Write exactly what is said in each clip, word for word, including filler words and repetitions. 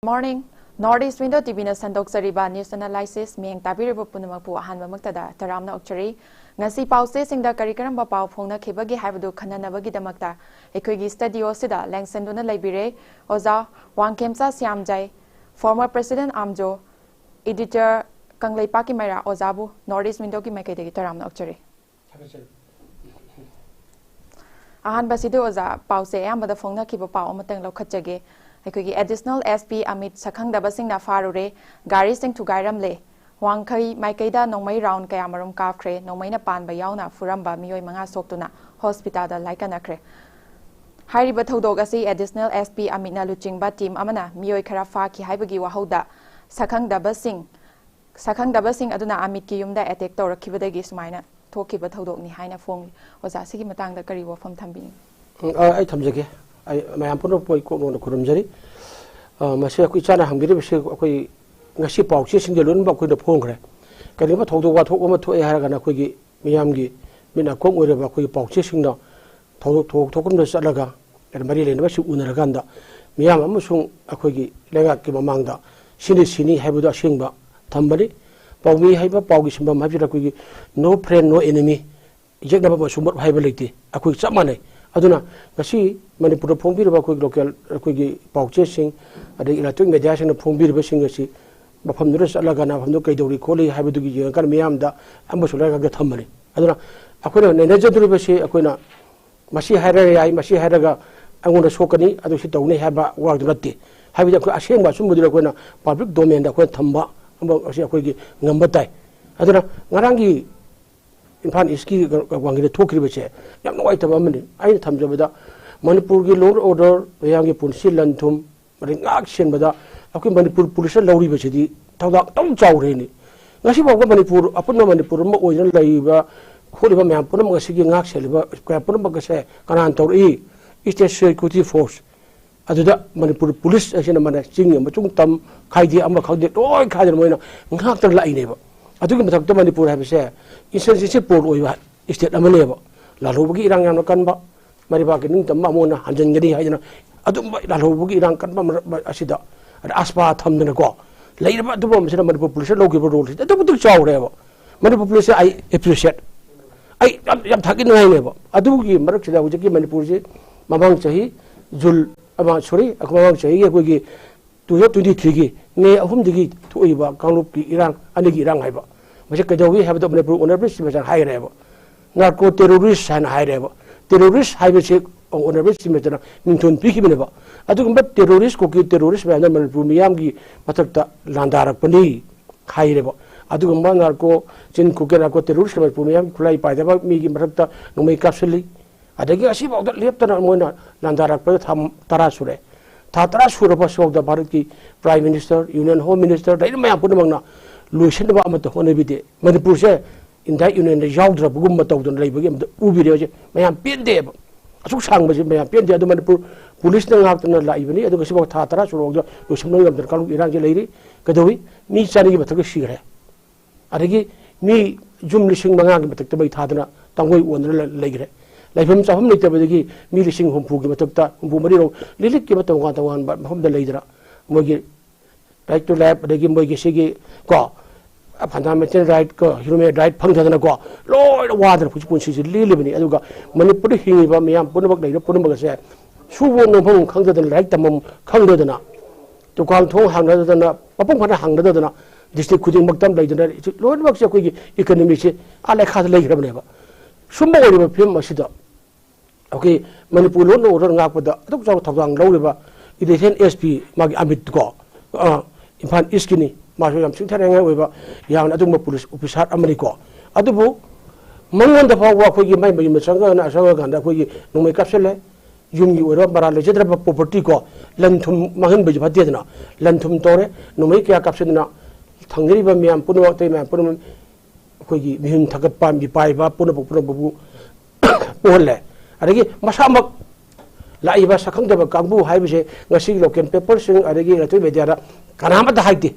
Morning. North East Window T Vꯅ ꯁꯟꯗꯣꯛꯆꯔꯤꯕ news analysis ꯃꯤꯌꯦꯡ ꯇꯥꯕꯤꯔꯤꯕ ꯄꯨꯝꯅꯃꯛꯄꯨ ꯑꯍꯥꯟꯕꯃꯛꯇꯗ ꯇꯔꯥꯝꯅ ꯑꯣꯛꯆꯔꯤ꯫ ꯉꯁꯤ ꯄꯥꯎꯆꯦꯁꯤꯡꯗ ꯀꯔꯤ ꯀꯔꯝꯕ ꯄꯥꯎ ꯐꯣꯡꯅꯈꯤꯕꯒꯦ ꯍꯥꯏꯕꯗꯨ ꯈꯟꯅꯅꯕꯒꯤꯗꯃꯛꯇ ꯑꯩꯈꯣꯏꯒꯤ studio ꯑꯁꯤꯗ ꯂꯦꯡꯁꯤꯟꯗꯨꯅ ꯂꯩꯕꯤꯔꯦ ꯑꯣꯖꯥ ꯋꯥꯡꯈꯦꯝꯆꯥ ꯁ꯭ꯌꯥꯝꯖꯩ, former president ꯑꯥꯝꯖꯣ, editor ꯀꯪꯂꯩꯄꯥꯛꯀꯤ ꯃꯩꯔꯥ ꯑꯣꯖꯥꯕꯨ North East Windowꯒꯤ ꯃꯥꯏꯀꯩꯗꯒꯤ ꯇꯔꯥꯝꯅ ꯑꯣꯛꯆꯔꯤ꯫ ꯊꯥꯒꯠꯆꯔꯤ꯫ ꯑꯍꯥꯟꯕꯁꯤꯗꯤ ꯑꯣꯖꯥ, ꯄꯥꯎꯁꯦ ꯑꯌꯥꯝꯕꯗ ꯐꯣꯡꯅꯈꯤꯕ ꯄꯥꯎ ꯑꯃꯇꯪ ꯂꯧꯈꯠꯆꯒꯦ꯫ ꯑꯩꯈꯣꯏꯒꯤ Additional S P ꯑꯃꯤꯠ ꯁꯛꯈꯪꯗꯕꯁꯤꯡꯅ ꯐꯥꯔꯨꯔꯦ, ꯒꯥꯔꯤꯁꯤꯡ ꯊꯨꯒꯥꯏꯔꯝꯂꯦ, ꯋꯥꯡꯈꯩ ꯃꯥꯏꯀꯩꯗ ꯅꯣꯡꯃꯩ round ꯀꯌꯥꯃꯔꯨꯝ ꯀꯥꯞꯈ꯭ꯔꯦ, ꯅꯣꯡꯃꯩꯅ ꯄꯥꯟꯕ ꯌꯥꯎꯅ ꯐꯨꯔꯝꯕ ꯃꯤꯑꯣꯏ ꯃꯉꯥ ꯁꯣꯛꯇꯨꯅ hospitalꯗ ꯂꯥꯏꯀꯠꯅꯈ꯭ꯔꯦ꯫ ꯍꯥꯏꯔꯤꯕ ꯊꯧꯗꯣꯛ ꯑꯁꯤ Additional S P ꯑꯃꯤꯠꯅ ꯂꯨꯆꯤꯡꯕ team ꯑꯃꯅ ꯃꯤꯑꯣꯏ ꯈꯔ ꯐꯥꯈꯤ ꯍꯥꯏꯕꯒꯤ ꯋꯥꯍꯧꯗ ꯁꯛꯈꯪꯗꯕꯁꯤꯡ ꯁꯛꯈꯪꯗꯕꯁꯤꯡ ꯑꯗꯨꯅ ꯑꯃꯤꯠꯀꯤ ꯌꯨꯝꯗ attack ꯇꯧꯔꯛꯈꯤꯕꯗꯒꯤ ꯁꯨꯃꯥꯏꯅ ꯊꯣꯛꯈꯤꯕ ꯊꯧꯗꯣꯛꯅꯤ ꯍꯥꯏꯅ ꯐꯣꯡꯂꯤ꯫ ꯑꯣꯖꯥ, ꯁꯤꯒꯤ ꯃꯇꯥꯡꯗ ꯀꯔꯤ ꯋꯥꯐꯝ ꯊꯝꯕꯤꯅꯤꯡ? ꯎꯝ, ꯑ, ꯑꯩ ꯊꯝꯖꯒꯦ꯫ ꯑꯩ ꯃꯌꯥꯝ ꯄꯨꯝꯅꯃꯛꯄꯨ ꯑꯩ ꯀꯣꯛ ꯅꯣꯟꯅ ꯈꯨꯔꯨꯝꯖꯔꯤ꯫ ꯑ, ꯃꯁꯤ ꯑꯩꯈꯣꯏ ꯏꯆꯥꯅ ꯍꯪꯕꯤꯔꯤꯕꯁꯤ ꯑꯩꯈꯣꯏ ꯉꯁꯤ ꯄꯥꯎꯆꯦꯁꯤꯡꯗ ꯂꯣꯏꯅꯃꯛ ꯑꯩꯈꯣꯏꯅ ꯐꯣꯡꯈ꯭ꯔꯦ꯫ ꯀꯔꯤꯒꯨꯝꯕ ꯊꯧꯗꯣꯛ ꯋꯥꯊꯣꯛ ꯑꯃ ꯊꯣꯛꯑꯦ ꯍꯥꯏꯔꯒꯅ ꯑꯩꯈꯣꯏꯒꯤ ꯃꯤꯌꯥꯝꯒꯤ ꯃꯤꯠ ꯅꯥꯀꯣꯡ ꯑꯣꯏꯔꯕ ꯑꯩꯈꯣꯏꯒꯤ ꯄꯥꯎꯆꯦꯁꯤꯡꯅ ꯊꯧꯗꯣꯛ ꯊꯧꯗꯣꯛ ꯊꯣꯛꯐꯝꯗ ꯆꯠꯂꯒ ꯃꯔꯤ ꯂꯩꯅꯕꯁꯤꯡ ꯎꯅꯔꯀꯥꯟꯗ ꯃꯤꯌꯥꯝ ꯑꯃꯁꯨꯡ ꯑꯩꯈꯣꯏꯒꯤ ꯂꯩꯉꯥꯛꯀꯤ ꯃꯃꯥꯡꯗ ꯁꯤꯅꯤ ꯁꯤꯅꯤ ꯍꯥꯏꯕꯗꯨ ꯑꯁꯦꯡꯕ ꯊꯝꯕꯅꯤ꯫ ꯄꯥꯎꯃꯤ ꯍꯥꯏꯕ ꯄꯥꯎꯒꯤ ꯁꯤꯟꯐꯝ ꯍꯥꯏꯕꯁꯤꯗ ꯑꯩꯈꯣꯏꯒꯤ no friend, no enemy, ꯌꯦꯛꯅꯕ ꯑꯃꯁꯨꯡ ꯃꯔꯨꯞ ꯍꯥꯏꯕ ꯂꯩꯇꯦ, ꯑꯩꯈꯣꯏ ꯆꯞ ꯃꯥꯟꯅꯩ꯫ ꯑꯗꯨꯅ ꯉꯁꯤ ꯃꯅꯤꯄꯨꯔꯗ ꯐꯣꯡꯕꯤꯔꯤꯕ ꯑꯩꯈꯣꯏꯒꯤ local ꯑꯩꯈꯣꯏꯒꯤ ꯄꯥꯎꯆꯦꯁꯤꯡ, ꯑꯗꯒꯤ electronic mediaꯁꯤꯡꯅ ꯐꯣꯡꯕꯤꯔꯤꯕꯁꯤꯡ ꯑꯁꯤ ꯃꯐꯝꯗꯨꯗ ꯆꯠꯂꯒꯅ ꯃꯐꯝꯗꯨ ꯀꯩꯗꯧꯔꯤ ꯈꯣꯠꯂꯤ ꯍꯥꯏꯕꯗꯨꯒꯤ ꯌꯦꯡꯉꯀꯥꯟꯗ ꯃꯤꯌꯥꯝꯗ ꯑꯃꯁꯨ ꯂꯩꯉꯥꯛꯇ ꯊꯝꯕꯅꯤ꯫ ꯑꯗꯨꯅ ꯑꯩꯈꯣꯏꯅ ꯅꯩꯅꯖꯗꯣꯔꯤꯕꯁꯤ ꯑꯩꯈꯣꯏꯅ ꯃꯁꯤ ꯍꯥꯏꯔꯒ ꯌꯥꯏ, ꯃꯁꯤ ꯍꯥꯏꯔꯒ ꯑꯩꯉꯣꯟꯗ ꯁꯣꯛꯀꯅꯤ, ꯑꯗꯨ ꯁꯤ ꯇꯧꯅꯤ ꯍꯥꯏꯕ ꯋꯥꯗꯨ ꯅꯠꯇꯦ꯫ ꯍꯥꯏꯕꯗꯤ ꯑꯩꯈꯣꯏ ꯑꯁꯦꯡꯕ ꯑꯆꯨꯝꯕꯗꯨꯗꯤ ꯑꯩꯈꯣꯏꯅ public domainꯗ ꯑꯩꯈꯣꯏꯅ ꯊꯝꯕ ꯑꯃ ꯑꯁꯤ ꯑꯩꯈꯣꯏꯒꯤ ꯉꯝꯕ ꯇꯥꯏ꯫ ꯑꯗꯨꯅ ꯉꯔꯥꯡꯒꯤ ꯏꯝꯐꯥꯜ Eastꯀꯤ ꯋꯥꯡꯒꯤꯗ ꯊꯣꯛꯈꯤꯕꯁꯦ ꯌꯥꯝ ꯅꯨꯡꯉꯥꯏꯇꯕ ꯑꯃꯅꯤ꯫ ꯑꯩꯅ ꯊꯝꯖꯕꯗ ꯃꯅꯤꯄꯨꯔꯒꯤ law and order, ꯃꯌꯥꯝꯒꯤ ꯄꯨꯟꯁꯤ ꯂꯟ ꯊꯨꯝ, ꯑꯗꯩ ꯉꯥꯛ ꯁꯦꯟꯕꯗ ꯑꯩꯈꯣꯏ ꯃꯅꯤꯄꯨꯔ policeꯅ ꯂꯧꯔꯤꯕꯁꯤꯗꯤ ꯊꯧꯗꯥꯡ ꯑꯗꯨꯝ ꯆꯥꯎꯔꯦꯅꯦ꯫ ꯉꯁꯤ ꯐꯥꯎꯕ ꯃꯅꯤꯄꯨꯔ, ꯑꯄꯨꯟꯕ ꯃꯅꯤꯄꯨꯔ ꯑꯃ ꯑꯣꯏꯗꯨꯅ ꯂꯩꯔꯤꯕ ꯈꯣꯠꯂꯤꯕ ꯃꯌꯥꯝ ꯄꯨꯝꯅꯃꯛ ꯑꯁꯤꯒꯤ ꯉꯥꯛ ꯁꯦꯜꯂꯤꯕ ꯀꯌꯥ ꯄꯨꯝꯅꯃꯛ ꯑꯁꯦ ꯀꯅꯥꯅ ꯇꯧꯔꯛꯏ? State Security Force꯫ ꯑꯗꯨꯗ ꯃꯅꯤꯄꯨꯔ police ꯑꯁꯤꯅ ꯃꯥꯅ ꯆꯤꯡ ꯑꯃꯁꯨꯡ ꯇꯝ ꯈꯥꯏꯗꯦ, ꯑꯃ ꯈꯪꯗꯦ, ꯂꯣꯏ ꯈꯥꯏꯗꯅ ꯃꯣꯏꯅ ꯉꯥꯛꯇꯅ ꯂꯥꯛꯏꯅꯦꯕ꯫ ꯑꯗꯨꯒꯤ ꯃꯊꯛꯇ ꯃꯅꯤꯄꯨꯔ ꯍꯥꯏꯕꯁꯦ insurgency prone ꯑꯣꯏꯕ state ꯑꯃꯅꯦꯕ꯫ ꯂꯥꯜꯍꯧꯕꯒꯤ ꯏꯔꯥꯡ ꯌꯥꯝꯅ ꯀꯟꯕ, ꯃꯔꯩꯕꯥꯛꯀꯤ ꯅꯤꯡꯇꯝꯕ ꯑꯃꯨꯛ ꯍꯟꯅ ꯍꯟꯖꯤꯟꯒꯅꯤ ꯍꯥꯏꯗꯅ ꯑꯗꯨꯝꯕ ꯂꯥꯜꯍꯧꯕꯒꯤ ꯏꯔꯥꯡ ꯀꯟꯕ ꯃꯔꯛ ꯑꯁꯤꯗ ꯑꯗ ꯑꯁꯄꯥ ꯊꯝꯗꯅꯀꯣ ꯂꯩꯔꯕ ꯑꯗꯨꯒꯨꯝꯕꯁꯤꯅ ꯃꯅꯤꯄꯨꯔ ꯄꯨꯂꯤꯁꯁꯤꯅ ꯂꯧꯈꯤꯕ ꯔꯣꯜꯁꯤꯗꯤ ꯑꯗꯨꯛ ꯃꯇꯤꯛ ꯆꯥꯎꯔꯦꯕ꯫ ꯃꯅꯤꯄꯨꯔ ꯄꯨꯂꯤꯁꯁꯦ ꯑꯩ ꯑꯦꯄ꯭ꯔꯤꯁꯤꯌꯦꯠ, ꯑꯩ ꯌꯥꯝ ꯌꯥꯝ ꯊꯥꯒꯠꯅꯤꯡꯉꯥꯏꯅꯦꯕ꯫ ꯑꯗꯨꯒꯤ ꯃꯔꯛꯁꯤꯗ ꯍꯧꯖꯤꯛꯀꯤ ꯃꯅꯤꯄꯨꯔꯁꯤ ꯃꯃꯥꯡ ꯆꯍꯤ ꯖꯨꯜ, ꯑꯃ, ꯁꯣꯔꯤ, ꯃꯃꯥꯡ ꯆꯍꯤꯒꯤ ꯑꯩꯈꯣꯏꯒꯤ ꯇꯨ ꯊꯥꯎꯖꯟ ꯇ꯭ꯋꯦꯟꯇꯤ ꯊ꯭ꯔꯤꯒꯤ ꯃꯦ ꯑꯍꯨꯝꯗꯒꯤ ꯊꯣꯛꯏꯕ ꯀꯥꯡꯂꯨꯞꯀꯤ ꯏꯔꯥꯡ, ꯑꯅꯤꯒꯤ ꯏꯔꯥꯡ ꯍꯥꯏꯕ, ꯃꯁꯤ ꯀꯩꯗꯧꯏ ꯍꯥꯏꯕꯗ Manipur honourable chief ꯃꯤꯅꯤꯁꯇꯔꯅ ꯍꯥꯏꯈ꯭ꯔꯦꯕ꯫ Narco terrorist ꯍꯥꯏꯅ ꯍꯥꯏꯔꯦꯕ꯫ ꯇꯦꯔꯣꯔꯤꯁ ꯍꯥꯏꯕꯁꯤ ꯑꯣꯅꯔꯦꯕꯜ ꯆꯤꯐ ꯃꯤꯅꯤꯁꯇꯔꯅ ꯃꯤꯡꯊꯣꯟ ꯄꯤꯈꯤꯕꯅꯦꯕ꯫ ꯑꯗꯨꯒꯨꯝꯕ ꯇꯦꯔꯣꯔꯤꯁ, ꯀꯨꯀꯤ ꯇꯦꯔꯣꯔꯤꯁ ꯃꯌꯥꯝꯅ ꯃꯅꯤꯄꯨꯔ ꯃꯤꯌꯥꯝꯒꯤ ꯃꯊꯛꯇ ꯂꯥꯟꯗꯥꯔꯛꯄꯅꯤ ꯍꯥꯏꯔꯦꯕ꯫ ꯑꯗꯨꯒꯨꯝꯕ ꯅꯥꯔꯀꯣ, ꯆꯤꯟ ꯀꯨꯀꯤ ꯅꯥꯔꯀꯣ ꯇꯦꯔꯣꯔꯤꯁ ꯃꯅꯤꯄꯨꯔ ꯃꯤꯌꯥꯝ ꯈꯨꯠꯂꯥꯏ ꯄꯥꯏꯗꯕ ꯃꯤꯒꯤ ꯃꯊꯛꯇ ꯅꯣꯡꯃꯩ ꯀꯥꯞꯁꯤꯜꯂꯤ꯫ ꯑꯗꯒꯤ ꯉꯁꯤꯐꯥꯎꯗ ꯂꯦꯞꯇꯅ ꯃꯣꯏꯅ ꯂꯥꯟꯗꯥꯔꯛꯄꯗ ꯊꯥ ꯇꯔꯥ ꯁꯨꯔꯦ꯫ ꯊꯥ ꯇꯔꯥ ꯁꯨꯔꯕ ꯁꯤꯐꯥꯎꯗ ꯚꯥꯔꯠꯀꯤ prime minister, union home minister, ꯂꯩꯔꯤꯕ ꯃꯌꯥꯝ ꯄꯨꯝꯅꯃꯛꯅ ꯂꯣꯏꯁꯤꯟꯅꯕ ꯑꯃꯠꯇ ꯍꯣꯠꯅꯕꯤꯗꯦ꯫ ꯃꯅꯤꯄꯨꯔꯁꯦ ꯏꯟꯗꯤꯌꯥ ꯌꯨꯅꯤꯌꯟꯗ ꯌꯥꯎꯗ꯭ꯔꯕꯒꯨꯝꯕ ꯇꯧꯗꯅ ꯂꯩꯕꯒꯤ ꯑꯃꯇ ꯎꯕꯤꯔꯦ ꯍꯧꯖꯤꯛ꯫ ꯃꯌꯥꯝ ꯄꯦꯟꯗꯦꯕ꯫ ꯑꯁꯨꯛ ꯁꯥꯡꯕꯁꯤ ꯃꯌꯥꯝ ꯄꯦꯟꯗꯦ꯫ ꯑꯗꯨ ꯃꯅꯤꯄꯨꯔ ꯄꯨꯂꯤꯁꯅ ꯉꯥꯛꯇꯅ ꯂꯥꯛꯏꯕꯅꯤ꯫ ꯑꯗꯨꯒ ꯁꯤꯐꯥꯎ ꯊꯥ ꯇꯔꯥ ꯁꯨꯔꯕꯗ ꯂꯣꯏꯁꯤꯟꯕ ꯉꯝꯗꯅ ꯀꯥꯡꯂꯨꯞ ꯏꯔꯥꯡꯁꯦ ꯂꯩꯔꯤ꯫ ꯀꯩꯗꯧꯏ? ꯃꯤ ꯆꯅꯤꯒꯤ ꯃꯊꯛꯇ ꯁꯤꯈ꯭ꯔꯦ꯫ ꯑꯗꯒꯤ ꯃꯤ ꯌꯨꯝ ꯂꯤꯁꯤꯡ ꯃꯉꯥꯒꯤ ꯃꯊꯛꯇ ꯃꯩ ꯊꯥꯗꯅ ꯇꯥꯡꯒꯣꯏ ꯑꯣꯟꯗꯅ ꯂ-, ꯂꯩꯈ꯭ꯔꯦ꯫ ꯂꯩꯐꯝ ꯆꯥꯐꯝ ꯂꯩꯇꯕꯗꯒꯤ ꯃꯤ ꯂꯤꯁꯤꯡ ꯍꯨꯝꯐꯨꯒꯤ ꯃꯊꯛꯇ, ꯍꯨꯝꯐꯨ ꯃꯔꯤꯔꯣꯝ ꯂꯤꯂꯤꯠꯀꯤ ꯑꯃ ꯇꯣꯉꯥꯟ ꯇꯣꯉꯥꯟꯕ ꯃꯐꯝꯗ ꯂꯩꯗꯅ ꯃꯣꯏꯒꯤ right to life, ꯑꯗꯒꯤ ꯃꯣꯏꯒꯤ ꯁꯤꯒꯤ ꯀꯣ, fundamental right ꯀꯣ, human right ꯐꯪꯗꯗꯅꯀꯣ, ꯂꯣꯏꯅ ꯋꯥꯗꯅ ꯍꯧꯖꯤꯛ ꯄꯨꯟꯁꯤꯁꯦ ꯂꯦꯜꯂꯤꯕꯅꯤ꯫ ꯑꯗꯨꯒ ꯃꯅꯤꯄꯨꯔꯗ ꯍꯤꯡꯉꯤꯕ ꯃꯤꯌꯥꯝ ꯄꯨꯝꯅꯃꯛ, ꯂꯩꯔꯤꯕ ꯄꯨꯝꯅꯃꯛ ꯑꯁꯦ ꯁꯨꯕ ꯅꯣꯝꯐꯝ ꯈꯪꯗꯗꯅ, ꯂꯥꯏꯔꯤꯛ ꯇꯝꯐꯝ ꯈꯪꯗꯗꯅ, ꯗꯨꯀꯥꯟ ꯊꯣꯡ ꯍꯥꯡꯅꯗꯗꯅ, ꯃꯐꯝ ꯐꯅ ꯍꯥꯡꯅꯗꯗꯅ, ꯗꯤꯁꯇ꯭ꯔꯤꯛ ꯈꯨꯗꯤꯡꯃꯛꯇ ꯂꯩꯗꯅ, ꯂꯣꯏꯅꯃꯛꯁꯦ ꯑꯩꯈꯣꯏꯒꯤ ꯏꯀꯣꯅꯣꯃꯤꯁꯦ ꯑꯥ ꯂꯩꯈꯥꯗ ꯂꯩꯈ꯭ꯔꯕꯅꯦꯕ꯫ ꯁꯨꯝꯕ ꯑꯣꯏꯔꯤꯕ ꯐꯤꯕꯝ ꯑꯁꯤꯗ ꯑꯩꯈꯣꯏ ꯃꯅꯤꯄꯨꯔ law and order ꯉꯥꯛꯄꯗ ꯑꯗꯨꯛ ꯆꯥꯎꯅ ꯊꯧꯗꯥꯡ ꯂꯧꯔꯤꯕ ꯑꯦꯗꯤꯁꯅꯦꯜ ꯑꯦꯁ ꯄꯤ, ꯃꯥꯒꯤ ꯑꯃꯤꯠ ꯀꯣ, ꯑ, ꯏꯝꯐꯥꯜ ꯏꯁꯀꯤꯅꯤ, ꯃꯥꯁꯨ ꯌꯥꯝ ꯁꯤꯡꯊꯥꯅꯤꯡꯉꯥꯏ ꯑꯣꯏꯕ, ꯌꯥꯝꯅ ꯑꯗꯨꯒꯨꯝꯕ ꯄꯨꯂꯤꯁ ꯑꯣꯐꯤꯁꯥꯔ ꯑꯃꯅꯤꯀꯣ꯫ ꯑꯗꯨꯕꯨ ꯃꯉꯣꯟꯗ ꯐꯥꯎꯕ ꯑꯩꯈꯣꯏꯒꯤ ꯃꯥꯏ ꯃꯌꯨꯝꯗ ꯆꯪꯉꯒꯅ, ꯆꯪꯉꯀꯥꯟꯗ ꯑꯩꯈꯣꯏꯒꯤ ꯅꯣꯡꯃꯩ ꯀꯥꯞꯁꯤꯜꯂꯦ, ꯌꯨꯝꯒꯤ ꯑꯣꯏꯔꯣ ꯃꯔꯥ ꯂꯩꯖꯗ꯭ꯔꯕ property ꯀꯣ, ꯂꯟ ꯊꯨꯝ ꯃꯥꯡꯍꯟꯕꯁꯨ ꯐꯠꯇꯦꯗꯅ, ꯂꯟ ꯊꯨꯝ ꯇꯧꯔꯦ, ꯅꯣꯡꯃꯩ ꯀꯌꯥ ꯀꯥꯞꯁꯤꯟꯗꯅ ꯊꯪꯅꯔꯤꯕ ꯃꯌꯥꯝ ꯄꯨꯝꯅꯃꯛ, ꯑꯇꯩ ꯃꯌꯥꯝ ꯄꯨꯝꯅꯃꯛ ꯑꯩꯈꯣꯏꯒꯤ ꯃꯤꯍꯨꯟ ꯊꯥꯒꯠꯄ, ꯃꯤꯄꯥꯏꯕ ꯄꯨꯝꯅꯃꯛ, ꯄꯨꯝꯅꯃꯛꯄꯨ ꯄꯣꯛꯍꯜꯂꯦ꯫ ꯑꯗꯒꯤ ꯃꯁꯥꯃꯛ ꯂꯥꯛꯏꯕ ꯁꯛꯈꯪꯗꯕ ꯀꯥꯡꯕꯨ ꯍꯥꯏꯕꯁꯦ ꯉꯁꯤꯒꯤ local paperꯁꯤꯡ ꯑꯗꯒꯤ electronic mediaꯗ ꯀꯅꯥꯃꯠꯇ ꯍꯥꯏꯗꯦ꯫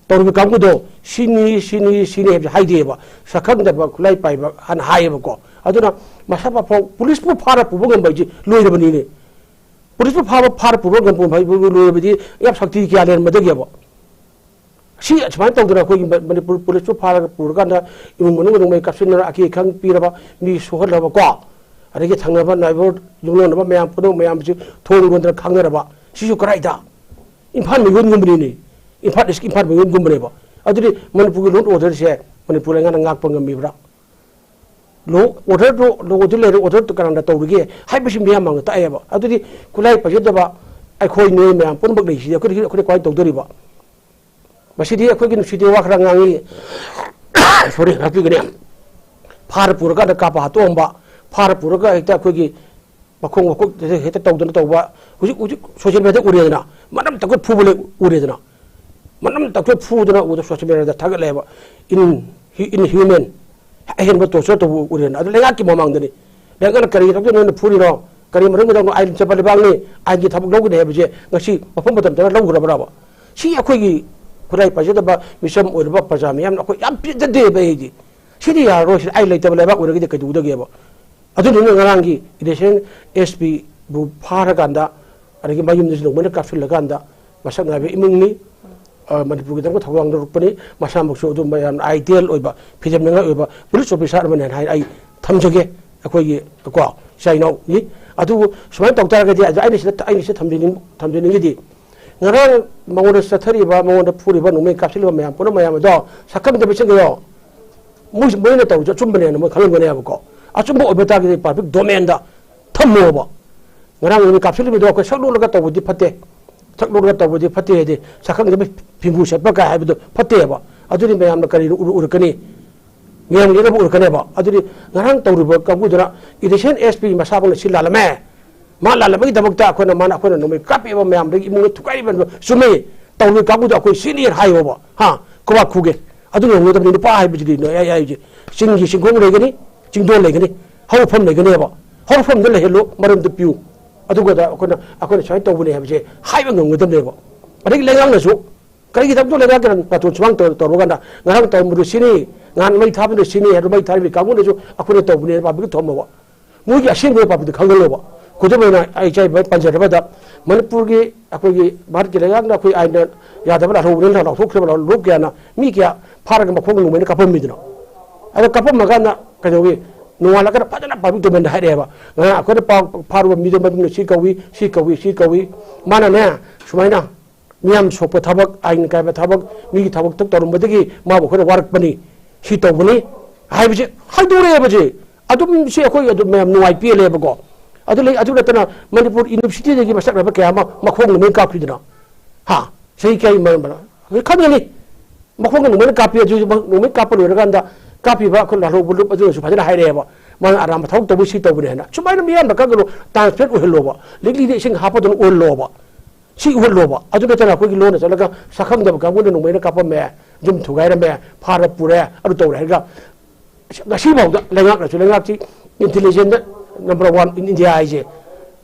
ꯇꯧꯔꯤꯕ ꯀꯥꯡꯕꯨꯗꯣ ꯁꯤꯅꯤ, ꯁꯤꯅꯤ, ꯁꯤꯅꯤ ꯍꯥꯏꯕꯁꯦ ꯍꯥꯏꯗꯦꯕ꯫ ꯁꯛꯈꯪꯗꯕ ꯈꯨꯠꯂꯥꯏ ꯄꯥꯏꯕ ꯍꯥꯟꯅ ꯍꯥꯏꯌꯦꯕꯀꯣ꯫ ꯑꯗꯨꯅ ꯃꯁꯥ ꯃꯐꯥꯎ ꯄꯨꯂꯤꯁꯄꯨ ꯐꯥꯔ ꯄꯨꯕ ꯉꯝꯕ ꯍꯥꯏꯁꯦ ꯂꯣꯏꯔꯕꯅꯤꯅꯦ꯫ ꯄꯨꯂꯤꯁꯄꯨ ꯐꯥꯕ, ꯐꯥꯔ ꯄꯨꯔꯒ ꯒꯟꯄꯨ ꯂꯣꯏꯔꯕꯗꯤ ꯌꯥꯝ ꯁꯛꯇꯤ ꯀꯌꯥ ꯂꯩꯔꯝꯃꯗꯒꯦꯕ? ꯁꯤ ꯑꯁꯨꯃꯥꯏꯅ ꯇꯧꯗꯅ ꯑꯩꯈꯣꯏꯒꯤ ꯃ-, ꯃꯅꯤꯄꯨꯔ ꯄꯨꯂꯤꯁꯄꯨ ꯐꯥꯔꯒ ꯄꯨꯔꯀꯥꯟꯗ ꯏꯃꯨꯡ ꯃꯅꯨꯡ ꯅꯣꯡꯃꯩ ꯀꯥꯞꯁꯤꯟꯅꯔ ꯑꯀꯤ ꯑꯈꯪ ꯄꯤꯔꯕ, ꯃꯤ ꯁꯣꯛꯍꯜꯂꯕꯀꯣ, ꯑꯗꯒꯤ ꯊꯪꯅꯕ ꯅꯥꯏꯕꯔ ꯌꯨꯝꯂꯣꯟꯅꯕ ꯃꯌꯥꯝ ꯄꯨꯝꯅꯃꯛ ꯃꯌꯥꯝꯁꯤ ꯊꯣꯡ ꯂꯣꯟꯗꯅ ꯈꯪꯅꯔꯕ, ꯁꯤꯁꯨ ꯀꯗꯥꯏꯗ? ꯏꯝꯐꯥꯜ ꯃꯌꯣꯟꯒꯨꯝꯕꯅꯤꯅꯦ꯫ ꯏꯝꯐꯥꯜ ꯏꯁ ꯏꯝꯐꯥꯜ ꯃꯌꯣꯟꯒꯨꯝꯕꯅꯦꯕ꯫ ꯑꯗꯨꯗꯤ ꯃꯅꯤꯄꯨꯔꯒꯤ ꯂꯣ ꯑꯦꯟ ꯑꯣꯔꯗꯔꯁꯦ ꯃꯅꯤꯄꯨꯔ ꯂꯩꯉꯥꯛꯅ ꯉꯥꯛꯄ ꯉꯝꯃꯤꯕ꯭ꯔꯥ? ꯂꯣ ꯑꯣꯔꯗꯔꯗꯣ, ꯂꯣ ꯑꯣꯔꯗꯔ ꯂꯩꯔꯦ, ꯑꯣꯔꯗꯔꯗꯣ ꯀꯅꯥꯅ ꯇꯧꯔꯤꯒꯦ ꯍꯥꯏꯕꯁꯤ ꯃꯤꯌꯥꯝ ꯃꯥꯡꯗ ꯇꯥꯛꯑꯦꯕ꯫ ꯑꯗꯨꯗꯤ ꯈꯨꯠꯂꯥꯏ ꯄꯥꯏꯖꯗꯕ ꯑꯩꯈꯣꯏ ꯅꯣꯏ ꯃꯌꯥꯝ ꯄꯨꯝꯅꯃꯛ ꯂꯩꯁꯤꯗꯤ ꯑꯩꯈꯣꯏ, ꯑꯩꯈꯣꯏꯅ ꯀꯃꯥꯏꯅ ꯇꯧꯗꯣꯔꯤꯕ? ꯃꯁꯤꯗꯤ ꯑꯩꯈꯣꯏꯒꯤ ꯅꯨꯡꯁꯤꯗꯦ ꯋꯥ ꯈꯔ ꯉꯥꯡꯉꯤ꯫ ꯁꯣꯔꯤ, ꯉꯥꯛꯄꯤꯒꯅꯤ꯫ ꯐꯥꯔ ꯄꯨꯔꯀꯥꯟꯗ ꯀꯥꯞꯄ ꯍꯥꯠꯇꯣꯛꯑꯝꯕ, ꯐꯥꯔ ꯄꯨꯔꯒ ꯍꯦꯛꯇ ꯑꯩꯈꯣꯏꯒꯤ ꯃꯈꯣꯡ ꯃꯈꯨꯠ ꯍꯦꯛꯇ ꯇꯧꯗꯅ ꯇꯧꯕ꯫ ꯍꯧꯖꯤꯛ, ꯍꯧꯖꯤꯛ ꯁꯣꯁꯤꯌꯦꯜ ꯃꯦꯗꯤꯌꯥ ꯎꯔꯦꯗꯅ, ꯃꯅꯝ ꯇꯛꯈꯣꯏ ꯐꯨꯕ ꯂꯩ ꯎꯔꯦꯗꯅ, ꯃꯅꯝ ꯇꯛꯈꯣꯏ ꯐꯨꯗꯅ ꯎꯗ ꯁꯣꯁꯤꯌꯦꯜ ꯃꯦꯗꯤꯌꯥꯗ ꯊꯥꯒꯠꯂꯛꯑꯦꯕ꯫ ꯏꯟ-, ꯏꯟꯍ꯭ꯌꯨꯃꯦꯟ, ꯑꯍꯦꯟꯕ ꯇꯣꯔꯆꯔ ꯇꯧꯕ ꯎꯔꯦꯗꯅ꯫ ꯑꯗꯨ ꯂꯩꯉꯥꯛꯀꯤ ꯃꯃꯥꯡꯗꯅꯤ꯫ ꯂꯩꯉꯥꯛꯅ ꯀꯔꯤ ꯇꯧꯗꯣꯏꯅꯣ, ꯅꯣꯏꯅ ꯐꯨꯔꯤꯅꯣ? ꯀꯔꯤ ꯃꯔꯝꯒꯤꯗꯃꯛ? ꯑꯥꯏꯟ ꯆꯠꯄ ꯂꯩꯕꯥꯛꯅꯤ, ꯑꯥꯏꯟꯒꯤ ꯊꯕꯛ ꯂꯧꯒꯅꯤ ꯍꯥꯏꯕꯁꯦ ꯉꯁꯤ ꯃꯐꯝ ꯃꯇꯝꯗꯅ ꯂꯧꯈ꯭ꯔꯕ꯭ꯔꯕ? ꯁꯤ ꯑꯩꯈꯣꯏꯒꯤ ꯈꯨꯠꯂꯥꯏ ꯄꯥꯏꯖꯗꯕ ꯃꯤꯆꯝ ꯑꯣꯏꯔꯕ ꯄ꯭ꯔꯖꯥ ꯃꯤꯌꯥꯝꯅ ꯑꯩꯈꯣꯏ ꯌꯥꯝ ꯄꯦꯟꯖꯗꯦꯕ ꯑꯩꯗꯤ꯫ ꯁꯤꯗꯤ ꯌꯥꯔꯔꯣꯏ, ꯁꯤꯗꯤ ꯑꯥꯏꯟ ꯂꯩꯇꯕ ꯂꯩꯕꯥꯛ ꯑꯣꯏꯔꯒꯗꯤ ꯀꯩꯗꯧꯗꯒꯦꯕ? ꯑꯗꯨꯗꯨꯅ ꯉꯔꯥꯡꯒꯤ ꯑꯦꯗꯤꯁꯅꯦꯜ ꯑꯦꯁ ꯄꯤꯕꯨ ꯐꯥꯔꯀꯥꯟꯗ, ꯑꯗꯒꯤ ꯃꯌꯨꯝꯗꯁꯨ ꯅꯣꯡꯃꯩꯅ ꯀꯥꯞꯁꯤꯜꯂꯀꯥꯟꯗ, ꯃꯁꯛ ꯅꯥꯏꯕ ꯏꯃꯨꯡꯅꯤ, ꯑ, ꯃꯅꯤꯄꯨꯔꯒꯤꯗꯃꯛ ꯊꯧꯗꯥꯡ ꯂꯧꯔꯛꯄꯅꯤ, ꯃꯁꯥꯃꯛꯁꯨ ꯑꯗꯨꯝꯕ ꯌꯥꯝꯅ ꯑꯥꯏꯗꯤꯌꯦꯜ ꯑꯣꯏꯕ, ꯐꯤꯖꯦꯝꯅꯤꯡꯉꯥꯏ ꯑꯣꯏꯕ ꯄꯨꯂꯤꯁ ꯑꯣꯐꯤꯁꯥꯔ ꯑꯃꯅꯤ ꯍꯥꯏꯅ ꯑꯩ ꯊꯝꯖꯒꯦ, ꯑꯩꯈꯣꯏꯒꯤ ꯀꯣ ꯏꯆꯥ ꯏꯅꯥꯎꯅꯤ꯫ ꯑꯗꯨꯕꯨ ꯁꯨꯃꯥꯏꯅ ꯇꯧ ꯇꯥꯔꯒꯗꯤ, ꯑꯗ ꯑꯩꯅ ꯁꯤꯗ, ꯑꯩꯅ ꯁꯤꯗ ꯊꯝꯖꯅꯤꯡ-, ꯊꯝꯖꯅꯤꯡꯉꯤꯗꯤ, ꯉꯔꯥꯡ ꯃꯉꯣꯟꯗ ꯆꯠꯊꯔꯤꯕ, ꯃꯉꯣꯟꯗ ꯐꯨꯔꯤꯕ, ꯅꯣꯡꯃꯩ ꯀꯥꯞꯁꯤꯜꯂꯤꯕ ꯃꯌꯥꯝ ꯄꯨꯝꯅꯃꯛ ꯃꯌꯥꯝ ꯑꯗꯣ ꯁꯛꯈꯪꯗꯕꯁꯤꯡꯗꯣ, ꯃꯣꯏ, ꯃꯣꯏꯅ ꯇꯧꯔꯤꯁꯦ ꯑꯆꯨꯝꯕꯅꯦꯅ ꯃꯣꯏ ꯈꯜꯂꯝꯒꯅꯦꯕꯀꯣ꯫ ꯑꯆꯨꯝꯕ ꯑꯣꯏꯕ ꯇꯥꯔꯒꯗꯤ ꯄꯕ꯭ꯂꯤꯛ ꯗꯣꯃꯦꯟꯗ ꯊꯝꯃꯣꯕ꯫ ꯉꯔꯥꯡ ꯅꯨꯃꯤꯠ ꯀꯥꯞꯁꯤꯜꯂꯤꯕꯗꯣ ꯑꯩꯈꯣꯏ ꯁꯛ ꯂꯣꯠꯂꯒ ꯇꯧꯕꯗꯤ ꯐꯠꯇꯦ꯫ ꯁꯛ ꯂꯣꯠꯂꯒ ꯇꯧꯕꯗꯤ ꯐꯠꯇꯦ ꯍꯥꯏꯗꯤ ꯁꯛꯈꯪꯗꯕ ꯐꯤꯕꯨ ꯁꯦꯠꯄ ꯀꯥꯏ ꯍꯥꯏꯕꯗꯣ ꯐꯠꯇꯦꯕ꯫ ꯑꯗꯨꯗꯤ ꯃꯌꯥꯝꯅ ꯀꯔꯤꯅꯣ ꯎꯔ-, ꯎꯔꯛꯀꯅꯤ? ꯃꯤꯌꯥꯝꯒꯤ ꯑꯅꯧꯕ ꯑꯣꯏꯔꯛꯀꯅꯦꯕ꯫ ꯑꯗꯨꯗꯤ ꯉꯔꯥꯡ ꯇꯧꯔꯤꯕ ꯀꯥꯡꯕꯨꯗꯨꯅ ꯏꯂꯦꯛꯁꯟ ꯑꯦꯁ ꯄꯤ ꯃꯁꯥꯃꯛꯅ ꯁꯤ ꯂꯥꯜꯂꯝꯃꯦ, ꯃꯥ ꯂꯥꯜꯂꯝꯕꯒꯤꯗꯃꯛꯇ ꯑꯩꯈꯣꯏꯅ, ꯃꯥꯅ ꯑꯩꯈꯣꯏꯅ ꯅꯣꯡꯃꯩ ꯀꯥꯞꯄꯤꯕ ꯃꯌꯥꯝꯗꯒꯤ ꯏꯃꯨꯡꯗ ꯊꯨꯒꯥꯏꯔꯤꯕ ꯆꯨꯝꯃꯤ, ꯇꯧꯔꯤꯕ ꯀꯥꯡꯕꯨꯗꯣ ꯑꯩꯈꯣꯏ ꯁꯤꯅꯤ ꯍꯥꯏꯌꯣꯕ, ꯍꯥ? ꯈꯨꯕꯥꯛ ꯈꯨꯒꯦ꯫ ꯑꯗꯨ ꯉꯝꯒꯗꯕꯅꯤ꯫ ꯅꯨꯄꯥ ꯍꯥꯏꯕꯁꯤꯗꯤ ꯅꯣꯏ ꯑꯩ ꯍꯥꯏꯁꯦ ꯆꯤꯡꯒꯤ ꯆꯤꯡꯈꯣꯡ ꯂꯩꯒꯅꯤ, ꯆꯤꯡꯗꯣꯟ ꯂꯩꯒꯅꯤ, ꯍꯧꯔꯛꯐꯝ ꯂꯩꯒꯅꯦꯕ꯫ ꯍꯧꯔꯛꯐꯝꯗ ꯂꯩꯍꯜꯂꯨ, ꯃꯔꯝꯗꯣ ꯄꯤꯌꯨ꯫ ꯑꯗꯨꯒ ꯑꯩꯈꯣꯏꯅ, ꯑꯩꯈꯣꯏꯅ ꯁꯨꯃꯥꯏꯅ ꯇꯧꯕꯅꯦ ꯍꯥꯏꯕꯁꯦ ꯍꯥꯏꯕ ꯉꯝꯒꯗꯕꯅꯦꯕ꯫ ꯑꯗꯒꯤ ꯂꯩꯉꯥꯛꯅꯁꯨ ꯀꯔꯤꯒꯤꯗꯃꯛꯇ ꯂꯩꯉꯥꯛꯀꯤ ꯅꯥꯇꯣꯟ ꯁꯨꯃꯥꯡ ꯇꯧ-, ꯇꯧꯔꯀꯥꯟꯗ ꯉꯔꯥꯡ ꯇꯧꯔꯝꯕꯗꯨ ꯁꯤꯅꯤ, ꯉꯍꯥꯟ ꯃꯩ ꯊꯥꯕꯗꯨ ꯁꯤꯅꯤ ꯍꯥꯏꯗꯣ, ꯃꯩ ꯊꯥꯔꯤꯕ ꯀꯥꯡꯕꯨꯅꯁꯨ ꯑꯩꯈꯣꯏꯅ ꯇꯧꯕꯅꯦ ꯄꯥꯕ꯭ꯂꯤꯛꯇ ꯊꯝꯃꯣꯕ꯫ ꯃꯣꯏꯒꯤ ꯑꯁꯦꯡꯕ ꯄꯥꯕ꯭ꯂꯤꯛꯇ ꯈꯪꯍꯜꯂꯣꯕ꯫ ꯈꯨꯗꯝ ꯑꯣꯏꯅ ꯑꯩ ꯏꯆꯥ ꯏꯕ ꯄꯟꯖꯔꯕꯗ, ꯃꯅꯤꯄꯨꯔꯒꯤ ꯑꯩꯈꯣꯏꯒꯤ ꯚꯥꯔꯠꯀꯤ ꯂꯩꯉꯥꯛꯅ ꯑꯩꯈꯣꯏ ꯑꯥꯏꯟꯗ ꯌꯥꯗꯕ ꯂꯥꯜꯍꯧꯕꯅꯤꯅ ꯂꯥꯎꯊꯣꯛꯈ꯭ꯔꯕ ꯂꯣꯛ ꯀꯌꯥꯅ ꯃꯤ ꯀꯌꯥ ꯐꯥꯔꯒ ꯃꯈꯣꯡ ꯅꯣꯡꯃꯩꯅ ꯀꯥꯞꯄꯝꯃꯤꯗꯅꯣ? ꯑꯗꯣ ꯀꯥꯞꯄꯝꯃꯀꯥꯟꯗ ꯀꯩꯗꯧꯏ? ꯅꯣꯡꯉꯥꯜꯂꯒꯅ ꯐꯖꯅ ꯄꯥꯕ꯭ꯂꯤꯛ ꯗꯣꯃꯦꯟꯗ ꯍꯥꯏꯔꯛꯑꯦꯕ, ꯉꯔꯥꯡ ꯑꯩꯈꯣꯏꯅ ꯄꯥꯎ ꯐꯥꯔꯨꯕ ꯃꯤꯗꯨ ꯃꯗꯨꯅ ꯁꯤ ꯀꯧꯏ, ꯁꯤ ꯀꯧꯏ, ꯁꯤ ꯀꯧꯏ꯫ ꯃꯥꯅꯅꯦ, ꯁꯨꯃꯥꯏꯅ ꯃꯤꯌꯥꯝ ꯁꯣꯛꯄ ꯊꯕꯛ, ꯑꯥꯏꯟ ꯀꯥꯏꯕ ꯊꯕꯛ, ꯃꯤꯒꯤ ꯊꯕꯛꯇ ꯇꯧꯔꯝꯕꯗꯒꯤ ꯃꯥꯕꯨ ꯑꯩꯈꯣꯏꯅ ꯋꯥꯔꯛꯄꯅꯤ, ꯁꯤ ꯇꯧꯕꯅꯤ ꯍꯥꯏꯕꯁꯦ ꯍꯥꯏꯗꯣꯔꯛꯑꯦꯕ꯫ ꯁꯦ ꯑꯗꯨꯝ ꯁꯤ ꯑꯩꯈꯣꯏ ꯑꯗꯨꯝ ꯃꯌꯥꯝ ꯅꯨꯡꯉꯥꯏ ꯄꯦꯜꯂꯦꯕꯀꯣ꯫ ꯑꯗꯨ ꯂꯩ, ꯑꯗꯨ ꯅꯠꯇꯅ ꯃꯅꯤꯄꯨꯔ ꯌꯨꯅꯤꯚꯔꯁꯤꯇꯤꯗꯒꯤ ꯃꯁꯛ ꯅꯥꯏꯕ ꯀꯌꯥ ꯑꯃ ꯃꯈꯣꯡ ꯅꯣꯡꯃꯩ ꯀꯥꯞꯈꯤꯗꯅ, ꯍꯥ, ꯆꯍꯤ ꯀꯌꯥꯒꯤ ꯃꯔꯝꯗ ꯑꯩꯈꯣꯏ ꯈꯪꯒꯅꯤ꯫ ꯃꯈꯣꯡꯗ ꯅꯣꯡꯃꯩꯅ ꯀꯥꯞꯄꯤ, ꯑꯗꯨ ꯅꯣꯡꯃꯩ ꯀꯥꯞꯄ ꯂꯣꯏꯔꯀꯥꯟꯗ ꯀꯥꯞꯄꯤꯕ ꯑꯩꯈꯣꯏ ꯂꯥꯜꯍꯧꯕ ꯂꯨꯞ ꯑꯗꯨꯅꯁꯨ ꯐꯖꯅ ꯍꯥꯏꯔꯛꯑꯦꯕ, ꯃꯥꯅ ꯑꯔꯥꯟꯕ ꯊꯕꯛ ꯇꯧꯕꯩ ꯁꯤ ꯇꯧꯕꯅꯤ ꯍꯥꯏꯅ꯫ ꯁꯨꯃꯥꯏꯅ ꯃꯤꯌꯥꯝꯅ ꯈꯪꯒꯅꯨ, ꯇ꯭ꯔꯥꯟꯁꯄꯦꯔꯦꯟ ꯑꯣꯏꯍꯜꯂꯣꯕ, ꯂꯤꯛꯂꯤꯗ ꯏꯁꯤꯡ ꯍꯥꯞꯄꯗꯨꯅ ꯑꯣꯏꯍꯜꯂꯣꯕ꯫ ꯁꯤ ꯎꯍꯜꯂꯣꯕ꯫ ꯑꯗꯨ ꯅꯠꯇꯅ ꯑꯩꯈꯣꯏꯒꯤ ꯂꯣꯟꯅ ꯆꯠꯂꯒ ꯁꯛꯈꯪꯗꯕ ꯀꯥꯡꯕꯨꯅ ꯅꯣꯡꯃꯩꯅ ꯀꯥꯞꯄꯝꯃꯦ, ꯌꯨꯝ ꯊꯨꯒꯥꯏꯔꯝꯃꯦ, ꯐꯥꯔ ꯄꯨꯔꯦ, ꯑꯗꯨ ꯇꯧꯔꯦ ꯍꯥꯏꯔꯒ ꯉꯁꯤꯐꯥꯎꯗ ꯂꯩꯉꯥꯛꯅꯁꯨ, ꯂꯩꯉꯥꯛꯁꯤ intelligent number one in India ꯍꯥꯏꯁꯦ꯫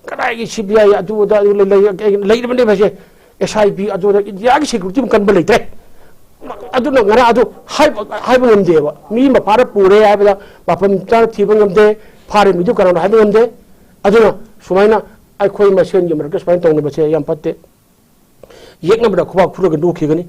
ꯀꯗꯥꯏꯒꯤ C B I ꯑꯗꯨ ꯑꯗꯥ ꯑꯗꯨ ꯂꯩ-, ꯂꯩ-, ꯂꯩꯔꯕꯅꯦꯕ ꯍꯥꯏꯁꯦ꯫ S I T ꯑꯗꯨꯗ ꯏꯟꯗꯤꯌꯥꯒꯤ ꯁꯦꯀ꯭ꯌꯨꯔꯤꯇꯤ ꯑꯃ ꯀꯟꯕ ꯂꯩꯇ꯭ꯔꯦ꯫ ꯑꯗꯨꯅ ꯉꯔꯥꯡ ꯑꯗꯨ ꯍꯥꯏꯕ, ꯍꯥꯏꯕ ꯉꯝꯗꯦꯕ꯫ ꯃꯤ ꯑꯃ ꯐꯥꯔ ꯄꯨꯔꯦ ꯍꯥꯏꯕꯗ ꯃꯐꯝ ꯆꯥꯅ ꯊꯤꯕ ꯉꯝꯗꯦ, ꯐꯥꯔꯤꯕ ꯃꯤꯗꯨ ꯀꯅꯥꯅꯣ ꯍꯥꯏꯕ ꯉꯝꯗꯦ꯫ ꯑꯗꯨꯅ ꯁꯨꯃꯥꯏꯅ ꯑꯩꯈꯣꯏ ꯃꯁꯦꯟꯒꯤ ꯃꯔꯛꯇ ꯁꯨꯃꯥꯏꯅ ꯇꯧꯅꯕꯁꯦ ꯌꯥꯝ ꯐꯠꯇꯦ꯫ ꯌꯦꯛꯅꯕꯗ ꯈꯨꯕꯥꯛ ꯈꯨꯔꯒ ꯅꯣꯛꯈꯤꯒꯅꯤ꯫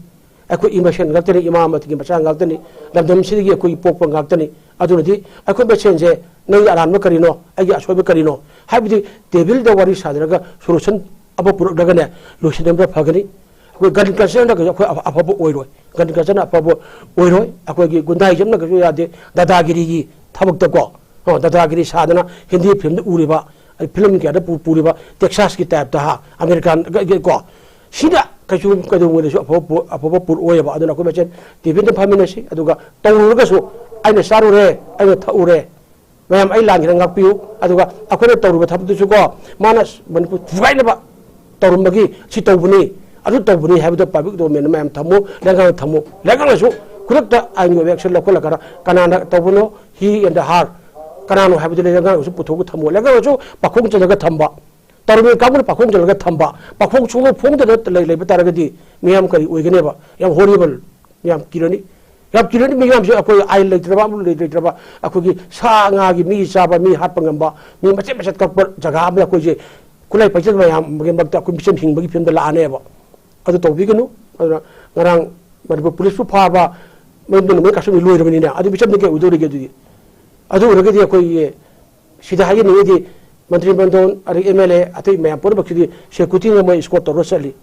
ꯑꯩꯈꯣꯏ ꯏꯃꯥ ꯃꯁꯦꯟ ꯉꯥꯛꯇꯅꯤ, ꯏꯃꯥ ꯑꯃꯠꯇꯒꯤ ꯃꯆꯥ ꯉꯥꯛꯇꯅꯤ, ꯂꯝꯗꯝꯁꯤꯗꯒꯤ ꯑꯩꯈꯣꯏꯒꯤ ꯄꯣꯛꯄ ꯉꯥꯛꯇꯅꯤ꯫ ꯑꯗꯨꯅꯗꯤ ꯑꯩꯈꯣꯏ ꯃꯁꯦꯟꯁꯦ ꯅꯪꯒꯤ ꯑꯔꯥꯟꯕ ꯀꯔꯤꯅꯣ, ꯑꯩꯒꯤ ꯑꯁꯣꯏꯕ ꯀꯔꯤꯅꯣ ꯍꯥꯏꯕꯗꯤ ꯇꯦꯕꯜꯗ ꯋꯥꯔꯤ ꯁꯥꯟꯅꯔꯒ solution ꯑꯃ ꯄꯨꯔꯛꯂꯒꯅꯦ, ꯂꯣꯏꯁꯤꯟꯕꯅ ꯐꯒꯅꯤ꯫ ꯑꯩꯈꯣꯏ gun culture ꯅ ꯀꯩꯁꯨ ꯑꯩꯈꯣꯏ ꯑꯐ-, ꯑꯐꯕ ꯑꯣꯏꯔꯣꯏ꯫ Gun culture ꯅ ꯑꯐꯕ ꯑꯣꯏꯔꯣꯏ꯫ ꯑꯩꯈꯣꯏꯒꯤ ꯒꯨꯟꯗꯥꯏꯖꯝꯅ ꯀꯩꯁꯨ ꯌꯥꯗꯦ꯫ ꯗꯥꯗꯥꯒꯤꯔꯤꯒꯤ ꯊꯕꯛꯇꯀꯣ, ꯑꯣ, ꯗꯥꯗꯥꯒꯤꯔꯤ ꯁꯥꯗꯅ ꯍꯤꯟꯗꯤ ꯐꯤꯂꯝꯗ ꯎꯔꯤꯕ, ꯑꯩ ꯐꯤꯂꯝ ꯀꯌꯥꯗ ꯄꯨ-, ꯄꯨꯔꯤꯕ ꯇꯦꯛꯁꯥꯁꯀꯤ ꯇꯥꯏꯞꯇ, ꯍꯥ, ꯑꯃꯦꯔꯤꯀꯥꯟ ꯀꯣ, ꯁꯤꯗ ꯀꯩꯁꯨ ꯀꯩꯗꯧꯉꯩꯗꯁꯨ ꯑꯐꯕ ꯄꯨ-, ꯑꯐꯕ ꯄꯨꯔꯛꯑꯣꯏꯕ꯫ ꯑꯗꯨꯅ ꯑꯩꯈꯣꯏ ꯃꯁꯦꯟ ꯇꯦꯕꯜꯗ ꯐꯝꯃꯤꯟꯅꯁꯤ, ꯑꯗꯨꯒ ꯇꯧꯔꯨꯔꯒꯁꯨ ꯑꯩꯅ ꯆꯥꯔꯨꯔꯦ, ꯑꯩꯅ ꯊꯛꯎꯔꯦ, ꯃꯌꯥꯝ ꯑꯩ ꯂꯥꯟꯈꯤꯗ ꯉꯥꯛꯄꯤꯌꯨ꯫ ꯑꯗꯨꯒ ꯑꯩꯈꯣꯏꯅ ꯇꯧꯔꯤꯕ ꯊꯕꯛꯇꯨꯁꯨ ꯀꯣ, ꯃꯥꯅ ꯃꯅꯤꯄꯨꯔ ꯊꯨꯒꯥꯏꯅꯕ ꯇꯧꯔꯝꯕꯒꯤ ꯁꯤ ꯇꯧꯕꯅꯤ, ꯑꯗꯨ ꯇꯧꯕꯅꯤ ꯍꯥꯏꯕꯗꯣ ꯄꯥꯕ꯭ꯂꯤꯛ ꯗꯣꯃꯦꯟꯗ ꯃꯌꯥꯝ ꯊꯝꯃꯨ, ꯂꯩꯉꯥꯛꯅ ꯊꯝꯃꯨ꯫ ꯂꯩꯉꯥꯛꯅꯁꯨ ꯈꯨꯗꯛꯇ ꯑꯥꯏꯟꯒꯤ ꯑꯣꯏꯕ action ꯂꯧꯈꯠꯂꯒ ꯀꯅꯥꯅ ꯇꯧꯕꯅꯣ, he and her, ꯀꯅꯥꯅꯣ ꯍꯥꯏꯕꯗꯨ ꯂꯩꯉꯥꯛꯅꯁꯨ ꯄꯨꯊꯣꯛꯑꯒ ꯊꯝꯃꯨ꯫ ꯂꯩꯉꯥꯛꯅꯁꯨ ꯄꯥꯈꯣꯡ ꯆꯜꯂꯒ ꯊꯝꯕ, ꯇꯧꯔꯝꯃꯤꯕ ꯀꯥꯡꯕꯨꯅ ꯄꯥꯈꯣꯡ ꯆꯜꯂꯒ ꯊꯝꯕ, ꯄꯥꯈꯣꯡ ꯁꯨꯡꯐꯣꯡ ꯐꯣꯡꯗꯅ ꯂꯩ-, ꯂꯩꯕ ꯇꯥꯔꯒꯗꯤ ꯃꯤꯌꯥꯝ ꯀꯔꯤ ꯑꯣꯏꯒꯅꯦꯕ? ꯌꯥꯝ horrible, ꯌꯥꯝ ꯀꯤꯔꯅꯤ꯫ ꯌꯥꯝ ꯆꯤꯜꯂꯅꯤ ꯃꯤꯌꯥꯝꯁꯦ꯫ ꯑꯩꯈꯣꯏ ꯑꯥꯏꯟ ꯂꯩꯇ꯭ꯔꯕ, ꯑꯃ ꯂꯩ-, ꯂꯩꯇ꯭ꯔꯕ, ꯑꯩꯈꯣꯏꯒꯤ ꯁꯥ ꯉꯥꯒꯤ ꯃꯤ ꯆꯥꯕ, ꯃꯤ ꯍꯥꯠꯄ ꯉꯝꯕ, ꯃꯤ ꯃꯆꯦꯠ ꯃꯆꯦꯠ ꯀꯛꯄ ꯖꯒꯥ ꯑꯃꯗ ꯑꯩꯈꯣꯏꯁꯦ ꯈꯨꯠꯂꯥꯏ ꯄꯥꯏꯖꯕ ꯃꯌꯥꯝꯒꯤ ꯃꯔꯛꯇ ꯑꯩꯈꯣꯏ ꯃꯤꯆꯝ ꯍꯤꯡꯕꯒꯤ ꯐꯤꯕꯝꯗ ꯂꯥꯛꯑꯅꯦꯕ꯫ ꯑꯗꯨ ꯇꯧꯕꯤꯒꯅꯨ꯫ ꯑꯗꯨꯅ ꯉꯔꯥꯡ ꯃꯅꯤꯄꯨꯔ ꯄꯨꯂꯤꯁꯄꯨ ꯐꯥꯕ, ꯃꯌꯨꯝꯗ ꯅꯣꯡꯃꯩ ꯀꯥꯞꯁꯤꯟꯕ ꯂꯣꯏꯔꯕꯅꯤꯅ, ꯑꯗꯨ ꯃꯤꯆꯝꯅ ꯀꯩ ꯎꯗꯧꯔꯤꯒꯦ ꯑꯗꯨꯗꯤ? ꯑꯗꯨ ꯑꯣꯏꯔꯒꯗꯤ ꯑꯩꯈꯣꯏꯒꯤ ꯁꯤꯗ ꯍꯥꯏꯖꯅꯤꯡꯉꯤꯗꯤ, ꯃꯟꯇ꯭ꯔꯤ ꯃꯟꯗꯣꯟ, ꯑꯗꯒꯤ ꯑꯦꯝ ꯑꯦꯜ ꯑꯦ, ꯑꯇꯩ ꯃꯌꯥꯝ ꯄꯨꯝꯅꯃꯛꯁꯤꯗꯤ ꯁꯦꯀ꯭ꯌꯨꯔꯤꯇꯤꯅ ꯃꯣꯏ ꯏꯁꯀꯣꯔꯠ ꯇꯧꯔ ꯆꯠꯂꯤ꯫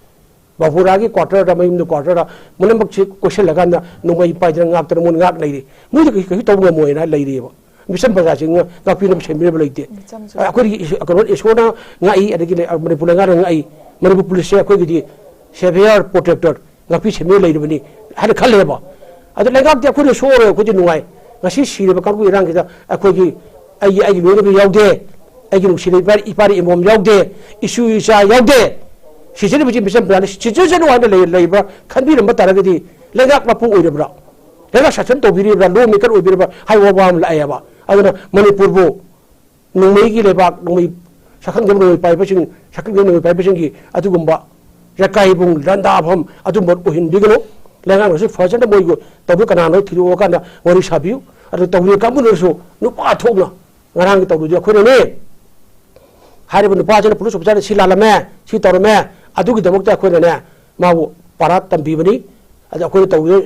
ꯕꯥꯕꯨꯔꯥꯒꯤ ꯀ꯭ꯋꯥꯇꯔꯗ, ꯃꯌꯨꯝꯗ ꯀ꯭ꯋꯥꯇꯔꯗ ꯄꯨꯝꯅꯃꯛꯁꯤ ꯀꯣꯏꯁꯤꯜꯂꯀꯥꯟꯗ ꯅꯣꯡꯃꯩ ꯄꯥꯏꯗꯅ ꯉꯥꯛꯇꯅ ꯃꯣꯏ ꯉꯥꯛ ꯂꯩꯔꯤ꯫ ꯃꯣꯏꯗ ꯀꯩꯁꯨ ꯀꯩꯁꯨ ꯇꯧꯕ ꯉꯝꯃꯣꯏꯅ ꯂꯩꯔꯤꯑꯕ꯫ ꯃꯤꯆꯝ ꯄ꯭ꯔꯖꯥꯁꯤꯡꯅ ꯉꯥꯛꯄꯤꯅꯕ ꯁꯦꯝꯕꯤꯅꯕ ꯂꯩꯇꯦ꯫ ꯃꯤꯆꯝꯁꯨ ꯑꯩꯈꯣꯏꯒꯤ ꯏꯁ-, ꯀꯩꯅꯣ, ꯏꯁꯣꯔꯅ ꯉꯥꯛꯏ, ꯑꯗꯒꯤ ꯂꯩ-, ꯃꯅꯤꯄꯨꯔ ꯂꯩꯉꯥꯛꯅ ꯉꯥꯛꯏ, ꯃꯅꯤꯄꯨꯔ ꯄꯨꯂꯤꯁꯁꯦ ꯑꯩꯈꯣꯏꯒꯤꯗꯤ ꯁꯦꯚꯤꯌꯔ ꯄ꯭ꯔꯣꯇꯦꯛꯇꯔ, ꯉꯥꯛꯄꯤ ꯁꯦꯝꯕꯤꯕ ꯂꯩꯔꯕꯅꯤ ꯍꯥꯏꯅ ꯈꯜꯂꯦꯕ꯫ ꯑꯗꯣ ꯂꯩꯉꯥꯛꯇꯤ ꯑꯩꯈꯣꯏꯅ ꯁꯣꯛꯑꯔꯣꯏ, ꯑꯩꯈꯣꯏꯗꯤ ꯅꯨꯡꯉꯥꯏ꯫ ꯉꯁꯤ ꯁꯤꯔꯤꯕ ꯀꯥꯡꯕꯨ ꯏꯔꯥꯡꯁꯤꯗ ꯑꯩꯈꯣꯏꯒꯤ, ꯑꯩꯒꯤ, ꯑꯩꯒꯤ ꯂꯣꯏꯅꯕꯤ ꯌꯥꯎꯗꯦ, ꯑꯩꯒꯤ ꯅꯨꯡꯁꯤꯕ ꯏꯄꯥ, ꯏꯄꯥ ꯏꯃꯣꯝ ꯌꯥꯎꯗꯦ, ꯏꯁꯨ ꯏꯆꯥ ꯌꯥꯎꯗꯦ꯫ ꯁꯤꯖꯅꯕꯁꯤ ꯃꯤꯆꯝ ꯄ꯭ꯔꯖꯥꯅ ꯁꯤꯖꯁꯅꯨ ꯍꯥꯏꯅ ꯂꯩ-, ꯂꯩꯕ꯭ꯔꯥ ꯈꯟꯕꯤꯔꯝꯕ ꯇꯥꯔꯒꯗꯤ ꯂꯩꯉꯥꯛ ꯃꯄꯨ ꯑꯣꯏꯔꯕ꯭ꯔꯥ? ꯂꯩꯉꯥꯛ ꯁꯥꯁꯟ ꯇꯧꯕꯤꯔꯤꯕ꯭ꯔꯥ, ꯂꯣ ꯃꯦꯀꯔ ꯑꯣꯏꯕꯤꯔꯕ꯭ꯔꯥ ꯍꯥꯏꯕ ꯋꯥ ꯑꯃ ꯂꯥꯛꯑꯦꯕ꯫ ꯑꯗꯨꯅ ꯃꯅꯤꯄꯨꯔꯕꯨ ꯅꯣꯡꯃꯩꯒꯤ ꯂꯩꯕꯥꯛ, ꯅꯣꯡꯃꯩ ꯁꯛꯈꯪꯗꯕ ꯅꯣꯡꯃꯩ ꯄꯥꯏꯕꯁꯤꯡ, ꯁꯛꯈꯪꯗꯕ ꯅꯣꯡꯃꯩ ꯄꯥꯏꯕꯁꯤꯡꯒꯤ ꯑꯗꯨꯒꯨꯝꯕ ꯌꯥꯀꯥꯏꯕꯨꯡ ꯂꯥꯟꯗꯥꯐꯝ ꯑꯗꯨꯝꯕ ꯑꯣꯏꯍꯟꯕꯤꯒꯅꯨ꯫ ꯂꯩꯉꯥꯛꯅꯁꯨ ꯐꯖꯅ ꯃꯣꯏꯕꯨ ꯇꯧꯕ ꯀꯅꯥꯅꯣ ꯊꯤꯗꯣꯛꯑꯀꯥꯟꯗ ꯋꯥꯔꯤ ꯁꯥꯕꯤꯌꯨ꯫ ꯑꯗꯨ ꯇꯧꯔꯤꯕ ꯀꯥꯡꯕꯨꯅꯁꯨ ꯅꯨꯄꯥ ꯊꯣꯛꯅ ꯉꯔꯥꯡꯒꯤ ꯇꯧꯔꯤꯗꯨ ꯑꯩꯈꯣꯏꯅꯅꯦ, ꯍꯥꯏꯔꯤꯕ ꯅꯨꯄꯥꯁꯤꯅ ꯄꯨꯂꯤꯁ ꯑꯣꯐꯤꯁꯥꯔꯅ ꯁꯤ ꯂꯥꯜꯂꯝꯃꯦ, ꯁꯤ ꯇꯧꯔꯝꯃꯦ, ꯑꯗꯨꯒꯤꯗꯃꯛꯇ ꯑꯩꯈꯣꯏꯅꯅꯦ ꯃꯥꯕꯨ ꯄꯥꯔꯥ ꯇꯝꯕꯤꯕꯅꯤ꯫ ꯑꯗ ꯑꯩꯈꯣꯏꯅ ꯇꯧꯔꯤꯗꯨ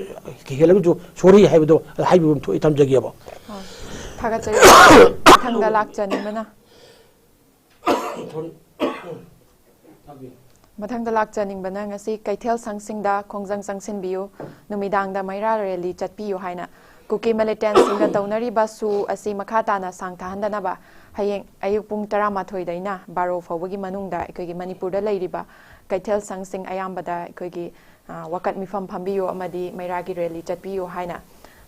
ꯍꯦꯜꯂꯒꯁꯨ ꯁꯣꯔꯤ ꯍꯥꯏꯕꯗꯣ ꯑꯗ ꯍꯥꯏꯕꯤꯐꯝ ꯊꯣꯛꯏ, ꯊꯝꯖꯒꯦꯕ꯫ ꯑꯣ, ꯊꯥꯒꯠꯆꯔꯤ꯫ ꯃꯊꯪꯗ ꯂꯥꯛꯆꯅꯤꯡꯕꯅ? ꯃꯊꯪꯗ ꯂꯥꯛꯆꯅꯤꯡꯕꯅ ꯉꯁꯤ ꯀꯩꯊꯦꯜ ꯁꯪꯁꯤꯡꯗ ꯈꯣꯡꯖꯪ ꯆꯪꯁꯤꯟꯕꯤꯌꯨ, ꯅꯨꯃꯤꯗꯥꯡꯗ ꯃꯩꯔꯥ ꯔꯦꯂꯤ ꯆꯠꯄꯤꯌꯨ ꯍꯥꯏꯅ ꯀꯨꯀꯤ ꯃꯤꯂꯤꯇꯦꯟꯁꯤꯡꯒ ꯇꯧꯅꯔꯤꯕ ꯁꯨ ꯑꯁꯤ ꯃꯈꯥ ꯇꯥꯅ ꯁꯥꯡꯊꯍꯟꯗꯅꯕ ꯍꯌꯦꯡ ꯑꯌꯨꯛ ꯄꯨꯡ ꯇꯔꯥꯃꯥꯊꯣꯏꯗꯩꯅ ꯕꯥꯔꯣ ꯐꯥꯎꯕꯒꯤ ꯃꯅꯨꯡꯗ ꯑꯩꯈꯣꯏꯒꯤ ꯃꯅꯤꯄꯨꯔꯗ ꯂꯩꯔꯤꯕ ꯀꯩꯊꯦꯜ ꯁꯪꯁꯤꯡ ꯑꯌꯥꯝꯕꯗ ꯑꯩꯈꯣꯏꯒꯤ, ꯑ, ꯋꯥꯀꯠ ꯃꯤꯐꯝ ꯐꯝꯕꯤꯌꯨ ꯑꯃꯗꯤ ꯃꯩꯔꯥꯒꯤ ꯔꯦꯂꯤ ꯆꯠꯄꯤꯌꯨ ꯍꯥꯏꯅ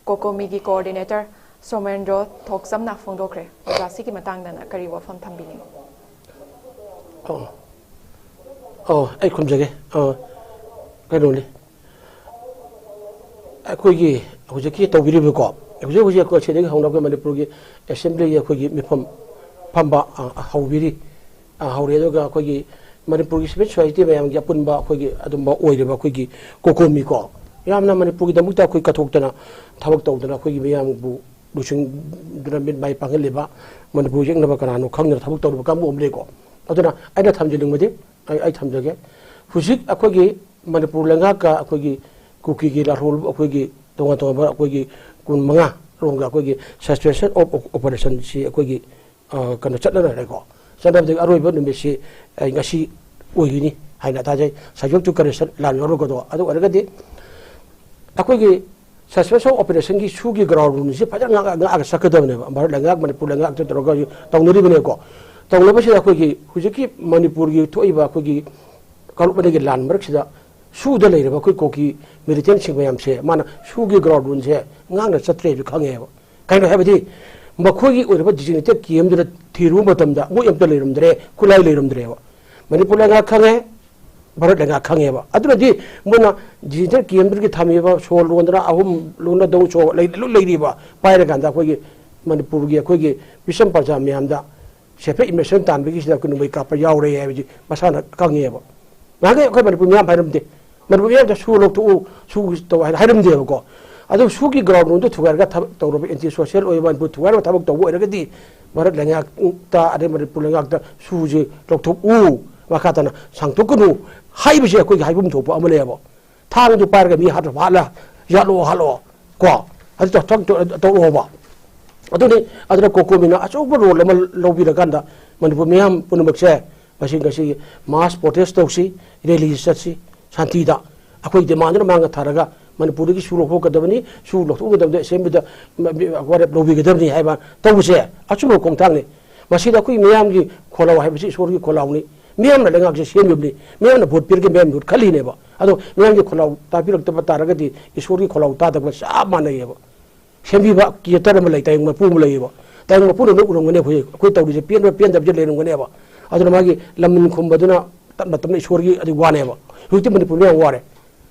ꯀꯣꯀꯣꯃꯤꯒꯤ ꯀꯣꯑꯣꯔꯗꯤꯅꯦꯇꯔ ꯁꯣꯃꯦꯟꯗ꯭ꯔꯣ ꯊꯣꯛꯆꯝꯅ ꯐꯣꯡꯗꯣꯛꯈ꯭ꯔꯦ꯫ ꯑꯣꯖꯥ, ꯁꯤꯒꯤ ꯃꯇꯥꯡꯗꯅ ꯀꯔꯤ ꯋꯥꯐꯝ ꯊꯝꯕꯤꯅꯤꯡꯏ? ꯑꯣ, ꯑꯣ, ꯑꯩ ꯈꯨꯝꯖꯒꯦ꯫ ꯑ, ꯀꯩꯅꯣꯅꯤ, ꯑꯩꯈꯣꯏꯒꯤ ꯍꯧꯖꯤꯛꯀꯤ ꯇꯧꯕꯤꯔꯤꯕꯀꯣ, ꯍꯧꯖꯤꯛ ꯍꯧꯖꯤꯛ ꯑꯩꯈꯣꯏ ꯁꯤꯗꯒꯤ ꯍꯧꯅ ꯑꯩꯈꯣꯏ ꯃꯅꯤꯄꯨꯔꯒꯤ ꯑꯦꯁꯦꯝꯕ꯭ꯂꯤꯒꯤ ꯑꯩꯈꯣꯏꯒꯤ ꯃꯤꯐꯝ ꯐꯝꯕ, ꯑ, ꯍꯧꯕꯤꯔꯤ꯫ ꯑ, ꯍꯧꯔꯦ꯫ ꯑꯗꯨꯒ ꯑꯩꯈꯣꯏꯒꯤ ꯃꯅꯤꯄꯨꯔꯒꯤ ꯁꯤꯚꯤꯜ ꯁꯣꯁꯥꯏꯇꯤ ꯃꯌꯥꯝꯒꯤ ꯑꯄꯨꯟꯕ ꯑꯩꯈꯣꯏꯒꯤ ꯑꯗꯨꯝꯕ ꯑꯣꯏꯔꯤꯕ ꯑꯩꯈꯣꯏꯒꯤ ꯀꯣꯀꯣꯃꯤꯀꯣ, ꯌꯥꯝꯅ ꯃꯅꯤꯄꯨꯔꯒꯤꯗꯃꯛꯇ ꯑꯩꯈꯣꯏ ꯀꯠꯊꯣꯛꯇꯅ ꯊꯕꯛ ꯇꯧꯗꯅ ꯑꯩꯈꯣꯏꯒꯤ ꯃꯤꯌꯥꯝꯕꯨ ꯂꯨꯆꯤꯡꯗꯨꯅ ꯃꯤꯠ ꯃꯥꯏ ꯄꯥꯡꯍꯜꯂꯤꯕ, ꯃꯅꯤꯄꯨꯔ ꯌꯦꯛꯅꯕ ꯀꯅꯥꯅꯣ ꯈꯪꯗꯅ ꯊꯕꯛ ꯇꯧꯔꯤꯕ ꯀꯥꯡꯕꯨ ꯑꯃ ꯂꯩꯀꯣ꯫ ꯑꯗꯨꯅ ꯑꯩꯅ ꯊꯝꯖꯅꯤꯡꯕꯗꯤ, ꯑꯩ ꯑꯩ ꯊꯝꯖꯒꯦ, ꯍꯧꯖꯤꯛ ꯑꯩꯈꯣꯏꯒꯤ ꯃꯅꯤꯄꯨꯔ ꯂꯩꯉꯥꯛꯀ ꯑꯩꯈꯣꯏꯒꯤ ꯀꯨꯀꯤꯒꯤ ꯂꯥꯜꯍꯧꯕ ꯑꯩꯈꯣꯏꯒꯤ ꯇꯣꯉꯥꯟ ꯇꯣꯉꯥꯟꯕ ꯑꯩꯈꯣꯏꯒꯤ ꯀꯨꯟ ꯃꯉꯥ ꯔꯣꯝꯒ ꯑꯩꯈꯣꯏꯒꯤ suspension of operationꯁꯤ ꯑꯩꯈꯣꯏꯒꯤ ꯀꯩꯅꯣ ꯆꯠꯅꯔꯦꯀꯣ꯫ ꯆꯠꯅꯕꯗꯒꯤ ꯑꯔꯣꯏꯕ ꯅꯨꯃꯤꯠꯁꯤ ꯑꯩ ꯉꯁꯤ ꯑꯣꯏꯒꯅꯤ ꯍꯥꯏꯅ ꯊꯥꯖꯩ, subject to correction, ꯂꯥꯟ ꯉꯥꯡꯂꯒꯗꯣ꯫ ꯑꯗꯨ ꯑꯣꯏꯔꯒꯗꯤ ꯑꯩꯈꯣꯏꯒꯤ suspension of operationꯒꯤ ꯁꯨꯒꯤ ground ruleꯁꯤ ꯐꯖꯅ ꯉꯥꯛꯑ- ꯉꯥꯛꯑꯒ ꯆꯠꯀꯗꯕꯅꯦꯕ꯫ ꯚꯥꯔꯠ ꯂꯩꯉꯥꯛ, ꯃꯅꯤꯄꯨꯔ ꯂꯩꯉꯥꯛꯇ ꯇꯧꯔꯒ ꯇꯧꯅꯔꯤꯕꯅꯦꯀꯣ꯫ ꯇꯧꯅꯕꯁꯤꯗ ꯑꯩꯈꯣꯏꯒꯤ ꯍꯧꯖꯤꯛꯀꯤ ꯃꯅꯤꯄꯨꯔꯒꯤ ꯊꯣꯛꯏꯕ ꯑꯩꯈꯣꯏꯒꯤ ꯀꯥꯡꯂꯨꯞ ꯑꯅꯤꯒꯤ ꯂꯥꯟ ꯃꯔꯛꯁꯤꯗ ꯁꯨꯗ ꯂꯩꯔꯤꯕ ꯑꯩꯈꯣꯏ ꯀꯨꯀꯤ militantꯁꯤꯡ ꯃꯌꯥꯝꯁꯦ ꯃꯥꯅ ꯁꯨꯒꯤ ground ruleꯁꯦ ꯉꯥꯛꯅ ꯆꯠꯇ꯭ꯔꯦꯁꯨ ꯈꯪꯉꯦꯕ꯫ ꯀꯩꯅꯣ ꯍꯥꯏꯕꯗꯤ ꯃꯈꯣꯏꯒꯤ ꯑꯣꯏꯔꯤꯕ designated campꯗꯨꯗ ꯊꯤꯔꯨꯕ ꯃꯇꯝꯗ ꯃꯣꯏ ꯑꯝꯇ ꯂꯩꯔꯝꯗ꯭ꯔꯦ, ꯈꯨꯠꯂꯥꯏ ꯂꯩꯔꯝꯗ꯭ꯔꯦꯕ꯫ ꯃꯅꯤꯄꯨꯔ ꯂꯩꯉꯥꯛ ꯈꯪꯉꯦ, ꯚꯥꯔꯠ ꯂꯩꯉꯥꯛ ꯈꯪꯉꯦꯕ꯫ ꯑꯗꯨꯅꯗꯤ ꯃꯣꯏꯅ designated campꯗꯨꯒꯤ ꯊꯝꯃꯤꯕ ꯁꯣ ꯂꯣꯟꯗꯅ ꯑꯍꯨꯝ ꯂꯣꯟꯅ ꯗꯧ ꯁꯣ ꯂꯩ- ꯂꯣꯏ ꯂꯩꯔꯤꯕ ꯄꯥꯏꯔꯀꯥꯟꯗ ꯑꯩꯈꯣꯏꯒꯤ ꯃꯅꯤꯄꯨꯔꯒꯤ ꯑꯩꯈꯣꯏꯒꯤ ꯃꯤꯆꯝ ꯄ꯭ꯔꯖꯥ ꯃꯌꯥꯝꯗ separate information ꯇꯥꯟꯕꯒꯤꯁꯤꯗ ꯑꯩꯈꯣꯏ ꯅꯣꯡꯃꯩ ꯀꯥꯞꯄ ꯌꯥꯎꯔꯦ ꯍꯥꯏꯕꯁꯤ ꯃꯁꯥꯅ ꯈꯪꯉꯦꯕ꯫ ꯉꯍꯥꯟꯒꯩ ꯑꯩꯈꯣꯏ ꯃꯅꯤꯄꯨꯔ ꯃꯤꯌꯥꯝ ꯍꯥꯏꯔꯝꯗꯦ, ꯃꯅꯤꯄꯨꯔ ꯃꯤꯌꯥꯝꯗ ꯁꯨ ꯂꯧꯊꯣꯛꯎ, ꯁꯨ ꯇꯧ ꯍꯥꯏꯅ ꯍꯥꯏꯔꯝꯗꯦꯕꯀꯣ꯫ ꯑꯗꯨ ꯁꯨꯒꯤ ground ruleꯗꯨ ꯊꯨꯒꯥꯏꯔꯒ ꯊꯕꯛ ꯇꯧꯔꯕ, anti social ꯑꯣꯏꯕ, ꯃꯅꯤꯄꯨꯔ ꯊꯨꯒꯥꯏꯅꯕ ꯊꯕꯛ ꯇꯧꯕ ꯑꯣꯏꯔꯒꯗꯤ ꯚꯥꯔꯠ ꯂꯩꯉꯥꯛꯇ ꯑꯗꯩ ꯃꯅꯤꯄꯨꯔ ꯂꯩꯉꯥꯛꯇ ꯁꯨꯁꯦ ꯂꯧꯊꯣꯛꯎ, ꯃꯈꯥ ꯇꯥꯅ ꯁꯥꯡꯗꯣꯛꯀꯅꯨ ꯍꯥꯏꯕꯁꯦ ꯑꯩꯈꯣꯏꯒꯤ ꯍꯥꯏꯐꯝ ꯊꯣꯛꯄ ꯑꯃ ꯂꯩꯌꯦꯕ꯫ ꯊꯥꯡꯗꯨ ꯄꯥꯏꯔꯒ ꯃꯤ ꯍꯥꯠꯂꯣ, ꯍꯥꯠꯂꯣ, ꯌꯥꯠꯂꯣ, ꯍꯥꯠꯂꯣ, ꯀꯣ, ꯑꯗꯨ ꯇꯧ-, ꯇꯧ-, ꯇꯧ-, ꯇꯧꯔꯛꯑꯣꯕ꯫ ꯑꯗꯨꯅꯤ, ꯑꯗꯨꯅ ꯀꯣꯀꯣꯃꯤꯅ ꯑꯆꯧꯕ role ꯑꯃ ꯂꯧꯕꯤꯔꯀꯥꯟꯗ ꯃꯅꯤꯄꯨꯔ ꯃꯤꯌꯥꯝ ꯄꯨꯝꯅꯃꯛꯁꯦ ꯉꯁꯤ, ꯉꯁꯤ mass protest ꯇꯧꯁꯤ, rally ꯆꯠꯁꯤ, ꯁꯥꯟꯇꯤꯗ ꯑꯩꯈꯣꯏ demandꯗꯨꯅ ꯃꯥꯡꯗ ꯊꯥꯔꯒ ꯃꯅꯤꯄꯨꯔꯗꯒꯤ ꯁꯨ ꯂꯧꯊꯣꯛꯀꯗꯕꯅꯤ, ꯁꯨ ꯂꯧꯊꯣꯛꯀꯗꯕꯗ assemblyꯗ ꯋꯥꯔꯦꯞ ꯂꯧꯕꯤꯒꯗꯕꯅꯤ ꯍꯥꯏꯕ ꯇꯧꯕꯁꯦ ꯑꯆꯨꯝꯕ ꯈꯣꯡꯊꯥꯡꯅꯤ꯫ ꯃꯁꯤꯗ ꯑꯩꯈꯣꯏ ꯃꯤꯌꯥꯝꯒꯤ ꯈꯣꯜꯂꯥꯎ ꯍꯥꯏꯕꯁꯤ ꯏꯁꯣꯔꯒꯤ ꯈꯣꯜꯂꯥꯎꯅꯤ꯫ ꯃꯤꯌꯥꯝꯅ ꯂꯩꯉꯥꯛꯁꯦ ꯁꯦꯝꯃꯤꯕꯅꯤ꯫ ꯃꯤꯌꯥꯝꯅ vote ꯄꯤꯔꯒ ꯃꯤꯌꯥꯝ ꯌꯣꯠ ꯈꯜꯂꯤꯅꯦꯕ꯫ ꯑꯗꯣ ꯃꯤꯌꯥꯝꯒꯤ ꯈꯣꯜꯂꯥꯎ ꯇꯥꯕꯤꯔꯛꯇꯕ ꯇꯥꯔꯒꯗꯤ ꯏꯁꯣꯔꯒꯤ ꯈꯣꯜꯂꯥꯎ ꯇꯥꯗꯕꯒ ꯆꯞ ꯃꯥꯟꯅꯩꯌꯦꯕ꯫ ꯁꯦꯝꯕꯤꯕ ꯀꯤꯌꯦꯇꯔ ꯑꯃ ꯂꯩ, ꯇꯥꯏꯕꯪ ꯃꯄꯨ ꯑꯃ ꯂꯩꯌꯦꯕ꯫ ꯇꯥꯏꯕꯪ ꯃꯄꯨꯅ ꯂꯣꯏ ꯎꯔꯝꯒꯅꯤ, ꯑꯩꯈꯣꯏ, ꯑꯩꯈꯣꯏ ꯇꯧꯔꯤꯁꯦ ꯄꯦꯟꯕ ꯄꯦꯟꯗꯕꯁꯦ ꯂꯩꯔꯝꯒꯅꯦꯕ꯫ ꯑꯗꯨꯅ ꯃꯥꯒꯤ ꯂꯃꯟ ꯈꯨꯝꯕꯗꯨꯅ ꯇꯞꯅ ꯇꯞꯅ ꯏꯁꯣꯔꯒꯤ ꯑꯗꯨ ꯋꯥꯅꯦꯕ꯫ ꯍꯧꯖꯤꯛꯇꯤ ꯃꯅꯤꯄꯨꯔ ꯃꯌꯥꯝ ꯋꯥꯔꯦ꯫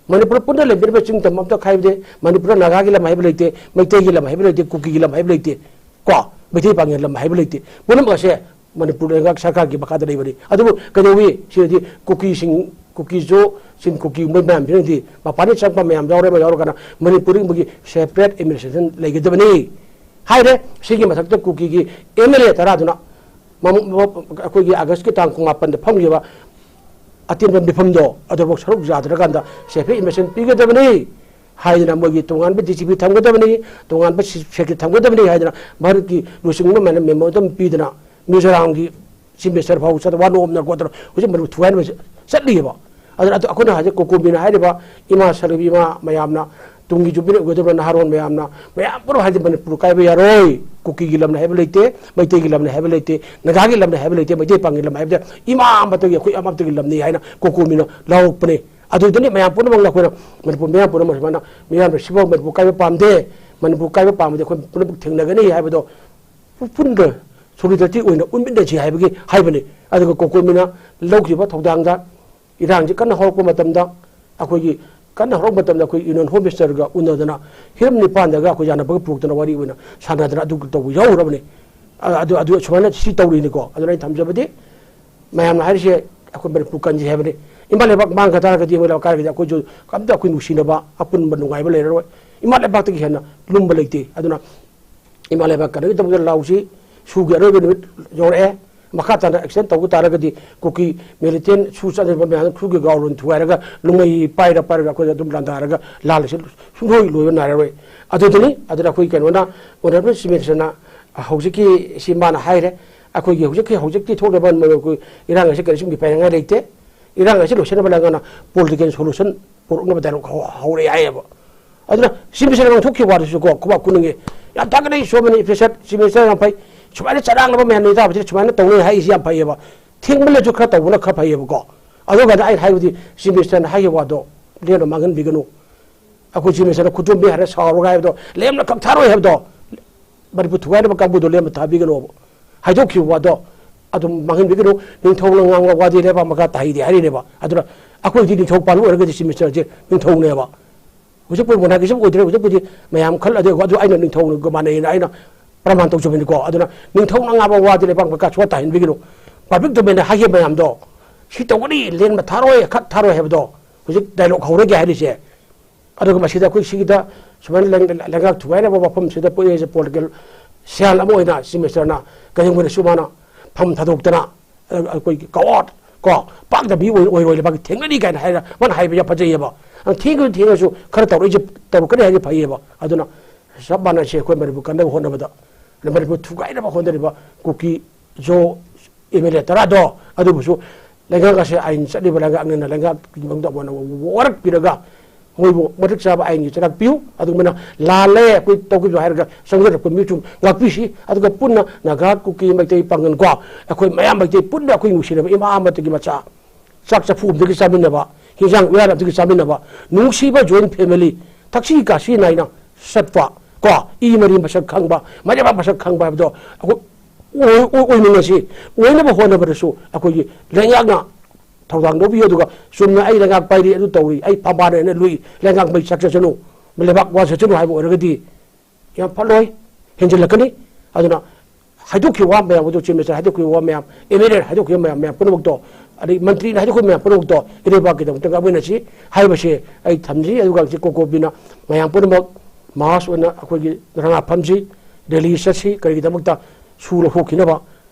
ꯃꯅꯤꯄꯨꯔ ꯄꯨꯟꯅ ꯂꯩꯃꯤꯟꯅꯕ ꯆꯤꯡ ꯇꯝ ꯑꯝꯇ ꯈꯥꯏꯕꯗꯤ, ꯃꯅꯤꯄꯨꯔꯗ ꯅꯥꯒꯥꯒꯤ ꯂꯝ ꯍꯥꯏꯕ ꯂꯩꯇꯦ, ꯃꯩꯇꯩꯒꯤ ꯂꯝ ꯍꯥꯏꯕ ꯂꯩꯇꯦ, ꯀꯨꯀꯤꯒꯤ ꯂꯝ ꯍꯥꯏꯕ ꯂꯩꯇꯦ, ꯀꯣ, ꯃꯩꯇꯩ ꯄꯥꯉꯜ ꯂꯝ ꯍꯥꯏꯕ ꯂꯩꯇꯦ꯫ ꯄꯨꯝꯅꯃꯛ ꯑꯁꯦ ꯃꯅꯤꯄꯨꯔ ꯂꯩꯉꯥꯛ ꯁꯔꯀꯥꯔꯒꯤ ꯃꯈꯥꯗ ꯂꯩꯕꯅꯤ꯫ ꯑꯗꯨꯕꯨ ꯀꯩꯗꯧꯏ? ꯁꯤꯗꯗꯤ ꯀꯨꯀꯤꯁꯤꯡ ꯀꯨꯀꯤꯁꯨ, ꯆꯤꯟ ꯀꯨꯀꯤ ꯃꯣꯏ ꯃꯌꯥꯝꯁꯤꯅꯗꯤ ꯃꯄꯥꯟꯗ ꯆꯪꯕ ꯃꯌꯥꯝ ꯌꯥꯎꯔꯦ, ꯑꯃ ꯌꯥꯎꯔꯒꯅ ꯃꯅꯤꯄꯨꯔꯒꯤ ꯃꯣꯏꯒꯤ separate administration ꯂꯩꯒꯗꯕꯅꯤ ꯍꯥꯏꯔꯦ꯫ ꯁꯤꯒꯤ ꯃꯊꯛꯇ ꯀꯨꯀꯤꯒꯤ M L A ꯇꯔꯥꯗꯨꯅ ꯃꯃ-, ꯃ-, ꯑꯩꯈꯣꯏꯒꯤ ꯑꯥꯒꯁꯀꯤ ꯇꯥꯡ ꯀꯨꯟꯃꯥꯄꯟꯗ ꯐꯝꯈꯤꯕ ꯑꯇꯦꯟꯕ ꯃꯤꯐꯝꯗꯣ ꯑꯗꯨꯐꯥꯎ ꯁꯔꯨꯛ ꯌꯥꯗ꯭ꯔꯀꯥꯟꯗ separate administration ꯄꯤꯒꯗꯕꯅꯤ ꯍꯥꯏꯗꯅ ꯃꯣꯏꯒꯤ ꯇꯣꯉꯥꯟꯕ D G P ꯊꯝꯒꯗꯕꯅꯤ, ꯇꯣꯉꯥꯟꯕ ꯁꯤ-, secretary ꯊꯝꯒꯗꯕꯅꯤ ꯍꯥꯏꯗꯅ ꯚꯥꯔꯠꯀꯤ ꯂꯨꯆꯤꯡꯕ ꯃꯌꯥꯝꯅ memorandum ꯄꯤꯗꯅ ꯃꯤꯖꯣꯔꯥꯝꯒꯤ chief minister ꯐꯥꯎ ꯆꯠ-, ꯋꯥ ꯅꯣꯝꯅ ꯈꯣꯠꯇꯅ ꯍꯧꯖꯤꯛ ꯃꯅꯤꯄꯨꯔ ꯊꯨꯒꯥꯏꯅꯕ ꯆꯠꯂꯤꯑꯕ꯫ ꯑꯗꯨꯅ ꯑꯗꯨ ꯑꯩꯈꯣꯏꯅ ꯍꯧꯖꯤꯛ ꯀꯣꯀꯣꯃꯤꯅ ꯍꯥꯏꯔꯤꯕ ꯏꯃꯥ ꯁꯔꯕꯤ ꯏꯃꯥ ꯃꯌꯥꯝꯅ, ꯇꯨꯡꯒꯤ ꯌꯨꯝꯕꯤꯔꯦꯟ ꯑꯣꯏꯒꯗꯕ ꯅꯍꯥꯔꯣꯟ ꯃꯌꯥꯝꯅ, ꯃꯌꯥꯝ ꯄꯨꯝꯅꯃꯛ ꯍꯥꯏꯗꯤ ꯃꯅꯤꯄꯨꯔ ꯀꯥꯏꯕ ꯌꯥꯔꯣꯏ, ꯀꯨꯀꯤꯒꯤ ꯂꯝꯅ ꯍꯥꯏꯕ ꯂꯩꯇꯦ, ꯃꯩꯇꯩꯒꯤ ꯂꯝꯅ ꯍꯥꯏꯕ ꯂꯩꯇꯦ, ꯅꯥꯒꯥꯒꯤ ꯂꯝꯅ ꯍꯥꯏꯕ ꯂꯩꯇꯦ, ꯃꯩꯇꯩ ꯄꯥꯡꯒꯤ ꯂꯝ ꯍꯥꯏꯕꯗ ꯏꯃꯥ ꯑꯃꯠꯇꯒꯤ, ꯑꯩꯈꯣꯏ ꯑꯃꯠꯇꯒꯤ ꯂꯝꯅꯤ ꯍꯥꯏꯅ ꯀꯣꯀꯣꯃꯤꯅ ꯂꯥꯎꯔꯛꯄꯅꯦ꯫ ꯑꯗꯨꯗꯅꯤ ꯃꯌꯥꯝ ꯄꯨꯝꯅꯃꯛꯅ ꯑꯩꯈꯣꯏꯅ ꯃꯅꯤꯄꯨꯔ ꯃꯌꯥꯝ ꯄꯨꯝꯅꯃꯛ ꯁꯨꯃꯥꯏꯅ ꯃꯤꯌꯥꯝꯅ ꯁꯤꯐꯥꯎ ꯃꯅꯤꯄꯨꯔ ꯀꯥꯏꯕ ꯄꯥꯝꯗꯦ, ꯃꯅꯤꯄꯨꯔ ꯀꯥꯏꯕ ꯄꯥꯝꯃꯗꯤ ꯑꯩꯈꯣꯏ ꯄꯨꯝꯅꯃꯛ ꯊꯦꯡꯅꯒꯅꯤ ꯍꯥꯏꯕꯗꯣ ꯄꯨꯟꯅ solidarity ꯑꯣꯏꯅ ꯎꯠꯃꯤꯟꯅꯁꯤ ꯍꯥꯏꯕꯒꯤ ꯍꯥꯏꯕꯅꯤ꯫ ꯑꯗꯨꯒ ꯀꯣꯀꯣꯃꯤꯅ ꯂꯧꯈꯤꯕ ꯊꯧꯗꯥꯡꯗ ꯏꯔꯥꯡꯁꯤ ꯀꯟꯅ ꯍꯧꯔꯛꯄ ꯃꯇꯝꯗ, ꯑꯩꯈꯣꯏꯒꯤ ꯀꯟꯅ ꯍꯧꯔꯛꯄ ꯃꯇꯝꯗ ꯑꯩꯈꯣꯏ Union Home Minister ꯒ ꯎꯅꯗꯅ ꯍꯤꯔꯝ ꯅꯤꯄꯥꯟꯗꯒ ꯑꯩꯈꯣꯏ ꯌꯥꯅꯕꯒ ꯄꯨꯔꯛꯇꯅ ꯋꯥꯔꯤ ꯑꯣꯏꯅ ꯁꯥꯟꯅꯗꯅ ꯑꯗꯨ ꯇꯧꯕ ꯌꯥꯎꯈ꯭ꯔꯕꯅꯤ꯫ ꯑ-, ꯑꯗꯨ, ꯑꯗꯨ ꯁꯨꯃꯥꯏꯅ ꯁꯤ ꯇꯧꯔꯤꯅꯤꯀꯣ꯫ ꯑꯗꯨꯅ ꯑꯩꯅ ꯊꯝꯖꯕꯗꯤ ꯃꯌꯥꯝꯅ ꯍꯥꯏꯔꯤꯁꯦ ꯑꯩꯈꯣꯏ ꯃꯅꯤꯄꯨꯔ ꯀꯟꯁꯤ ꯍꯥꯏꯕꯅꯤ꯫ ꯏꯃꯥ ꯂꯩꯕꯥꯛ ꯃꯥꯡꯈ꯭ꯔ ꯇꯥꯔꯒꯗꯤ, ꯃꯣꯏ ꯂꯩꯕꯥꯛ ꯀꯥꯏꯔꯒꯗꯤ ꯑꯩꯈꯣꯏꯁꯨ ꯀꯝꯇ ꯑꯩꯈꯣꯏ ꯅꯨꯡꯁꯤꯅꯕ ꯑꯄꯨꯟꯕ ꯅꯨꯡꯉꯥꯏꯕ ꯂꯩꯔꯔꯣꯏ꯫ ꯏꯃꯥ ꯂꯩꯕꯥꯛꯇꯒꯤ ꯍꯦꯟꯅ ꯂꯨꯝꯕ ꯂꯩꯇꯦ꯫ ꯑꯗꯨꯅ ꯏꯃꯥ ꯂꯩꯕꯥꯛ ꯀꯟꯅꯒꯗꯕꯗ ꯂꯥꯎꯁꯤ꯫ ꯁꯨꯒꯤ ꯑꯔꯣꯏꯕ ꯅꯨꯃꯤꯠ ꯌꯧꯔꯛꯑꯦ꯫ ꯃꯈꯥ ꯇꯥꯅ action ꯇꯧꯕ ꯇꯥꯔꯒꯗꯤ ꯀꯨꯀꯤ militant ꯁꯨ ꯆꯠꯅꯔꯤꯕ ꯃꯌꯥꯝꯗꯨ ꯈꯨꯒꯤ ꯒꯥꯎꯔꯣꯟ ꯊꯨꯒꯥꯏꯔꯒ ꯅꯣꯡꯃꯩ ꯄꯥꯏꯔ ꯄꯥꯏꯔꯒ ꯑꯩꯈꯣꯏꯗ ꯑꯗꯨꯝ ꯂꯥꯟꯗꯥꯔꯒ ꯂꯥꯜꯂꯤꯁꯤ ꯁꯨꯡꯂꯣꯏ ꯂꯣꯏꯕ ꯅꯥꯏꯔꯔꯣꯏ꯫ ꯑꯗꯨꯗꯨꯅꯤ꯫ ꯑꯗꯨꯅ ꯑꯩꯈꯣꯏ ꯀꯩꯅꯣꯅ, Honourable Chief Minister ꯅ ꯍꯧꯖꯤꯛꯀꯤ ꯁꯤ ꯃꯥꯅ ꯍꯥꯏꯔꯦ, ꯑꯩꯈꯣꯏꯒꯤ ꯍꯧꯖꯤꯛꯀꯤ, ꯍꯧꯖꯤꯛꯀꯤ ꯊꯣꯛꯂꯤꯕ ꯑꯩꯈꯣꯏ ꯏꯔꯥꯡ ꯑꯁꯤ ꯀꯔꯤꯁꯨ ꯃꯤꯄꯥꯏꯅꯤꯡꯉꯥꯏ ꯂꯩꯇꯦ꯫ ꯏꯔꯥꯡ ꯑꯁꯤ ꯂꯣꯏꯁꯤꯟꯅꯕ ꯂꯥꯡꯒꯅ political solution ꯄꯨꯔꯛꯅꯕ dialogue ꯍꯧ-, ꯍꯧꯔꯛꯑꯦ ꯍꯥꯏꯌꯦꯕ꯫ ꯑꯗꯨꯅ Chief Minister ꯉꯥꯡꯊꯣꯛꯈꯤꯕ ꯋꯥꯗꯨꯁꯨ ꯀꯣ, ꯈꯨꯕꯥꯛ ꯈꯨꯅꯤꯡꯉꯤ꯫ ꯌꯥꯝ ꯊꯥꯒꯠꯂꯦ, so many appreciate Chief Minister, ꯌꯥꯝ ꯐꯩ꯫ ꯁꯨꯃꯥꯏꯅ ꯆꯔꯥꯡꯅꯕ ꯃꯌꯥꯝ ꯂꯩ ꯇꯥꯕꯁꯤꯗ ꯁꯨꯃꯥꯏꯅ ꯇꯧꯅꯩ ꯍꯥꯏꯔꯤꯁꯤ ꯌꯥꯝ ꯐꯩꯌꯦꯕ꯫ ꯊꯦꯡꯃꯜꯂꯁꯨ ꯈꯔ ꯇꯧꯕꯅ ꯈꯔ ꯐꯩꯌꯦꯕꯀꯣ꯫ ꯑꯗꯨꯒ ꯑꯩꯅ ꯍꯥꯏꯕꯗꯤ Chief Minister ꯅ ꯍꯥꯏꯈꯤꯕ ꯋꯥꯗꯣ ꯂꯦꯝꯅ ꯃꯥꯡꯍꯟꯕꯤꯒꯅꯨ꯫ ꯑꯩꯈꯣꯏ Chief Minister ꯅ ꯈꯨꯗꯣꯝꯕꯤ ꯍꯥꯏꯔ ꯁꯥꯎꯔꯒ ꯍꯥꯏꯕꯗꯣ ꯂꯦꯝꯅ ꯀꯛꯊꯥꯔꯣꯏ ꯍꯥꯏꯕꯗꯣ, ꯃꯅꯤꯄꯨꯔ ꯊꯨꯒꯥꯏꯅꯕ ꯀꯥꯡꯕꯨꯗꯣ ꯂꯦꯝꯅ ꯊꯥꯕꯤꯒꯅꯣꯕ꯫ ꯍꯥꯏꯗꯣꯛꯈꯤꯕ ꯋꯥꯗꯣ ꯑꯗꯨꯝ ꯃꯥꯡꯍꯟꯕꯤꯒꯅꯨ꯫ ꯅꯤꯡꯊꯧꯅ ꯉꯥꯡꯕ ꯋꯥꯗꯤ ꯂꯩꯕꯥꯛ ꯃꯈꯥ ꯇꯥꯍꯩꯗꯦ ꯍꯥꯏꯔꯤꯅꯦꯕ꯫ ꯑꯗꯨꯅ ꯑꯩꯈꯣꯏꯗꯤ ꯅꯤꯡꯊꯧ ꯄꯥꯜꯂꯨ ꯑꯣꯏꯔꯒꯗꯤ Chief Minister ꯁꯦ ꯅꯤꯡꯊꯧꯅꯦꯕ꯫ ꯍꯧꯖꯤꯛꯄꯨꯗꯤ monarchism ꯑꯣꯏꯗ꯭ꯔꯦ, ꯍꯧꯖꯤꯛꯄꯨꯗꯤ ꯃꯌꯥꯝ ꯈꯜꯂꯗꯤ ꯑꯗꯨ ꯑꯩꯅ ꯅꯤꯡꯊꯧꯒ ꯃꯥꯟꯅꯩꯅ ꯑꯩꯅ ꯄ꯭ꯔꯃꯥꯟ ꯇꯧꯖꯕꯅꯤꯀꯣ꯫ ꯑꯗꯨꯅ ꯅꯤꯡꯊꯧꯅ ꯉꯥꯡꯕ ꯋꯥꯗꯤ ꯂꯩꯕꯥꯛ ꯃꯈꯥ ꯁꯨꯡꯇꯥ ꯇꯥꯍꯟꯕꯤꯒꯅꯨ꯫ Public domain ꯗ ꯍꯥꯏꯈꯤꯕ ꯃꯌꯥꯝꯗꯣ ꯁꯤ ꯇꯧꯒꯅꯤ, ꯂꯦꯟꯕ ꯊꯥꯔꯣꯏ, ꯈꯠ ꯊꯥꯔꯣꯏ ꯍꯥꯏꯕꯗꯣ ꯍꯧꯖꯤꯛ ꯗꯥꯏꯂꯣꯛ ꯍꯧꯔꯒꯦ ꯍꯥꯏꯔꯤꯁꯦ꯫ ꯑꯗꯨꯒ ꯃꯁꯤꯗ ꯑꯩꯈꯣꯏ ꯁꯤꯒꯤꯗ ꯁꯨꯃꯥꯏꯅ ꯂꯩ-, ꯂꯩꯉꯥꯛ ꯊꯨꯒꯥꯏꯅꯕ ꯋꯥꯐꯝꯁꯤꯗ ꯄꯣꯛꯏꯁꯦ ꯄꯣꯂꯤꯇꯤꯀꯦꯜ ꯁꯦꯜ ꯑꯃ ꯑꯣꯏꯅ ꯆꯤꯐ ꯃꯤꯅꯤꯁꯇꯔꯅ ꯀꯩꯗꯧꯉꯩꯗꯁꯨ ꯃꯥꯅ ꯐꯝ ꯊꯥꯗꯣꯛꯇꯅ, ꯑ, ꯑꯩꯈꯣꯏꯒꯤ ꯀꯋꯥꯔꯗ ꯀꯣ, ꯄꯥꯛꯇꯕꯤ ꯑꯣꯏ-, ꯑꯣꯏꯔꯣꯏ ꯂꯩꯕꯥꯛꯀꯤ ꯊꯦꯡꯅꯅꯤ ꯀꯥꯏꯅ ꯍꯥꯏꯔ ꯃꯥꯅ ꯍꯥꯏꯕ ꯌꯥꯝ ꯐꯖꯩꯌꯦꯕ꯫ ꯑ, ꯊꯦꯡꯉꯁꯨ ꯊꯦꯡꯉꯁꯨ ꯈꯔ ꯇꯧꯔꯛꯏꯁꯦ, ꯇꯧꯔꯛꯀꯅꯤ ꯍꯥꯏꯁꯦ ꯐꯩꯌꯦꯕ꯫ ꯑꯗꯨꯅ ꯆꯞ ꯃꯥꯟꯅꯁꯦ ꯑꯩꯈꯣꯏ ꯃꯅꯤꯄꯨꯔ ꯀꯟꯅꯕ ꯍꯣꯠꯅꯕꯗ, ꯃꯅꯤꯄꯨꯔ ꯊꯨꯒꯥꯏꯅꯕ ꯍꯣꯠꯅꯔꯤꯕ ꯀꯨꯀꯤ ꯖꯣ ꯑꯦꯝ ꯑꯦꯜ ꯑꯦ ꯇꯔꯥꯗꯣ, ꯑꯗꯨꯕꯨꯁꯨ ꯂꯩꯉꯥꯛ ꯑꯁꯦ ꯑꯥꯏꯟ ꯆꯠꯂꯤꯕ ꯂꯩꯉꯥꯛꯅꯤꯅ ꯂꯩꯉꯥꯛꯀꯤ ꯃꯅꯨꯡꯗ ꯑꯃꯅ ꯋꯥꯔꯛꯄꯤꯔꯒ ꯃꯣꯏꯕꯨ ꯃꯇꯤꯛ ꯆꯥꯕ ꯑꯥꯏꯟꯒꯤ ꯆꯩꯔꯥꯛ ꯄꯤꯌꯨ꯫ ꯑꯗꯨꯒ ꯃꯣꯏꯅ ꯂꯥꯜꯂꯦ, ꯑꯩꯈꯣꯏ ꯇꯧꯈꯤꯕꯗꯣ ꯍꯥꯏꯔꯒ ꯆꯪꯖꯔꯛꯄ ꯃꯤꯁꯨ ꯉꯥꯛꯄꯤꯁꯤ꯫ ꯑꯗꯨꯒ ꯄꯨꯟꯅ ꯅꯥꯒꯥ, ꯀꯨꯀꯤ, ꯃꯩꯇꯩ, ꯄꯥꯡꯒꯜ ꯀꯣ, ꯑꯩꯈꯣꯏ ꯃꯌꯥꯝ ꯃꯩꯇꯩ ꯄꯨꯟꯅ ꯑꯩꯈꯣꯏ ꯅꯨꯡꯁꯤꯅꯕ ꯏꯃꯥ ꯑꯃꯠꯇꯒꯤ ꯃꯆꯥ, ꯆꯥꯛ ꯆꯐꯨ ꯑꯃꯗꯒꯤ ꯆꯥꯃꯤꯟꯅꯕ, ꯍꯤꯟꯖꯥꯡ ꯎꯌꯥꯟ ꯑꯃꯗꯒꯤ ꯆꯥꯃꯤꯟꯅꯕ, ꯅꯨꯡꯁꯤꯕ joint family, ꯊꯛꯁꯤ ꯈꯥꯁꯤ ꯅꯥꯏꯅ ꯆꯠꯄ ꯀꯣ, ꯏ ꯃꯔꯤ ꯃꯁꯛ ꯈꯪꯕ, ꯃꯔꯤꯕꯥꯛ ꯃꯁꯛ ꯈꯪꯕ ꯍꯥꯏꯕꯗꯣ ꯑꯩꯈꯣꯏ ꯑꯣꯏ-, ꯑꯣꯏ-, ꯑꯣꯏꯃꯤꯟꯅꯁꯤ꯫ ꯑꯣꯏꯅꯕ ꯍꯣꯠꯅꯕꯗꯁꯨ ꯑꯩꯈꯣꯏꯒꯤ ꯂꯩꯉꯥꯛꯅ ꯊꯧꯗꯥꯡ ꯂꯧꯕꯤꯌꯨ꯫ ꯑꯗꯨꯒ ꯆꯨꯝꯅ ꯑꯩ ꯂꯩꯉꯥꯛ ꯄꯥꯏꯔꯤ, ꯑꯗꯨ ꯇꯧꯔꯤ, ꯑꯩ ꯐꯝꯕꯥꯜꯅ ꯍꯦꯟꯅ ꯂꯨꯏ, ꯂꯩꯉꯥꯛ ꯃꯩ ꯆꯠꯆꯁꯅꯨ, ꯂꯩꯕꯥꯛ ꯋꯥꯖꯁꯅꯨ ꯍꯥꯏꯕ ꯑꯣꯏꯔꯒꯗꯤ ꯌꯥꯝ ꯐꯠꯂꯣꯏ, ꯍꯦꯟꯖꯤꯜꯂꯛꯀꯅꯤ꯫ ꯑꯗꯨꯅ ꯍꯥꯏꯗꯣꯛꯈꯤꯕ ꯋꯥ ꯃꯌꯥꯝ ꯑꯗꯨ, ꯆꯤꯐ ꯃꯤꯅꯤꯁꯇꯔ ꯍꯥꯏꯗꯣꯛꯈꯤꯕ ꯋꯥ ꯃꯌꯥꯝ, ꯑꯦꯝ ꯑꯦꯜ ꯑꯦ ꯍꯥꯏꯗꯣꯛꯈꯤꯕ ꯃꯌꯥꯝ, ꯃꯌꯥꯝ ꯄꯨꯝꯅꯃꯛꯇꯣ, ꯑꯗꯩ ꯃꯟꯇ꯭ꯔꯤꯅ ꯍꯥꯏꯗꯣꯛꯈꯤꯕ ꯃꯌꯥꯝ ꯄꯨꯝꯅꯃꯛꯇꯣ ꯏꯔꯩꯕꯥꯛꯀꯤꯗꯃꯛꯇ ꯉꯥꯛꯃꯤꯟꯅꯁꯤ ꯍꯥꯏꯕꯁꯦ ꯑꯩ ꯊꯝꯖꯩ꯫ ꯑꯗꯨꯒ ꯍꯧꯖꯤꯛ ꯀꯣꯀꯣꯄꯤꯅ ꯃꯌꯥꯝ ꯄꯨꯝꯅꯃꯛ ꯃꯥꯁ ꯑꯣꯏꯅ ꯑꯩꯈꯣꯏꯒꯤ ꯙꯔꯅꯥ ꯐꯝꯁꯤ, ꯔꯦꯂꯤ ꯆꯠꯁꯤ, ꯀꯔꯤꯒꯤꯗꯃꯛꯇ ꯁꯨ ꯂꯧꯊꯣꯛꯈꯤꯅꯕ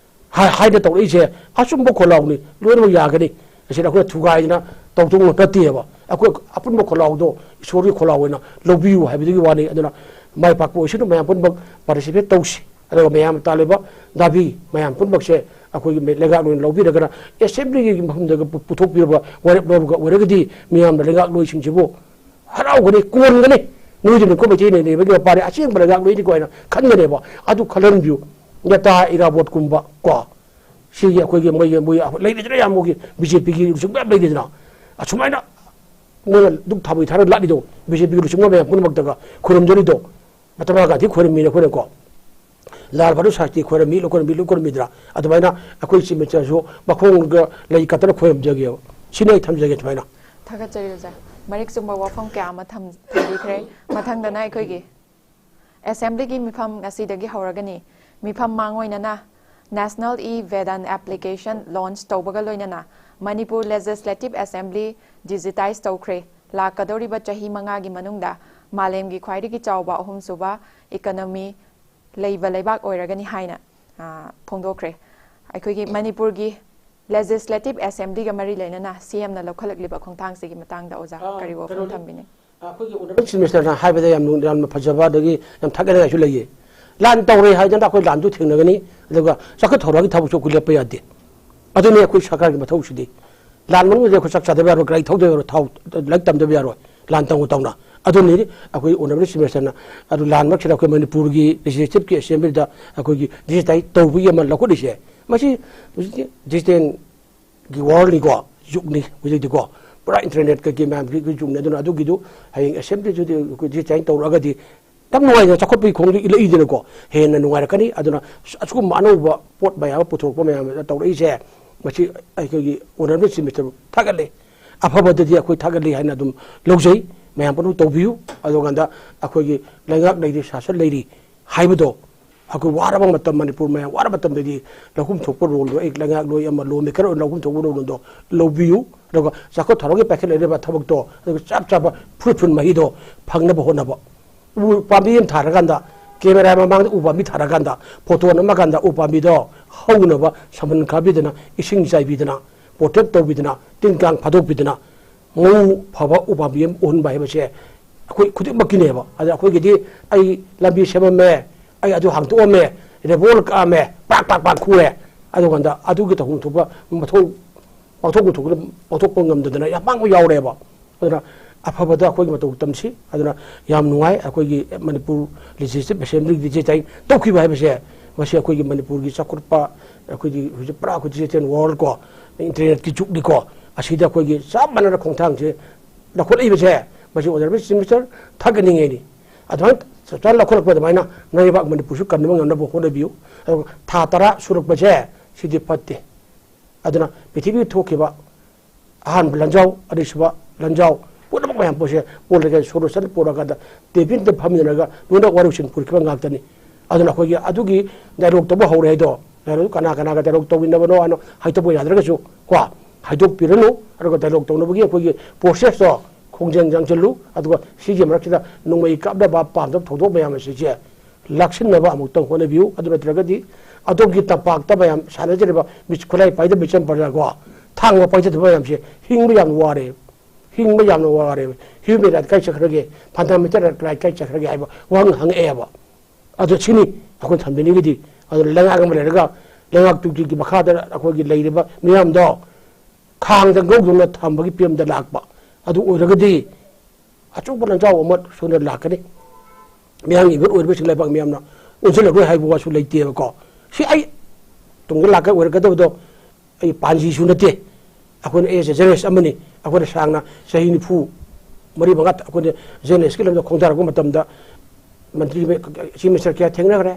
ꯍꯥꯏ-, ꯍꯥꯏꯅ ꯇꯧꯔꯛꯏꯁꯦ ꯑꯆꯨꯝꯕ ꯈꯣꯜꯂꯥꯎꯅꯤ, ꯂꯣꯏꯅꯃꯛ ꯌꯥꯒꯅꯤ꯫ ꯑꯁꯤꯗ ꯑꯩꯈꯣꯏꯅ ꯊꯨꯒꯥꯏꯗꯅ ꯇꯧꯊꯣꯛꯄ ꯅꯠꯇꯦꯕ꯫ ꯑꯩꯈꯣꯏ ꯑꯄꯨꯟꯕ ꯈꯣꯜꯂꯥꯎꯗꯣ ꯏꯁꯣꯔꯒꯤ ꯈꯣꯜꯂꯥꯎ ꯑꯣꯏꯅ ꯂꯧꯕꯤꯌꯨ ꯍꯥꯏꯕꯗꯨꯒꯤ ꯋꯥꯅꯤ꯫ ꯑꯗꯨꯅ ꯃꯥꯏ ꯄꯥꯛꯄ ꯑꯣꯏꯁꯅꯨ, ꯃꯌꯥꯝ ꯄꯨꯝꯅꯃꯛ participate ꯇꯧꯁꯤ꯫ ꯑꯗꯨꯒ ꯃꯌꯥꯝꯅ ꯇꯥꯜꯂꯤꯕ ꯗꯥꯕꯤ ꯃꯌꯥꯝ ꯄꯨꯝꯅꯃꯛꯁꯦ ꯑꯩꯈꯣꯏꯒꯤ ꯂꯩꯉꯥꯛꯂꯣꯏꯅ ꯂꯧꯕꯤꯔꯒꯅ ꯑꯦꯁꯦꯝꯕ꯭ꯂꯤꯒꯤ ꯃꯐꯝꯗꯒ ꯄꯨ-, ꯄꯨꯊꯣꯛꯄꯤꯔꯕ ꯋꯥꯔꯦꯞ ꯂꯧꯔꯒ ꯑꯣꯏꯔꯒꯗꯤ ꯃꯤꯌꯥꯝꯅ ꯂꯩꯉꯥꯛꯂꯣꯏꯁꯤꯡꯁꯤꯕꯨ ꯍꯔꯥꯎꯒꯅꯤ, ꯀꯣꯟꯒꯅꯤ꯫ ꯅꯣꯏꯗꯤ ꯅꯤꯡꯈꯣ ꯃꯩꯇꯩꯅ ꯂꯩꯕꯒꯤ ꯃꯄꯥꯅꯤ, ꯑꯁꯦꯡꯕ ꯂꯩꯉꯥꯛꯂꯣꯏꯅꯤꯀꯣ ꯍꯥꯏꯅ ꯈꯟꯒꯅꯦꯕ꯫ ꯑꯗꯨ ꯈꯜꯍꯟꯕꯤꯌꯨ꯫ ꯅꯦꯇꯥ ꯏꯔꯥꯕꯣꯠꯀꯨꯝꯕ ꯀꯣ, ꯁꯤꯒꯤ ꯑꯩꯈꯣꯏꯒꯤ ꯃꯣꯏꯒꯤ, ꯃꯣꯏ ꯂꯩꯔꯤꯗꯅ ꯌꯥꯝ ꯃꯣꯏꯒꯤ ꯕꯤ ꯖꯦ ꯄꯤꯒꯤ ꯂꯨꯆꯤꯡꯕ ꯌꯥꯝ ꯂꯩꯔꯤꯗꯅ, ꯑꯁꯨꯃꯥꯏꯅ ꯃꯣꯏꯅ ꯗꯨꯛ ꯊꯥꯕꯩ ꯊꯥꯔ ꯂꯥꯛꯂꯤꯗꯣ, ꯕꯤ ꯖꯦ ꯄꯤꯒꯤ ꯂꯨꯆꯤꯡꯕ ꯃꯌꯥꯝ ꯄꯨꯝꯅꯃꯛꯇꯒ ꯈꯨꯔꯨꯝꯖꯔꯤꯗꯣ꯫ ꯃꯍꯥꯇꯃꯥ ꯒꯥꯟꯙꯤ ꯈꯣꯏꯔꯝꯃꯤꯅ ꯑꯩꯈꯣꯏꯅꯀꯣ, ꯂꯥꯜ ꯕꯍꯥꯗꯨꯔ ꯁꯥꯁꯇ꯭ꯔꯤ ꯈꯣꯏꯔꯝꯃꯤ, ꯂꯣꯏ ꯈꯣꯏꯔꯝꯃꯤ, ꯂꯣꯏ ꯈꯣꯏꯔꯝꯃꯤꯗ꯭ꯔꯥ? ꯑꯗꯨꯃꯥꯏꯅ ꯑꯩꯈꯣꯏ ꯏꯆꯤꯟ ꯃꯆꯥꯁꯨ ꯃꯈꯣꯡꯒ ꯂꯩ ꯀꯠꯇꯅ ꯈꯣꯏꯔꯝꯖꯒꯦꯕ꯫ ꯁꯤꯅꯤ ꯑꯩ ꯊꯝꯖꯒꯦ ꯁꯨꯃꯥꯏꯅ꯫ ꯊꯥꯒꯠꯆꯔꯤ ꯑꯣꯖꯥ꯫ ꯃꯔꯤꯛ ꯆꯨꯝꯕ ꯋꯥꯐꯝ ꯀꯌꯥ ꯑꯃ ꯊꯝ-, ꯊꯝꯕꯤꯈ꯭ꯔꯦ꯫ ꯃꯊꯪꯗꯅ ꯑꯩꯈꯣꯏꯒꯤ ꯑꯦꯁꯦꯝꯕ꯭ꯂꯤꯒꯤ ꯃꯤꯐꯝ ꯉꯁꯤꯗꯒꯤ ꯍꯧꯔꯒꯅꯤ꯫ ꯃꯤꯐꯝ ꯃꯥꯡ ꯑꯣꯏꯅꯅ National e-Vedan application launch ꯇꯧꯕꯒ ꯂꯣꯏꯅꯅ ꯃꯅꯤꯄꯨꯔ Legislative Assembly digitize ꯇꯧꯈ꯭ꯔꯦ꯫ ꯂꯥꯛꯀꯗꯧꯔꯤꯕ ꯆꯍꯤ ꯃꯉꯥꯒꯤ ꯃꯅꯨꯡꯗ ꯃꯥꯂꯦꯝꯒꯤ ꯈ꯭ꯋꯥꯏꯗꯒꯤ ꯆꯥꯎꯕ ꯑꯍꯨꯝꯁꯨꯕ economy ꯂꯩꯕ ꯂꯩꯕꯥꯛ ꯑꯣꯏꯔꯒꯅꯤ ꯍꯥꯏꯅ, ꯑ, ꯐꯣꯡꯗꯣꯛꯈ꯭ꯔꯦ꯫ ꯑꯩꯈꯣꯏꯒꯤ ꯃꯅꯤꯄꯨꯔꯒꯤ Legislative Assemblyꯒ ꯃꯔꯤ ꯂꯩꯅꯅ CMꯅ ꯂꯧꯈꯠꯂꯛꯂꯤꯕ ꯈꯣꯡꯊꯥꯡꯁꯤꯒꯤ ꯃꯇꯥꯡꯗ ꯑꯣꯖꯥ ꯑ, ꯀꯔꯤ ꯋꯥꯐꯝ ꯀꯩꯅꯣꯅꯤ꯫ ꯊꯝꯕꯤꯅꯤꯡ? ꯑꯩꯈꯣꯏꯒꯤ Honourable Chief Ministerꯅ ꯍꯥꯏꯕꯗ ꯌꯥꯝ ꯅꯨꯡ-, ꯌꯥꯝꯅ ꯐꯖꯕ, ꯑꯗꯒꯤ ꯌꯥꯝ ꯊꯥꯒꯠꯅꯤꯡꯉꯥꯏꯁꯨ ꯂꯩꯌꯦ꯫ ꯂꯥꯟ ꯇꯧꯔꯦ ꯍꯥꯏꯗꯅ ꯑꯩꯈꯣꯏ ꯂꯥꯟꯁꯨ ꯊꯦꯡꯅꯒꯅꯤ, ꯑꯗꯨꯒ ꯆꯥꯎꯈꯠ ꯊꯧꯔꯥꯡꯒꯤ ꯊꯕꯛꯁꯨ ꯑꯩꯈꯣꯏ ꯂꯦꯞꯄ ꯌꯥꯗꯦ꯫ ꯑꯗꯨꯅꯤ ꯑꯩꯈꯣꯏ ꯁꯔꯀꯥꯔꯒꯤ ꯃꯊꯧꯁꯤꯗꯤ꯫ ꯂꯥꯟ ꯃꯅꯨꯡꯗꯗꯤ ꯑꯩꯈꯣꯏ ꯆꯥꯛ ꯆꯥꯗꯕ ꯌꯥꯔꯣꯏ, ꯒꯥꯔꯤ ꯊꯧꯗꯕ ꯌꯥꯔꯣꯏ, ꯊꯥꯎ, ꯂꯥꯏꯔꯤꯛ ꯇꯝꯗꯕ ꯌꯥꯔꯣꯏ, ꯂꯥꯟ ꯇꯧꯅ ꯇꯧꯅ꯫ ꯑꯗꯨꯅꯤ ꯑꯩꯈꯣꯏ Honourable Chief Ministerꯅ ꯑꯗꯨ ꯂꯥꯟ ꯃꯔꯛꯁꯤꯗ ꯑꯩꯈꯣꯏ ꯃꯅꯤꯄꯨꯔꯒꯤ Legislative Assemblyꯗ ꯑꯩꯈꯣꯏꯒꯤ digitize ꯇꯧꯕꯒꯤ ꯑꯃ ꯂꯧꯈꯠꯂꯤꯁꯦ꯫ ꯃꯁꯤ ꯍꯧꯖꯤꯛꯇꯤ digital ꯒꯤ worldꯅꯤꯀꯣ, ꯌꯨꯒꯅꯤ ꯍꯧꯖꯤꯛꯇꯤꯀꯣ꯫ ꯄꯨꯔꯥ internet ꯀꯩꯀꯩ ꯃꯌꯥꯝꯒꯤ ꯌꯨꯒꯅꯤ꯫ ꯑꯗꯨꯅ ꯑꯗꯨꯒꯤꯗꯨ ꯍꯌꯦꯡ Assemblyꯗꯨꯗꯤ ꯑꯩꯈꯣꯏ digitize ꯇꯧꯔꯛꯑꯒꯗꯤ ꯌꯥꯝ ꯅꯨꯡꯉꯥꯏꯅ ꯆꯥꯎꯈꯠꯄꯒꯤ ꯈꯣꯡꯗ ꯏꯜꯂꯛꯏꯗꯅꯀꯣ, ꯍꯦꯟꯅ ꯅꯨꯡꯉꯥꯏꯔꯛꯀꯅꯤ꯫ ꯑꯗꯨꯅ ꯑꯁꯤꯒꯨꯝꯕ ꯑꯅꯧꯕ ꯄꯣꯠ ꯃꯌꯥꯝ ꯑꯃ ꯄꯨꯊꯣꯔꯛꯄ ꯃꯌꯥꯝ ꯑꯃ ꯇꯧꯔꯛꯏꯁꯦ, ꯃꯁꯤ ꯑꯩꯈꯣꯏꯒꯤ Honourable Chief Ministerꯕꯨ ꯊꯥꯒꯠꯂꯤ꯫ ꯑꯐꯕꯗꯗꯤ ꯑꯩꯈꯣꯏ ꯊꯥꯒꯠꯂꯤ ꯍꯥꯏꯅ ꯑꯗꯨꯝ ꯂꯧꯖꯩ꯫ ꯃꯌꯥꯝ ꯄꯨꯝꯅꯃꯛ ꯇꯧꯕꯤꯌꯨ꯫ ꯑꯗꯨꯀꯥꯟꯗ ꯑꯩꯈꯣꯏꯒꯤ ꯂꯩꯉꯥꯛ ꯂꯩꯔꯤ, ꯁꯥꯁꯟ ꯂꯩꯔꯤ ꯍꯥꯏꯕꯗꯣ ꯑꯩꯈꯣꯏ ꯋꯥꯔꯕ ꯃꯇꯝ, ꯃꯅꯤꯄꯨꯔ ꯃꯌꯥꯝ ꯋꯥꯔꯕ ꯃꯇꯝꯗꯗꯤ ꯂꯧꯐꯝ ꯊꯣꯛꯄ roleꯗꯣ, ꯑꯩ ꯂꯩꯉꯥꯛꯂꯣꯏ ꯑꯃ, lawmaker ꯑꯣꯏꯅ ꯂꯧꯐꯝ ꯊꯣꯛꯄ roleꯗꯣ ꯂꯧꯕꯤꯌꯨ꯫ ꯑꯗꯨꯒ ꯆꯥꯎꯈꯠ ꯊꯧꯔꯥꯡꯒꯤ ꯄꯥꯏꯈꯠꯂꯛꯂꯤꯕ ꯊꯕꯛꯇꯣ, ꯑꯗꯨꯒ ꯆꯞ ꯆꯥꯕ fruitful ꯃꯍꯩꯗꯣ ꯐꯪꯅꯕ ꯍꯣꯠꯅꯕ꯫ ꯎ ꯄꯥꯝꯕꯤ ꯑꯃ ꯊꯥꯔꯀꯥꯟꯗ, camera ꯃꯃꯥꯡꯗ ꯎ ꯄꯥꯝꯕꯤ ꯊꯥꯔꯀꯥꯟꯗ, photo ꯅꯝꯃꯀꯥꯟꯗ ꯎ ꯄꯥꯝꯕꯤꯗꯣ ꯍꯧꯅꯕ ꯁꯝꯕꯜ ꯈꯥꯕꯤꯗꯅ, ꯏꯁꯤꯡ ꯆꯥꯏꯕꯤꯗꯅ, protect ꯇꯧꯕꯤꯗꯅ, ꯇꯤꯟ ꯀꯥꯡ ꯐꯥꯗꯣꯛꯄꯤꯗꯅ, ꯃꯎ ꯐꯕ ꯎ ꯄꯥꯝꯕꯤ ꯑꯃ ꯑꯣꯟꯕ ꯍꯥꯏꯕꯁꯦ ꯑꯩꯈꯣꯏ ꯈꯨꯗꯤꯡꯃꯛꯀꯤꯅꯦꯕ꯫ ꯑꯗ ꯑꯩꯈꯣꯏꯒꯤꯗꯤ ꯑꯩ ꯂꯝꯕꯤ ꯁꯦꯝꯃꯝꯃꯦ, ꯑꯩ ꯑꯗꯨ ꯍꯥꯡꯇꯣꯛꯑꯝꯃꯦ, ꯔꯦꯕꯣꯜ ꯀꯛꯑꯝꯃꯦ, ꯄꯥꯛ ꯄꯥꯛ ꯄꯥꯛ ꯈꯨꯔꯦ꯫ ꯑꯗꯨꯀꯥꯟꯗ ꯑꯗꯨꯒꯤ ꯇꯧꯐꯝ ꯊꯣꯛꯄ ꯃꯊꯧ ꯄꯥꯡꯊꯣꯛꯄ ꯊꯣꯛꯄ ꯄꯥꯡꯊꯣꯛꯄ ꯉꯝꯗꯗꯅ ꯌꯥꯝ ꯃꯥꯡꯕ ꯌꯥꯎꯔꯦꯕ꯫ ꯑꯗꯨꯅ ꯑꯐꯕꯗ ꯑꯩꯈꯣꯏꯒꯤ ꯃꯇꯧ ꯇꯝꯁꯤ꯫ ꯑꯗꯨꯅ ꯌꯥꯝ ꯅꯨꯡꯉꯥꯏ ꯑꯩꯈꯣꯏꯒꯤ ꯃꯅꯤꯄꯨꯔ Legislative Assemblyꯒꯤ digitize ꯇꯧꯈꯤꯕ ꯍꯥꯏꯕꯁꯦ꯫ ꯃꯁꯤ ꯑꯩꯈꯣꯏꯒꯤ ꯃꯅꯤꯄꯨꯔꯒꯤ ꯆꯥꯎꯈꯠꯄ, ꯑꯩꯈꯣꯏꯒꯤ ꯍꯧꯖꯤꯛ ꯄꯨꯔꯥ ꯑꯩꯈꯣꯏ digital world ꯀꯣ, internetꯀꯤ ꯖꯨꯒꯅꯤꯀꯣ, ꯑꯁꯤꯗ ꯑꯩꯈꯣꯏꯒꯤ ꯆꯞ ꯃꯥꯟꯅꯅ ꯈꯣꯡꯊꯥꯡꯁꯦ ꯂꯧꯈꯠꯂꯛꯏꯕꯁꯦ, ꯃꯁꯤ Honourable Chief Minister ꯊꯥꯒꯠꯅꯤꯡꯉꯦꯅꯤ꯫ ꯑꯗꯨꯃꯥꯏꯅ ꯆꯞ ꯆꯥꯅ ꯂꯧꯈꯠꯂꯛꯄ ꯑꯗꯨꯃꯥꯏꯅ ꯂꯩꯕꯥꯛ ꯃꯅꯤꯄꯨꯔꯁꯨ ꯀꯟꯅꯕ ꯉꯝꯅꯕ ꯍꯣꯠꯅꯕꯤꯌꯨ꯫ ꯑꯗꯨꯒ ꯊꯥ ꯇꯔꯥ ꯁꯨꯔꯛꯄꯁꯦ ꯁꯤꯗꯤ ꯐꯠꯇꯦ꯫ ꯑꯗꯨꯅ ꯄ꯭ꯔꯤꯊꯤꯕꯤꯗ ꯊꯣꯛꯈꯤꯕ ꯑꯍꯥꯟꯕ ꯂꯥꯟꯖꯥꯎ, ꯑꯅꯤꯁꯨꯕ ꯂꯥꯟꯖꯥꯎ, ꯄꯨꯝꯅꯃꯛ ꯃꯌꯥꯝ ꯄꯣꯠꯁꯦ ꯄꯣꯜꯂꯒ solution ꯄꯨꯔꯛꯑꯀꯥꯟꯗ ꯇꯦꯕꯤꯜꯗ ꯐꯝꯃꯤꯟꯅꯔꯒ ꯂꯣꯏꯅ ꯋꯥꯔꯦꯞꯁꯤꯡ ꯄꯨꯔꯛꯈꯤꯕ ꯉꯥꯛꯇꯅꯤ꯫ ꯑꯗꯨꯅ ꯑꯩꯈꯣꯏꯒꯤ ꯑꯗꯨꯒꯤ dialogue ꯇꯧꯕ ꯍꯧꯔꯦ ꯍꯥꯏꯗꯣ, ꯀꯅꯥ ꯀꯅꯥꯒ ꯗꯥꯏꯂꯣꯒ ꯇꯧꯃꯤꯟꯅꯕꯅꯣ ꯍꯥꯏꯅ ꯍꯥꯏꯗꯣꯛꯄ ꯌꯥꯗ꯭ꯔꯒꯁꯨ ꯀꯣ, ꯍꯥꯏꯗꯣꯛꯄꯤꯔꯅꯨ꯫ ꯑꯗꯨꯒ ꯗꯥꯏꯂꯣꯒ ꯇꯧꯅꯕꯒꯤ ꯑꯩꯈꯣꯏꯒꯤ ꯄ꯭ꯔꯣꯁꯦꯁꯇꯣ ꯈꯣꯡꯖꯦꯜ ꯌꯥꯡꯁꯤꯜꯂꯨ꯫ ꯑꯗꯨꯒ ꯁꯤꯒꯤ ꯃꯔꯛꯁꯤꯗ ꯅꯣꯡꯃꯩ ꯀꯥꯞꯅꯕ ꯄꯥꯝꯗꯕ ꯊꯧꯗꯣꯛ ꯃꯌꯥꯝ ꯑꯁꯤꯁꯦ ꯂꯥꯛꯁꯤꯟꯅꯕ ꯑꯃꯨꯛꯇꯪ ꯍꯣꯠꯅꯕꯤꯌꯨ꯫ ꯑꯗꯨ ꯅꯠꯇ꯭ꯔꯒꯗꯤ ꯑꯗꯣꯝꯒꯤ ꯇꯝꯄꯥꯛꯇ ꯃꯌꯥꯝ ꯁꯥꯟꯅꯖꯔꯤꯕ ꯃꯤꯁ ꯈꯨꯠꯂꯥꯏ ꯄꯥꯏꯗꯕ ꯃꯤꯆꯝ ꯄ꯭ꯔꯖꯥ ꯀꯣ, ꯊꯥꯡꯕ ꯄꯥꯏꯖꯗꯕ ꯃꯌꯥꯝꯁꯦ ꯍꯤꯡꯕ ꯌꯥꯝ ꯋꯥꯔꯦ꯫ ꯍꯤꯡꯕ ꯌꯥꯝꯅ ꯋꯥꯔꯦ꯫ ꯍ꯭ꯌꯨꯃꯦꯟ ꯔꯥꯏꯠ ꯀꯥꯏ ꯆꯠꯈ꯭ꯔꯒꯦ, ꯐꯟꯗꯥꯃꯦꯟꯇꯦꯜ ꯔꯥꯏꯠ ꯀꯥꯏ ꯆꯠꯈ꯭ꯔꯒꯦ ꯍꯥꯏꯕ ꯋꯥꯍꯪ ꯍꯪꯉꯛꯑꯦꯕ꯫ ꯑꯗꯣ ꯁꯤꯅꯤ ꯑꯩꯈꯣꯏꯅ ꯊꯝꯕꯤꯅꯤꯡꯉꯤꯗꯤ꯫ ꯑꯗꯨꯅ ꯂꯩꯉꯥꯛ ꯑꯃ ꯂꯩꯔꯒ ꯂꯩꯉꯥꯛꯇꯨꯒꯤ ꯃꯈꯥꯗ ꯑꯩꯈꯣꯏꯒꯤ ꯂꯩꯔꯤꯕ ꯃꯤꯌꯥꯝꯗꯣ ꯈꯥꯡꯗ ꯉꯧꯗꯨꯅ ꯊꯝꯕꯒꯤ ꯐꯤꯕꯝꯗ ꯂꯥꯛꯄ ꯑꯗꯨ ꯑꯣꯏꯔꯒꯗꯤ ꯑꯆꯧꯕ ꯂꯥꯟꯖꯥꯎ ꯑꯃ ꯁꯣꯏꯗꯅ ꯂꯥꯛꯀꯅꯤ꯫ ꯃꯤꯌꯥꯝꯒꯤ ꯃꯤꯍꯨꯠ ꯑꯣꯏꯔꯤꯕꯁꯤꯡ ꯂꯩꯕꯥꯛ ꯃꯤꯌꯥꯝꯅ ꯑꯣꯟꯁꯤꯜꯂꯔꯣꯏ ꯍꯥꯏꯕ ꯋꯥꯁꯨ ꯂꯩꯇꯦꯕꯀꯣ꯫ ꯁꯤ ꯑꯩ ꯇꯨꯡꯗ ꯂꯥꯛꯀ ꯑꯣꯏꯔꯛꯀꯗꯕꯗꯣ ꯑꯩ ꯄꯥꯟꯖꯤꯁꯨ ꯅꯠꯇꯦ꯫ ꯑꯩꯈꯣꯏꯅ ꯑꯦ ꯖꯔꯅꯦꯂꯤꯁ ꯑꯃꯅꯤ꯫ ꯑꯩꯈꯣꯏꯅ ꯁꯥꯡꯅ ꯆꯍꯤ ꯅꯤꯐꯨ ꯃꯔꯤ ꯃꯉꯥ ꯑꯩꯈꯣꯏꯅ ꯖꯔꯅꯦꯂꯤꯁꯀꯤ ꯂꯝꯗ ꯈꯣꯡꯗꯥꯔꯛꯄ ꯃꯇꯝꯗ ꯃꯟꯇ꯭ꯔꯤ, ꯆꯤꯐ ꯃꯤꯅꯤꯁꯇꯔ ꯀꯌꯥ ꯊꯦꯡꯅꯈ꯭ꯔꯦ,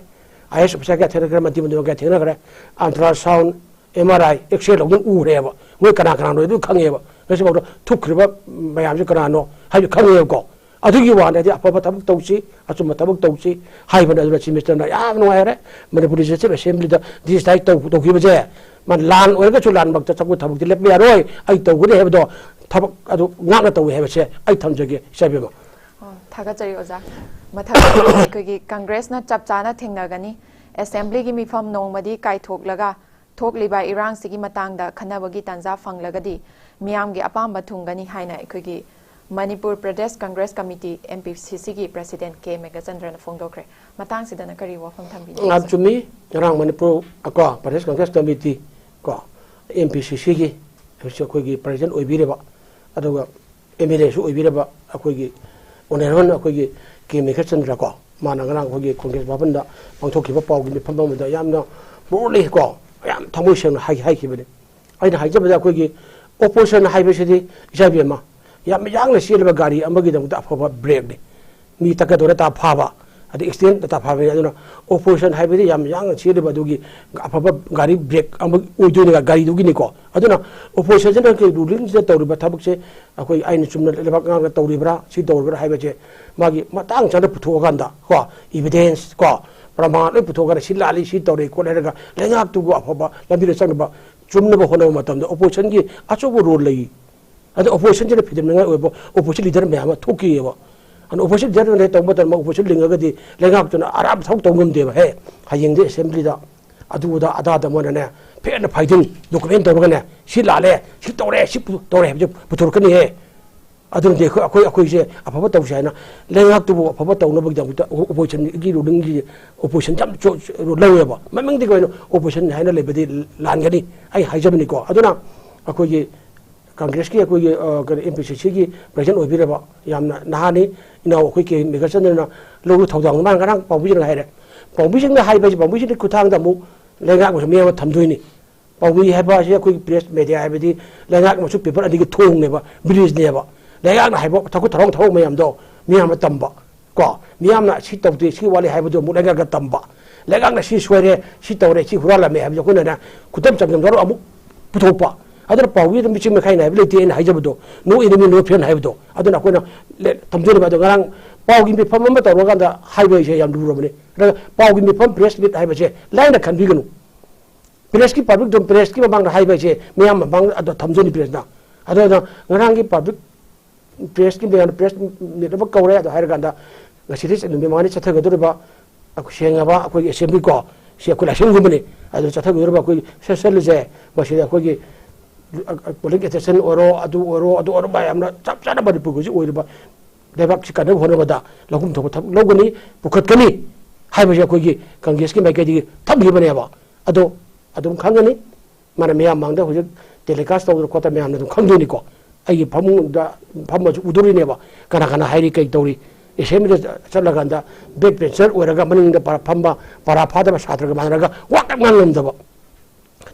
ꯑꯥꯏ ꯑꯦꯁ ꯑꯣꯐꯤꯁꯥꯔ ꯀꯌꯥ ꯊꯦꯡꯅꯈ꯭ꯔꯦ, ꯃꯟꯇ꯭ꯔꯤ ꯃꯟꯗꯣꯜ ꯀꯌꯥ ꯊꯦꯡꯅꯈ꯭ꯔꯦ꯫ ꯑꯜꯇ꯭ꯔꯥ ꯁꯥꯎꯟ, ꯑꯦꯝ ꯑꯥꯔ ꯑꯥꯏ, ꯑꯦꯛꯁꯔꯦ ꯂꯧꯗꯨꯅ ꯎꯈ꯭ꯔꯦꯕ꯫ ꯃꯣꯏ ꯀꯅꯥ ꯀꯅꯥꯅꯣ ꯑꯗꯨ ꯈꯪꯉꯦꯕ꯫ ꯉꯁꯤꯐꯥꯎꯗ ꯊꯨꯞꯈ꯭ꯔꯤꯕ ꯃꯌꯥꯝꯁꯦ ꯀꯅꯥꯅꯣ ꯍꯥꯏꯕꯁꯨ ꯈꯪꯉꯦꯕꯀꯣ꯫ ꯑꯗꯨꯒꯤ ꯋꯥꯅꯗꯤ ꯑꯐꯕ ꯊꯕꯛ ꯇꯧꯁꯤ, ꯑꯆꯨꯝꯕ ꯊꯕꯛ ꯇꯧꯁꯤ ꯍꯥꯏꯕꯅꯤ꯫ ꯑꯗꯨꯅ ꯆꯤꯐ ꯃꯤꯅꯤꯁꯇꯔꯅ ꯌꯥꯝ ꯅꯨꯡꯉꯥꯏꯔꯦ꯫ ꯃꯅꯤꯄꯨꯔ ꯂꯦꯖꯤꯁꯂꯦꯇꯤꯚ ꯑꯦꯁꯦꯝꯕ꯭ꯂꯤꯗ ꯗꯤꯁꯇꯥꯏꯠ ꯇꯧ-, ꯇꯧꯈꯤꯕꯁꯦ, ꯃꯥ ꯂꯥꯟ ꯑꯣꯏꯔꯒꯁꯨ ꯂꯥꯟꯃꯛꯇ ꯆꯪꯕ ꯊꯕꯛꯇꯤ ꯂꯦꯞꯄ ꯌꯥꯔꯣꯏ, ꯑꯩ ꯇꯧꯒꯅꯤ ꯍꯥꯏꯕꯗꯣ ꯊꯕꯛ ꯑꯗꯨ ꯉꯥꯛꯅ ꯇꯧꯏ ꯍꯥꯏꯕꯁꯦ ꯑꯩ ꯊꯝꯖꯒꯦ, ꯏꯆꯥ ꯏꯕꯦꯝꯃ꯫ ꯑꯣ, ꯊꯥꯒꯠꯆꯔꯤ ꯑꯣꯖꯥ꯫ ꯃꯊꯪ ꯑꯩꯈꯣꯏꯒꯤ ꯀꯪꯒ꯭ꯔꯦꯁꯅ ꯆꯞ ꯆꯥꯅ ꯊꯦꯡꯅꯒꯅꯤ꯫ ꯑꯦꯁꯦꯝꯕ꯭ꯂꯤꯒꯤ ꯃꯤꯐꯝ ꯅꯣꯡꯃꯗꯤ ꯀꯥꯏꯊꯣꯛꯂꯒ ꯊꯣꯛꯂꯤꯕ ꯏꯔꯥꯡꯁꯤꯒꯤ ꯃꯇꯥꯡꯗ ꯈꯟꯅꯕꯒꯤ ꯇꯥꯟꯖꯥ ꯐꯪꯂꯒꯗꯤ ꯃꯤꯌꯥꯝꯒꯤ ꯑꯄꯥꯝꯕ ꯊꯨꯡꯒꯅꯤ ꯍꯥꯏꯅ ꯑꯩꯈꯣꯏꯒꯤ Manipur Pradesh Congress committee, M P ꯁꯤ ꯁꯤꯒꯤ ꯄ꯭ꯔꯁꯤꯗꯦꯟ ꯀꯦ ꯃꯦꯘꯆꯟꯗ꯭ꯔꯅ ꯐꯣꯡꯗꯣꯛꯈ꯭ꯔꯦ꯫ ꯃꯇꯥꯡꯁꯤꯗꯅ ꯀꯔꯤ ꯋꯥꯐꯝ ꯊꯝꯕꯤꯅꯤꯡꯉꯤ, ꯌꯥꯝ ꯁꯔ? ꯆꯨꯝꯃꯤ꯫ ꯉꯔꯥꯡ ꯃꯅꯤꯄꯨꯔ ꯀꯣ ꯄ꯭ꯔꯗꯦꯁ ꯀꯪꯒ꯭ꯔꯦꯁ ꯀꯃꯤꯇꯤ ꯀꯣ ꯑꯦꯝ ꯄꯤ ꯁꯤ ꯁꯤꯒꯤ ꯑꯩꯈꯣꯏꯒꯤ ꯄ꯭ꯔꯁꯤꯗꯦꯟ ꯑꯣꯏꯕꯤꯔꯤꯕ, ꯑꯗꯨꯒ ꯑꯦꯝ ꯑꯦꯜ ꯑꯦꯁꯨ ꯑꯣꯏꯕꯤꯔꯕ ꯑꯩꯈꯣꯏꯒꯤ ꯑꯣꯅꯔꯦꯕꯜ ꯑꯩꯈꯣꯏꯒꯤ ꯀꯦ ꯃꯦꯘꯆꯟꯗ꯭ꯔ ꯀꯣ, ꯃꯥꯅ ꯉꯔꯥꯡ ꯑꯩꯈꯣꯏꯒꯤ ꯀꯣꯡꯒ꯭ꯔꯦꯁ ꯚꯕꯟꯗ ꯄꯥꯡꯊꯣꯛꯈꯤꯕ ꯄꯥꯎꯒꯤ ꯃꯤꯐꯝ ꯑꯃꯗ ꯌꯥꯝꯅ ꯕꯣꯜꯂꯤ ꯀꯣ, ꯌꯥꯝ ꯊꯃꯣꯏ ꯁꯦꯡꯅ ꯍꯥꯏ-, ꯍꯥꯏꯈꯤꯕꯅꯤ꯫ ꯑꯩꯅ ꯍꯥꯏꯖꯕꯗ ꯑꯩꯈꯣꯏꯒꯤ ꯑꯣꯄꯣꯖꯤꯁꯟ ꯍꯥꯏꯕꯁꯤꯗꯤ, ꯏꯆꯥ ꯏꯕꯦꯝꯃ, ꯌꯥꯝ ꯌꯥꯡꯅ ꯆꯦꯜꯂꯤꯕ ꯒꯥꯔꯤ ꯑꯃꯒꯤꯗꯃꯛꯇ ꯑꯐꯕ ꯕ꯭ꯔꯦꯛꯅꯤ꯫ ꯃꯤ ꯇꯛꯀꯗꯧꯔꯦ ꯇꯥ ꯐꯥꯕ, ꯑꯗꯩ ꯑꯦꯛꯁꯤꯗꯦꯟ ꯇꯥ ꯐꯥꯕꯅꯤ꯫ ꯑꯗꯨꯅ ꯑꯣꯄꯣꯖꯤꯁꯟ ꯍꯥꯏꯕꯗꯤ ꯌꯥꯝ ꯌꯥꯡꯅ ꯆꯦꯜꯂꯤꯕ ꯑꯗꯨꯒꯤ ꯑꯐꯕ ꯒꯥꯔꯤ ꯕ꯭ꯔꯦꯛ ꯑꯃ ꯑꯣꯏꯗꯣꯏꯅꯤ, ꯒꯥꯔꯤꯗꯨꯒꯤꯅꯤꯀꯣ꯫ ꯑꯗꯨꯅ ꯑꯣꯄꯣꯖꯤꯁꯟꯁꯤꯅ ꯀꯩ ꯔꯨꯂꯤꯡꯁꯤꯗ ꯇꯧꯔꯤꯕ ꯊꯕꯛꯁꯦ ꯑꯩꯈꯣꯏ ꯑꯩꯅ ꯆꯨꯝꯅ ꯂꯩꯕꯥꯛ ꯉꯥꯛꯅ ꯇꯧꯔꯤꯕ꯭ꯔꯥ, ꯁꯤ ꯇꯧꯔꯤꯕ꯭ꯔꯥ ꯍꯥꯏꯕꯁꯦ ꯃꯥꯒꯤ ꯃꯇꯥꯡ ꯆꯥꯅ ꯄꯨꯊꯣꯛꯑꯀꯥꯟꯗ ꯀꯣ, ꯏꯚꯤꯗꯦꯟꯁ ꯀꯣ, ꯄ꯭ꯔꯃꯥꯟ ꯂꯣꯏ ꯄꯨꯊꯣꯛꯑꯒ ꯁꯤ ꯂꯥꯜꯂꯤ, ꯁꯤ ꯇꯧꯔꯦ ꯈꯣꯠꯂꯦ ꯍꯥꯏꯔꯒ ꯂꯩꯉꯥꯛꯇꯨꯕꯨ ꯑꯐꯕ ꯂꯝꯕꯤꯗ ꯆꯪꯅꯕ ꯆꯨꯝꯅꯕ ꯍꯣꯠꯅꯕ ꯃꯇꯝꯗ oppositionꯒꯤ ꯑꯆꯧꯕ role ꯂꯩ꯫ ꯑꯗꯣ oppositionꯁꯤꯅ ꯐꯤꯗꯝꯅꯤꯡꯉꯥꯏ ꯑꯣꯏꯕ opposition leader ꯃꯌꯥꯝ ꯑꯃ ꯊꯣꯛꯈꯤꯑꯕ꯫ ꯑꯗꯨꯅ opposition leaderꯅ ꯇꯧꯕ ꯃꯇꯝꯗ opposition ꯂꯤꯡꯉꯒꯗꯤ ꯂꯩꯉꯥꯛꯇꯨꯅ ꯑꯔꯥꯞ ꯊꯕꯛ ꯇꯧ ꯉꯝꯗꯦꯕ꯫ ꯍꯦ, ꯍꯌꯦꯡꯗꯤ assemblyꯗ ꯑꯗꯨ ꯑꯗꯥ ꯑꯗꯥꯗ ꯃꯣꯏꯅꯅꯦ ꯐꯦꯠꯅ ꯐꯥꯏꯗꯤꯡ document ꯇꯧꯔꯒꯅꯦ ꯁꯤ ꯂꯥꯜꯂꯦ, ꯁꯤ ꯇꯧꯔꯦ, ꯁꯤ ꯄꯨ- ꯇꯧꯔꯦ ꯍꯥꯏꯕꯁꯦ ꯄꯨꯊꯣꯔꯛꯀꯅꯤꯍꯦ꯫ ꯑꯗꯨꯅꯗꯤ ꯑꯩꯈꯣꯏ ꯑꯩꯈꯣꯏ ꯑꯩꯈꯣꯏꯁꯦ ꯑꯐꯕ ꯇꯧꯁꯦ ꯍꯥꯏꯅ ꯂꯩꯉꯥꯛꯇꯨꯕꯨ ꯑꯐꯕ ꯇꯧꯅꯕꯒꯤꯗꯃꯛꯇ oppositionꯒꯤ rulingꯒꯤ opposition ꯌꯥꯝ ꯆꯣ- ꯆꯣ- ꯂꯧꯋꯦꯕ꯫ ꯃꯃꯤꯡꯗꯤ ꯀꯩꯅꯣ opposition ꯍꯥꯏꯅ ꯂꯩꯕꯗꯤ ꯂꯥꯟꯒꯅꯤ ꯑꯩ ꯍꯥꯏꯖꯕꯅꯤꯀꯣ꯫ ꯑꯗꯨꯅ ꯑꯩꯈꯣꯏꯒꯤ Congressꯀꯤ ꯑꯩꯈꯣꯏꯒꯤ ꯑ, ꯀꯩꯅꯣ MPCCꯒꯤ president ꯑꯣꯏꯕꯤꯔꯕ ꯌꯥꯝꯅ ꯅꯍꯥꯅꯤ ꯏꯅꯥꯎ ꯑꯩꯈꯣꯏ ꯀꯦ ꯃꯦꯘꯆꯟꯗ꯭ꯔꯅ ꯂꯧꯔꯨ ꯊꯧꯗꯥꯡ ꯃꯥꯅ ꯉꯔꯥꯡ ꯄꯥꯎꯃꯤꯁꯤꯡꯗ ꯍꯥꯏꯔꯦ꯫ ꯄꯥꯎꯃꯤꯁꯤꯡꯅ ꯍꯥꯏꯕ ꯍꯥꯏꯁꯦ ꯄꯥꯎꯃꯤꯁꯤꯡꯒꯤ ꯈꯨꯠꯊꯥꯡꯗ ꯑꯃꯨꯛ ꯂꯩꯉꯥꯛ ꯑꯃꯁꯨ ꯃꯤꯌꯥꯝ ꯑꯃ ꯊꯝꯗꯣꯏꯅꯤ꯫ ꯄꯥꯎꯃꯤ ꯍꯥꯏꯕ ꯑꯁꯤ ꯑꯩꯈꯣꯏꯒꯤ press media ꯍꯥꯏꯕꯗꯤ ꯂꯩꯉꯥꯛ ꯑꯃꯁꯨ paper ꯑꯅꯤꯒꯤ ꯊꯣꯡꯅꯦꯕ, bridgeꯅꯦꯕ꯫ ꯂꯩꯉꯥꯛꯅ ꯍꯥꯏꯕ ꯊꯕꯛ ꯊꯧꯔꯝ ꯊꯕꯛ ꯃꯌꯥꯝꯗꯣ ꯃꯤꯌꯥꯝꯅ ꯇꯝꯕ ꯀꯣ, ꯃꯤꯌꯥꯝꯅ ꯁꯤ ꯇꯧꯗꯦ, ꯁꯤ ꯋꯥꯠꯂꯤ ꯍꯥꯏꯕꯗꯣ ꯑꯃꯨꯛ ꯂꯩꯉꯥꯛꯅ ꯇꯝꯕ꯫ ꯂꯩꯉꯥꯛꯅ ꯁꯤ ꯁꯣꯏꯔꯦ, ꯁꯤ ꯇꯧꯔꯦ, ꯁꯤ ꯍꯨꯔꯥꯜꯂꯝꯃꯦ ꯍꯥꯏꯕꯗꯣ ꯑꯩꯈꯣꯏꯅ ꯈꯨꯗꯝ ꯆꯥꯡꯗꯝ ꯇꯧꯔꯒ ꯑꯃꯨꯛ ꯄꯨꯊꯣꯛꯄ꯫ ꯑꯗꯨꯅ ꯄꯥꯎꯃꯤ ꯑꯗꯨꯝ ꯃꯤꯆꯪ ꯃꯤꯈꯥꯏ ꯅꯥꯏꯕ ꯂꯩꯇꯦ ꯑꯩꯅ ꯍꯥꯏꯖꯕꯗꯣ, no enemy no friend ꯍꯥꯏꯕꯗꯣ꯫ ꯑꯗꯨꯅ ꯑꯩꯈꯣꯏꯅ ꯂꯦ- ꯊꯝꯖꯔꯤꯕ ꯑꯗꯣ ꯉꯔꯥꯡ ꯄꯥꯎꯒꯤ ꯃꯤꯐꯝ ꯑꯃ ꯇꯧꯔꯀꯥꯟꯗ ꯍꯥꯏꯕ ꯍꯥꯏꯁꯦ ꯌꯥꯝ ꯂꯨꯔꯕꯅꯤ꯫ ꯑꯗꯨꯅ ꯄꯥꯎꯒꯤ ꯃꯤꯐꯝ press meet ꯍꯥꯏꯕꯁꯦ ꯂꯥꯏꯅ ꯈꯟꯕꯤꯒꯅꯨ꯫ Pressꯀꯤ public ꯑꯗꯨꯝ pressꯀꯤ ꯃꯃꯥꯡꯗ ꯍꯥꯏꯕ ꯍꯥꯏꯁꯦ ꯃꯤꯌꯥꯝ ꯃꯃꯥꯡꯗ ꯑꯗꯣ ꯊꯝꯖꯅꯤ pressꯅ꯫ ꯑꯗꯨꯅ ꯉꯔꯥꯡꯒꯤ public pressꯀꯤ ꯃꯌꯥꯝꯅ press meet ꯑꯃ ꯀꯧꯔꯦ ꯑꯗꯣ ꯍꯥꯏꯔꯀꯥꯟꯗ ꯉꯁꯤꯗꯤ ꯅꯨꯃꯤꯠ ꯃꯉꯥꯅꯤ ꯆꯠꯊꯒꯗꯧꯔꯤꯕ ꯑꯩꯈꯣꯏ ꯁꯦꯡꯉꯕ ꯑꯩꯈꯣꯏꯒꯤ assembly ꯀꯣ, ꯁꯤ ꯑꯩꯈꯣꯏ ꯂꯥꯏꯁꯪꯒꯨꯝꯕꯅꯤ꯫ ꯑꯗꯨ ꯆꯠꯊꯒꯗꯧꯔꯤꯕ ꯑꯩꯈꯣꯏ sessionꯁꯦ ꯃꯁꯤꯗ ꯑꯩꯈꯣꯏꯒꯤ polling station ꯑꯣꯏꯔꯣ, ꯑꯗꯨ ꯑꯣꯏꯔꯣ, ꯑꯗꯨ ꯑꯣꯏꯔꯣ, ꯃꯌꯥꯝꯅ ꯆꯞ ꯆꯥꯅ ꯃꯅꯤꯄꯨꯔꯒꯤ ꯍꯧꯖꯤꯛ ꯑꯣꯏꯔꯤꯕ ꯂꯩꯕꯥꯛꯁꯤ ꯀꯟꯅꯕ ꯍꯣꯠꯅꯕꯗ ꯂꯧꯐꯝ ꯊꯣꯛꯄ ꯊꯕꯛ ꯂꯧꯒꯅꯤ, ꯄꯨꯈꯠꯀꯅꯤ ꯍꯥꯏꯕꯁꯦ ꯑꯩꯈꯣꯏꯒꯤ Congressꯀꯤ ꯃꯥꯏꯀꯩꯗꯒꯤ ꯊꯝꯈꯤꯕꯅꯦꯕ꯫ ꯑꯗꯣ ꯑꯗꯨꯝ ꯈꯪꯒꯅꯤ꯫ ꯃꯥꯅ ꯃꯌꯥꯝ ꯃꯥꯡꯗ ꯍꯧꯖꯤꯛ telecast ꯇꯧꯗꯅ ꯈꯣꯠꯇꯅ ꯃꯌꯥꯝꯅ ꯑꯗꯨꯝ ꯈꯪꯗꯣꯏꯅꯤꯀꯣ꯫ ꯑꯩꯒꯤ ꯐꯃꯨꯡꯗ ꯐꯝꯃꯁꯨ ꯎꯗꯣꯔꯤꯅꯦꯕ ꯀꯅꯥ ꯀꯅꯥ ꯍꯥꯏꯔꯤ, ꯀꯩ ꯇꯧꯔꯤ꯫ Assemblyꯗ ꯆꯠꯂꯀꯥꯟꯗ back bencher ꯑꯣꯏꯔꯒ ꯃꯅꯤꯡꯗ ꯄꯔꯥ ꯐꯝꯕ, ꯄꯔꯥ ꯐꯥꯗꯕ ꯁꯥꯇ꯭ꯔꯒ ꯃꯥꯟꯅꯔꯒ ꯋꯥ ꯀꯩꯝ ꯉꯥꯡ ꯉꯝꯗꯕ,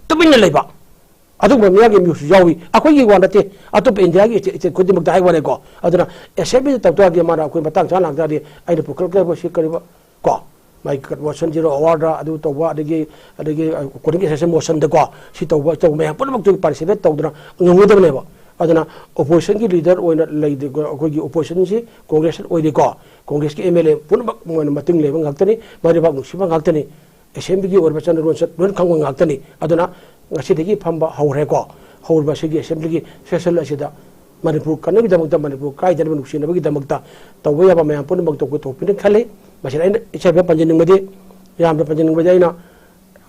ꯇꯨꯃꯤꯟꯅ ꯂꯩꯕ꯫ ꯑꯗꯨꯒꯨꯝꯕ ꯃꯤꯌꯥꯝꯒꯤ ꯃꯤꯍꯨꯠꯁꯨ ꯌꯥꯎꯏ꯫ ꯑꯩꯈꯣꯏꯒꯤ ꯋꯥ ꯅꯠꯇꯦ, ꯑꯇꯣꯞꯄ ꯏꯟꯗꯤꯌꯥꯒꯤ state, state ꯈꯨꯗꯤꯡꯃꯛꯇ ꯍꯥꯏ ꯋꯥꯅꯤꯀꯣ꯫ ꯑꯗꯨꯅ Assemblyꯗ ꯇꯧ ꯇꯥꯔꯗꯤ ꯃꯥꯅ ꯑꯩꯈꯣꯏ ꯃꯇꯥꯡ ꯆꯥꯅ ꯂꯥꯛ ꯇꯥꯔꯗꯤ ꯑꯩꯅ ꯄꯨꯈꯠꯂꯛꯀꯗꯕ ꯁꯤ ꯀꯔꯤꯕ ꯀꯣ, ꯃꯥꯒꯤ motionꯁꯤꯔꯣ award ꯑꯗꯨ ꯇꯧꯕ, ꯑꯗꯒꯤ, ꯑꯗꯒꯤ, ꯑ, cooling session motionꯗꯀꯣ, ꯁꯤ ꯇꯧꯕ, ꯇꯧꯕ ꯃꯌꯥꯝ ꯄꯨꯝꯅꯃꯛꯇꯨ participate ꯇꯧꯗꯅ ꯉꯝꯒꯗꯕꯅꯦꯕ꯫ ꯑꯗꯨꯅ ꯑꯣꯄꯣꯖꯤꯁꯟꯒꯤ ꯂꯤꯗꯔ ꯑꯣꯏꯅ ꯂꯩꯗꯦ, ꯑꯩꯈꯣꯏꯒꯤ ꯑꯣꯄꯣꯖꯤꯁꯟꯁꯤ ꯀꯣꯡꯒ꯭ꯔꯦꯁ ꯑꯣꯏꯔꯤꯀꯣ, ꯀꯣꯡꯒ꯭ꯔꯦꯁꯀꯤ ꯑꯦꯝ ꯑꯦꯜ ꯑꯦ ꯄꯨꯝꯅꯃꯛ ꯃꯣꯏꯅ ꯃꯇꯤꯡ ꯂꯩꯕ ꯉꯥꯛꯇꯅꯤ, ꯃꯔꯩꯕꯥꯛ ꯅꯨꯡꯁꯤꯕ ꯉꯥꯛꯇꯅꯤ꯫ ꯑꯦꯁꯦꯝꯕ꯭ꯂꯤꯒꯤ ꯑꯣꯏꯔꯕ ꯆꯠꯅ ꯂꯣꯟꯆꯠ ꯂꯣꯏꯅ ꯈꯪꯕ ꯉꯥꯛꯇꯅꯤ꯫ ꯑꯗꯨꯅ ꯉꯁꯤꯗꯒꯤ ꯐꯝꯕ ꯍꯧꯔꯦꯀꯣ꯫ ꯍꯧꯔꯤꯕ ꯑꯁꯤꯒꯤ ꯑꯦꯁꯦꯝꯕ꯭ꯂꯤꯒꯤ ꯁꯦꯁꯟ ꯑꯁꯤꯗ ꯃꯅꯤꯄꯨꯔ ꯀꯟꯅꯕꯒꯤꯗꯃꯛꯇ, ꯃꯅꯤꯄꯨꯔ ꯀꯥꯏꯗꯅꯕ ꯅꯨꯡꯁꯤꯅꯕꯒꯤꯗꯃꯛꯇ ꯇꯧꯕ ꯌꯥꯕ ꯃꯌꯥꯝ ꯄꯨꯝꯅꯃꯛ ꯇꯧꯊꯣꯛꯄꯤꯅ ꯈꯜꯂꯤ꯫ ꯃꯁꯤꯗ ꯑꯩꯅ ꯏꯆꯥ ꯏꯕꯦꯝ ꯄꯟꯖꯅꯤꯡꯕꯗꯤ, ꯌꯥꯝꯅ ꯄꯟꯖꯅꯤꯡꯕꯗꯤ, ꯑꯩꯅ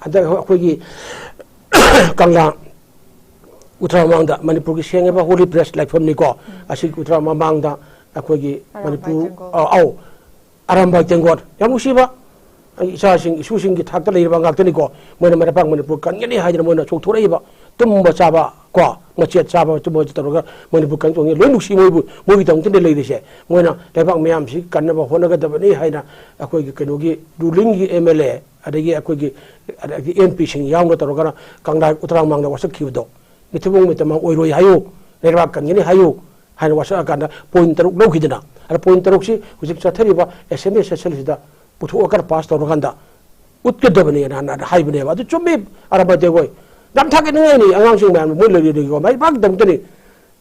ꯍꯟꯗꯛ ꯑꯩꯈꯣꯏꯒꯤ ꯀꯪꯂꯥ ꯎꯇ꯭ꯔꯥ ꯃꯃꯥꯡꯗ ꯃꯅꯤꯄꯨꯔꯒꯤ ꯁꯦꯡꯉꯕ ꯍꯣꯂꯤ ꯄ꯭ꯔꯦꯁ ꯂꯥꯏꯐꯝꯅꯤꯀꯣ꯫ ꯑꯁꯤꯒꯤ ꯎꯇ꯭ꯔꯥ ꯃꯃꯥꯡꯗ ꯑꯩꯈꯣꯏꯒꯤ ꯑꯔꯥꯝꯕꯥꯏ ꯃꯅꯤꯄꯨꯔ, ꯇꯦꯡꯒꯣꯜ꯫ ꯑ, ꯑꯧ, ꯑꯔꯥꯝꯕꯥꯏ ꯇꯦꯡꯒꯣꯜ꯫ ꯌꯥꯝ ꯅꯨꯡꯁꯤꯕ, ꯑꯩ ꯏꯆꯥꯁꯤꯡ, ꯏꯁꯨꯁꯤꯡꯒꯤ ꯊꯥꯛꯇ ꯂꯩꯔꯤꯕ ꯉꯥꯛꯇꯅꯤꯀꯣ꯫ ꯃꯣꯏꯅ ꯃꯔꯩꯄꯥꯛ ꯃꯅꯤꯄꯨꯔ ꯀꯟꯒꯅꯤ ꯍꯥꯏꯗꯅ ꯃꯣꯏꯅ ꯆꯣꯡꯊꯣꯔꯛꯏꯕ, ꯇꯨꯝꯕ ꯆꯥꯕ ꯀꯣ, ꯃꯆꯦꯠ ꯆꯥꯕ ꯇꯨꯝꯕ ꯇꯧꯔꯒ ꯃꯅꯤꯄꯨꯔ ꯀꯟ ꯆꯣꯡꯉꯤ꯫ ꯂꯣꯏ ꯅꯨꯡꯁꯤ ꯃꯣꯏꯕꯨ, ꯃꯣꯏꯒꯤꯗꯃꯛꯇꯅꯦ ꯂꯩꯔꯤꯁꯦ꯫ ꯃꯣꯏꯅ ꯂꯩꯕꯥꯛ ꯃꯌꯥꯝꯁꯤ ꯀꯟꯅꯕ ꯍꯣꯠꯅꯒꯗꯕꯅꯤ ꯍꯥꯏꯅ ꯑꯩꯈꯣꯏꯒꯤ ꯀꯩꯅꯣꯒꯤ ꯔꯨꯂꯤꯡꯒꯤ ꯑꯦꯝ ꯑꯦꯜ ꯑꯦ, ꯑꯗꯒꯤ ꯑꯩꯈꯣꯏꯒꯤ, ꯑꯗꯒꯤ ꯑꯦꯝ ꯄꯤꯁꯤꯡ ꯌꯥꯎꯅ ꯇꯧꯔꯒ ꯀꯪꯂꯥ ꯎꯇ꯭ꯔꯥ ꯃꯃꯥꯡꯗ ꯋꯥꯁꯛꯈꯤꯕꯗꯣ, ꯃꯤꯊꯤꯕꯣꯡ ꯃꯤꯇꯃꯥꯡ ꯑꯣꯏꯔꯣꯏ ꯍꯥꯏꯌꯨ, ꯂꯩꯕꯥꯛ ꯀꯟꯒꯅꯤ ꯍꯥꯏꯌꯨ ꯍꯥꯏꯅ ꯋꯥꯁꯛꯑꯀꯥꯟꯗ ꯄꯣꯏꯟ ꯇꯔꯨꯛ ꯂꯧꯈꯤꯗꯅ, ꯑꯗ ꯄꯣꯏꯟ ꯇꯔꯨꯛꯁꯤ ꯍꯧꯖꯤꯛ ꯆꯠꯊꯔꯤꯕ ꯑꯦꯁꯦꯝꯕ꯭ꯂꯤ ꯁꯦꯁꯟꯁꯤꯗ ꯄꯨꯊꯣꯛꯑꯒ ꯄꯥꯁ ꯇꯧꯔꯀꯥꯟꯗ ꯎꯠꯀꯗꯕꯅꯦꯅ ꯍꯥꯟꯅ ꯍꯥꯏꯕꯅꯦꯕ꯫ ꯑꯗꯨ ꯆꯨꯝꯃꯤ, ꯑꯔꯥꯝꯕꯥꯏ ꯇꯦꯡꯒꯣꯜ꯫ ꯌꯥꯝ ꯊꯥꯒꯠꯅꯤꯡꯉꯥꯏꯅꯤ, ꯑꯉꯥꯡꯁꯤꯡ ꯃꯌꯥꯝ ꯃꯣꯏ ꯂꯩꯔꯤꯗꯣ ꯃꯥꯏ ꯄꯥꯛꯀꯤꯗꯃꯛꯇꯅꯤ꯫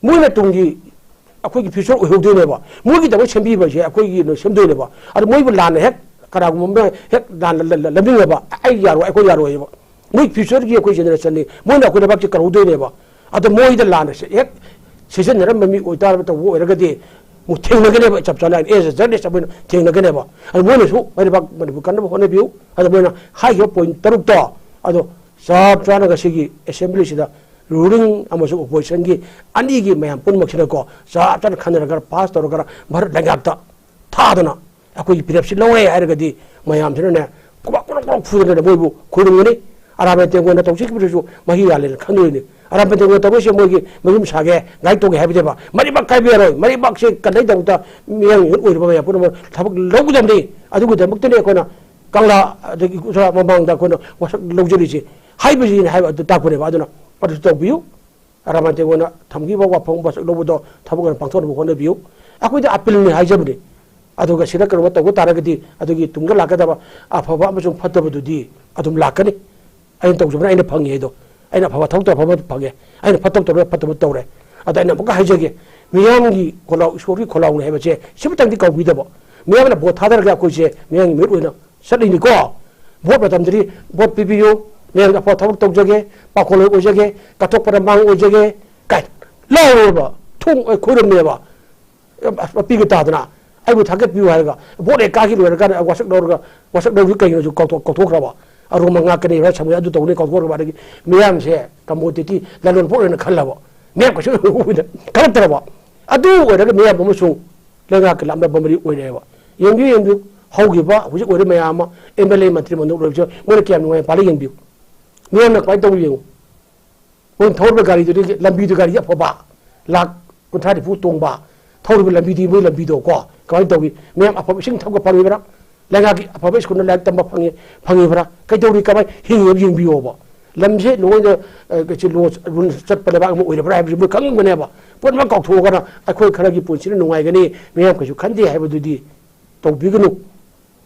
ꯃꯣꯏꯅ ꯇꯨꯡꯒꯤ ꯑꯩꯈꯣꯏꯒꯤ ꯐ꯭ꯌꯨꯆꯔ ꯑꯣꯏꯍꯧꯗꯣꯏꯅꯦꯕ꯫ ꯃꯣꯏꯒꯤꯗꯃꯛ ꯁꯦꯝꯕꯤꯕꯁꯦ ꯑꯩꯈꯣꯏꯒꯤꯅ ꯁꯦꯝꯗꯣꯏꯅꯦꯕ꯫ ꯑꯗꯣ ꯃꯣꯏꯕꯨ ꯂꯥꯟꯅ ꯍꯦꯛ ꯀꯅꯥꯒꯨꯝꯕ ꯑꯃꯅ ꯍꯦꯛ ꯂꯥꯟꯅ ꯂ-, ꯂ-, ꯂꯝꯖꯤꯡꯉꯕ, "ꯑꯩ ꯌꯥꯔꯣꯏ, ꯑꯩꯈꯣꯏ ꯌꯥꯔꯣꯏꯕ"꯫ ꯃꯣꯏ ꯐ꯭ꯌꯨꯆꯔꯒꯤ ꯑꯩꯈꯣꯏ ꯖꯦꯅꯦꯔꯦꯁꯟꯅꯤ, ꯃꯣꯏꯅ ꯑꯩꯈꯣꯏ ꯂꯩꯕꯥꯛꯁꯦ ꯀꯜꯍꯧꯗꯣꯏꯅꯦꯕ꯫ ꯑꯗꯣ ꯃꯣꯏꯗ ꯂꯥꯟꯅ ꯁꯦ-, ꯍꯦꯛ ꯁꯤꯖꯤꯟꯅꯔꯝꯕ ꯃꯤ ꯑꯣꯏꯇꯥꯔꯕ, ꯇꯧꯕ ꯑꯣꯏꯔꯒꯗꯤ ꯑꯃꯨꯛ ꯊꯦꯡꯅꯒꯅꯦꯕ, ꯆꯞ ꯆꯥꯅ as a journalist ꯑꯩꯈꯣꯏꯅ ꯊꯦꯡꯅꯒꯅꯦꯕ꯫ ꯑꯗꯣ ꯃꯣꯏꯅꯁꯨ ꯃꯣꯏ ꯂꯩꯕꯥꯛ ꯃꯅꯤꯄꯨꯔ ꯀꯟꯅꯕ ꯍꯣꯠꯅꯕꯤꯌꯨ꯫ ꯑꯗꯣ ꯃꯣꯏꯅ ꯍꯥꯏꯈꯤꯕ ꯄꯣꯏꯟ ꯇꯔꯨꯛꯇꯣ, ꯑꯗꯣ ꯆꯞ ꯆꯥꯅ ꯉꯁꯤꯒꯤ ꯑꯦꯁꯦꯝꯕ꯭ꯂꯤꯁꯤꯗ ꯔꯨꯂꯤꯡ ꯑꯃꯁꯨꯡ ꯑꯣꯄꯣꯖꯤꯁꯟꯒꯤ ꯑꯅꯤꯒꯤ ꯃꯌꯥꯝ ꯄꯨꯝꯅꯃꯛꯁꯤꯅꯀꯣ ꯆꯞ ꯆꯥꯅ ꯈꯟꯅꯔꯒ ꯄꯥꯁ ꯇꯧꯔꯒ ꯚꯥꯔꯠ ꯂꯩꯉꯥꯛꯇ ꯊꯥꯗꯅ ꯑꯩꯈꯣꯏꯒꯤ ꯐꯤꯔꯦꯞꯁꯤ ꯂꯧꯔꯦ ꯍꯥꯏꯔꯒꯗꯤ ꯃꯌꯥꯝꯁꯤꯅꯅꯦ ꯈꯨꯕꯥꯛ ꯀꯣꯔꯣꯛ ꯀꯣꯔꯣꯛ ꯐꯨꯗꯅ ꯃꯣꯏꯕꯨ ꯈꯣꯏꯔꯝꯒꯅꯤ꯫ ꯑꯔꯥꯝꯕꯥꯏ ꯇꯦꯡꯒꯣꯜꯅ ꯇꯧꯖꯈꯤꯕꯗꯨꯁꯨ ꯃꯍꯩ ꯌꯥꯜꯂꯦꯅ ꯈꯟꯗꯣꯏꯅꯤ꯫ ꯑꯔꯥꯝꯕꯥꯏ ꯇꯦꯡꯒꯣꯜꯅ ꯇꯧꯔꯤꯁꯦ ꯃꯣꯏꯒꯤ ꯃꯌꯨꯝ ꯁꯥꯒꯦ, ꯒꯥꯔꯤ ꯇꯧꯒꯦ ꯍꯥꯏꯕꯅꯦꯕ꯫ ꯃꯔꯤꯕꯥꯛ ꯀꯥꯏꯕ ꯌꯥꯔꯣꯏ꯫ ꯃꯔꯤꯕꯥꯛꯁꯦ ꯀꯟꯅꯩꯗꯃꯛꯇ ꯃꯤꯌꯥꯝ ꯑꯣꯏꯔꯤꯕ ꯃꯌꯥꯝ ꯄꯨꯝꯅꯃꯛ ꯊꯕꯛ ꯂꯧꯒꯗꯕꯅꯤ꯫ ꯑꯗꯨꯒꯤꯗꯃꯛꯇꯅꯤ ꯑꯩꯈꯣꯏꯅ ꯀꯪꯂꯥ ꯑꯗꯒꯤ ꯎꯖꯥ ꯃꯃꯥꯡꯗ ꯑꯩꯈꯣꯏꯅ ꯋꯥꯁꯛ ꯂꯧꯖꯔꯤꯁꯦ ꯍꯥꯏꯕꯁꯤꯅꯤ ꯍꯥꯏꯕ ꯑꯗꯨ ꯇꯥꯛꯄꯅꯦꯕ꯫ ꯑꯗꯨꯅ ꯑꯗꯨꯁꯨ ꯇꯧꯕꯤꯌꯨ꯫ ꯑꯔꯥꯝꯕꯥꯏ ꯇꯦꯡꯒꯣꯜꯅ ꯊꯝꯈꯤꯕ ꯋꯥꯐꯝ ꯋꯥꯁꯛ ꯂꯧꯕꯗꯣ ꯊꯕꯛ ꯑꯣꯏꯅ ꯄꯥꯡꯊꯣꯛꯅꯕ ꯍꯣꯠꯅꯕꯤꯌꯨ꯫ ꯑꯩꯈꯣꯏꯗ ꯑꯄꯤꯜꯅꯤ ꯍꯥꯏꯖꯕꯅꯤ꯫ ꯑꯗꯨꯒ ꯁꯤꯗ ꯀꯩꯅꯣ ꯇꯧꯕ ꯇꯥꯔꯒꯗꯤ ꯑꯗꯨꯒꯤ ꯇꯨꯡꯗ ꯂꯥꯛꯀꯗꯕ ꯑꯐꯕ ꯑꯃꯁꯨꯡ ꯐꯠꯇꯕꯗꯨꯗꯤ ꯑꯗꯨꯝ ꯂꯥꯛꯀꯅꯤ꯫ ꯑꯩꯅ ꯇꯧꯖꯕꯅ ꯑꯩꯅ ꯐꯪꯉꯤ ꯍꯥꯏꯗꯣ, ꯑꯩꯅ ꯑꯐꯕ ꯊꯕꯛ ꯇꯧꯔ ꯑꯐꯕ ꯐꯪꯉꯦ, ꯑꯩꯅ ꯐꯠꯇꯕ ꯇꯧꯔ ꯐꯠꯇꯕ ꯇꯧꯔꯦ꯫ ꯑꯗ ꯑꯩꯅ ꯑꯃꯨꯛꯀ ꯍꯥꯏꯖꯒꯦ, ꯃꯤꯌꯥꯝꯒꯤ ꯈꯣꯜꯂꯥꯎ, ꯏꯁꯣꯔꯒꯤ ꯈꯣꯜꯂꯥꯎꯅꯤ ꯍꯥꯏꯕꯁꯦ ꯁꯤꯃꯇꯪꯗꯤ ꯀꯥꯎꯕꯤꯗꯕ꯫ ꯃꯤꯌꯥꯝꯅ ꯚꯣꯠ ꯊꯥꯗꯔꯒ ꯑꯩꯈꯣꯏꯁꯦ ꯃꯤꯌꯥꯝꯒꯤ ꯃꯤꯍꯨꯠ ꯑꯣꯏꯅ ꯆꯠꯂꯤꯅꯤꯀꯣ꯫ ꯚꯣꯠ ꯃꯇꯝꯗꯗꯤ ꯚꯣꯠ ꯄꯤꯕꯤꯌꯨ, ꯃꯤꯌꯥꯝꯒꯤ ꯑꯐꯕ ꯊꯕꯛ ꯇꯧꯖꯒꯦ, ꯄꯥꯈꯣꯜꯂꯣꯏ ꯑꯣꯏꯖꯒꯦ, ꯀꯠꯊꯣꯛꯄꯗ ꯃꯥꯡ ꯑꯣꯏꯖꯒꯦ ꯀꯥꯏ ꯂꯥꯎꯔꯕ, ꯊꯣꯡ ꯈꯣꯏꯔꯝꯃꯦꯕ꯫ ꯃꯄꯤꯒ ꯇꯥꯗꯅ ꯑꯩꯕꯨ ꯊꯥꯒꯠꯄꯤꯌꯨ ꯍꯥꯏꯔꯒ ꯚꯣꯠ ꯍꯦꯛ ꯀꯥꯈꯤ ꯂꯣꯏꯔꯀꯥꯟꯗ ꯋꯥꯁꯛ ꯂꯧꯔꯒ, ꯋꯥꯁꯛ ꯂꯧꯔꯤ ꯀꯩꯅꯣꯁꯨ ꯀꯥꯎꯊꯣꯛ-, ꯀꯥꯎꯊꯣꯛꯈ꯭ꯔꯕ꯫ ꯑꯔꯨꯝꯕ ꯉꯥꯛꯀꯅꯤ ꯍꯥꯏꯕ ꯁꯃꯨꯗ꯭ꯔ ꯑꯗꯨ ꯇꯧꯅꯤ ꯀꯥꯎꯊꯣꯛꯈ꯭ꯔꯕ꯫ ꯑꯗꯒꯤ ꯃꯤꯌꯥꯝꯁꯦ ꯀꯃꯣꯗꯤꯇꯤ ꯂꯂꯣꯟ ꯄꯣꯠ ꯑꯣꯏꯅ ꯈꯜꯂꯕ꯫ ꯃꯤꯌꯥꯝ ꯀꯩꯁꯨ ꯈꯜꯂꯛꯇ꯭ꯔꯕ꯫ ꯑꯗꯨ ꯑꯣꯏꯔꯒ ꯃꯤꯌꯥꯝ ꯑꯃꯁꯨ ꯂꯩꯉꯥꯛꯀꯤ ꯂꯥꯞꯅꯕ ꯃꯔꯤ ꯑꯣꯏꯔꯛꯑꯦꯕ꯫ ꯌꯦꯡꯕꯤꯌꯨ, ꯌꯦꯡꯕꯤꯌꯨ꯫ ꯍꯧꯈꯤꯕ ꯍꯧꯖꯤꯛ ꯑꯣꯏꯔꯤꯕ ꯃꯌꯥꯝ ꯑꯃ, ꯑꯦꯝ ꯑꯦꯜ ꯑꯦ, ꯃꯟꯇ꯭ꯔꯤ ꯃꯟꯗꯣꯞ ꯂꯣꯏꯕꯁꯨ ꯃꯣꯏꯅ ꯀꯌꯥꯝ ꯅꯨꯡꯉꯥꯏ ꯄꯥꯜꯂꯤ ꯌꯦꯡꯕꯤꯌꯨ꯫ ꯃꯤꯌꯥꯝꯅ ꯀꯃꯥꯏꯅ ꯇꯧꯔꯤ ꯌꯦꯡꯉꯨ꯫ ꯃꯣꯏꯅ ꯊꯧꯔꯤꯕ ꯒꯥꯔꯤꯗꯨꯗꯤ, ꯂꯝꯕꯤꯗꯨ ꯒꯥꯔꯤ ꯑꯐꯕ ꯂꯥꯛ ꯀꯨꯟꯊ꯭ꯔꯥ ꯅꯤꯐꯨ ꯇꯣꯡꯕ ꯊꯧꯔꯤꯕ ꯂꯝꯕꯤꯗꯤ, ꯃꯣꯏ ꯂꯝꯕꯤꯗꯣ ꯀꯣ ꯀꯃꯥꯏꯅ ꯇꯧꯏ? ꯃꯌꯥꯝ ꯑꯐꯕ ꯏꯁꯤꯡ ꯊꯛꯄ ꯐꯪꯉꯤꯕ꯭ꯔꯥ? ꯂꯩꯉꯥꯛꯀꯤ ꯑꯐꯕ ꯁ꯭ꯀꯨꯜꯗ ꯂꯥꯏꯔꯤꯛ ꯇꯝꯕ ꯐꯪꯉꯤ, ꯐꯪꯉꯤꯕ꯭ꯔꯥ? ꯀꯩꯗꯧꯔꯤ? ꯀꯃꯥꯏꯅ ꯍꯤꯡꯉꯤꯕ ꯌꯦꯡꯕꯤꯌꯣꯕ꯫ ꯂꯝꯁꯦ ꯂꯣꯏꯅ, ꯑ, ꯀꯩꯁꯤ ꯂꯣ-, ꯔꯨꯜ ꯆꯠꯄ ꯂꯩꯕꯥꯛ ꯑꯃ ꯑꯣꯏꯔꯕ꯭ꯔꯥ ꯍꯥꯏꯕꯁꯤ ꯃꯣꯏ ꯈꯪꯅꯤꯡꯕꯅꯦꯕ꯫ ꯄꯨꯝꯅꯃꯛ ꯀꯥꯎꯊꯣꯛꯑꯒꯅ ꯑꯩꯈꯣꯏ ꯈꯔꯒꯤ ꯄꯨꯟꯁꯤꯅ ꯅꯨꯡꯉꯥꯏꯒꯅꯤ, ꯃꯤꯌꯥꯝ ꯀꯩꯁꯨ ꯈꯟꯗꯦ ꯍꯥꯏꯕꯗꯨꯗꯤ ꯇꯧꯕꯤꯒꯅꯨ꯫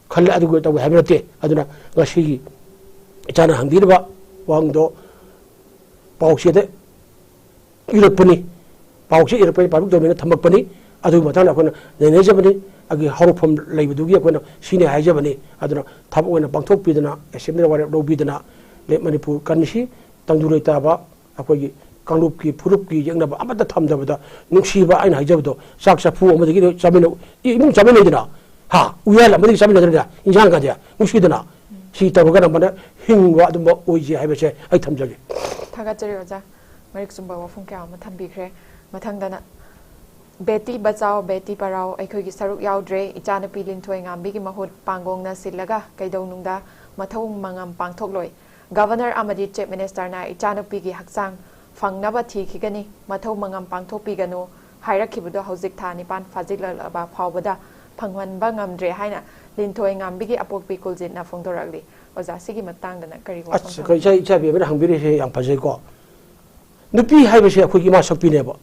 ꯈꯜꯂꯦ ꯑꯗꯨꯒ ꯇꯧꯋꯦ ꯍꯥꯏꯕ ꯅꯠꯇꯦ꯫ ꯑꯗꯨꯅ ꯉꯁꯤꯒꯤ ꯏꯆꯥꯅ ꯍꯪꯕꯤꯔꯤꯕ ꯋꯥꯍꯪꯗꯣ ꯄꯥꯎꯆꯦꯗ ꯏꯔꯛꯄꯅꯤ꯫ ꯄꯥꯎꯆꯦ ꯏꯔꯛꯄꯅꯤ, ꯄꯥꯕ꯭ꯂꯤꯛ ꯗꯣꯃꯦꯟꯗ ꯊꯝꯃꯛꯄꯅꯤ꯫ ꯑꯗꯨꯒꯤ ꯃꯇꯥꯡꯗ ꯑꯩꯈꯣꯏꯅ ꯅꯩꯅꯖꯕꯅꯤ꯫ ꯑꯩꯒꯤ ꯍꯧꯔꯛꯐꯝ ꯂꯩꯕꯗꯨꯒꯤ ꯑꯩꯈꯣꯏꯅ ꯁꯤꯅꯤ ꯍꯥꯏꯖꯕꯅꯤ꯫ ꯑꯗꯨꯅ ꯊꯕꯛ ꯑꯣꯏꯅ ꯄꯥꯡꯊꯣꯛꯄꯤꯗꯅ, ꯑꯦꯁꯦꯝꯕ꯭ꯂꯤꯗ ꯋꯥꯔꯦꯞ ꯂꯧꯕꯤꯗꯅ, ꯂꯦ-, ꯃꯅꯤꯄꯨꯔ ꯀꯟꯁꯤ ꯇꯪꯗꯨ ꯂꯩꯇꯥꯕ ꯑꯩꯈꯣꯏꯒꯤ ꯀꯥꯡꯂꯨꯞꯀꯤ ꯐꯨꯔꯨꯞꯀꯤ ꯌꯦꯛꯅꯕ ꯑꯃꯠꯇ ꯊꯝꯗꯕꯗ, ꯅꯨꯡꯁꯤꯕ ꯑꯩꯅ ꯍꯥꯏꯖꯕꯗꯣ, ꯆꯥꯛ ꯆꯐꯨ ꯑꯃꯗꯒꯤ ꯆꯥꯃꯤꯟꯅ-, ꯏꯃꯨꯡ ꯆꯥꯃꯤꯟꯅꯩꯗꯅ, ꯍꯥ, ꯎꯌꯥꯜ ꯑꯃꯗꯒꯤ ꯆꯥꯃꯤꯟꯅꯗ꯭ꯔꯅꯦ, ꯏꯟꯁꯥꯡꯒꯗꯤ ꯅꯨꯡꯁꯤꯗꯅ꯫ ꯁꯤ ꯇꯧꯔꯒꯅ ꯃꯅ ꯍꯤꯡꯕ ꯑꯗꯨꯝꯕ ꯑꯣꯏꯁꯦ ꯍꯥꯏꯕꯁꯦ ꯑꯩ ꯊꯝꯖꯒꯦ꯫ ꯊꯥꯒꯠꯆꯔꯤ ꯑꯣꯖꯥ, ꯃꯔꯤꯛ ꯆꯨꯝꯕ ꯋꯥꯐꯝ ꯀꯌꯥ ꯑꯃ ꯊꯝꯕꯤꯈ꯭ꯔꯦ꯫ ꯃꯊꯪꯗꯅ ꯕꯦꯇꯤ ꯕꯆꯥꯎ ꯕꯦꯇꯤ ꯄꯔꯥꯎ ꯑꯩꯈꯣꯏꯒꯤ ꯁꯔꯨꯛ ꯌꯥꯎꯗ꯭ꯔꯦ, ꯏꯆꯥꯅꯨꯄꯤ ꯂꯤꯟꯊꯣꯏ ꯉꯥꯝꯕꯤꯒꯤ ꯃꯍꯨꯠ ꯄꯥꯡꯒꯣꯡꯅ ꯁꯤꯜꯂꯒ ꯀꯩꯗꯧꯅꯨꯡꯗ ꯃꯊꯧ ꯃꯉꯝ ꯄꯥꯡꯊꯣꯛꯂꯣꯏ꯫ ꯒꯚꯔꯅꯔ ꯑꯃꯗꯤ ꯆꯤꯐ ꯃꯤꯅꯤꯁꯇꯔꯅ ꯏꯆꯥꯅꯨꯄꯤꯒꯤ ꯍꯛꯆꯥꯡ ꯐꯪꯅꯕ ꯊꯤꯈꯤꯒꯅꯤ, ꯃꯊꯧ ꯃꯉꯝ ꯄꯥꯡꯊꯣꯛꯄꯤꯒꯅꯨ ꯍꯥꯏꯔꯛꯈꯤꯕꯗꯣ ꯍꯧꯖꯤꯛ ꯊꯥ ꯅꯤꯄꯥꯟ ꯐꯥꯖꯤꯜꯂꯛꯂꯕ ꯐꯥꯎꯕꯗ ꯐꯪꯍꯟꯕ ꯉꯝꯗ꯭ꯔꯦ ꯍꯥꯏꯅ ꯂꯤꯟꯊꯣꯏ ꯉꯥꯝꯕꯤꯒꯤ ꯑꯄꯣꯛꯄꯤ ꯀꯨꯜꯖꯤꯠꯅ ꯐꯣꯡꯗꯣꯔꯛꯂꯤ꯫ ꯑꯣꯖꯥ, ꯁꯤꯒꯤ ꯃꯇꯥꯡꯗꯅ ꯀꯔꯤ ꯋꯥꯐꯝ ꯑꯁ, ꯑꯩꯈꯣꯏ ꯊꯝꯕꯤꯒꯦ? ꯏꯆꯥ, ꯏꯆꯥ ꯏꯕꯦꯝꯃꯅ ꯍꯪꯕꯤꯔꯤꯁꯦ ꯌꯥꯝ ꯐꯖꯩꯀꯣ꯫ ꯅꯨꯄꯤ ꯍꯥꯏꯕꯁꯦ ꯑꯩꯈꯣꯏꯒꯤ ꯏꯃꯥ ꯁꯛꯄꯤꯅꯦꯕ꯫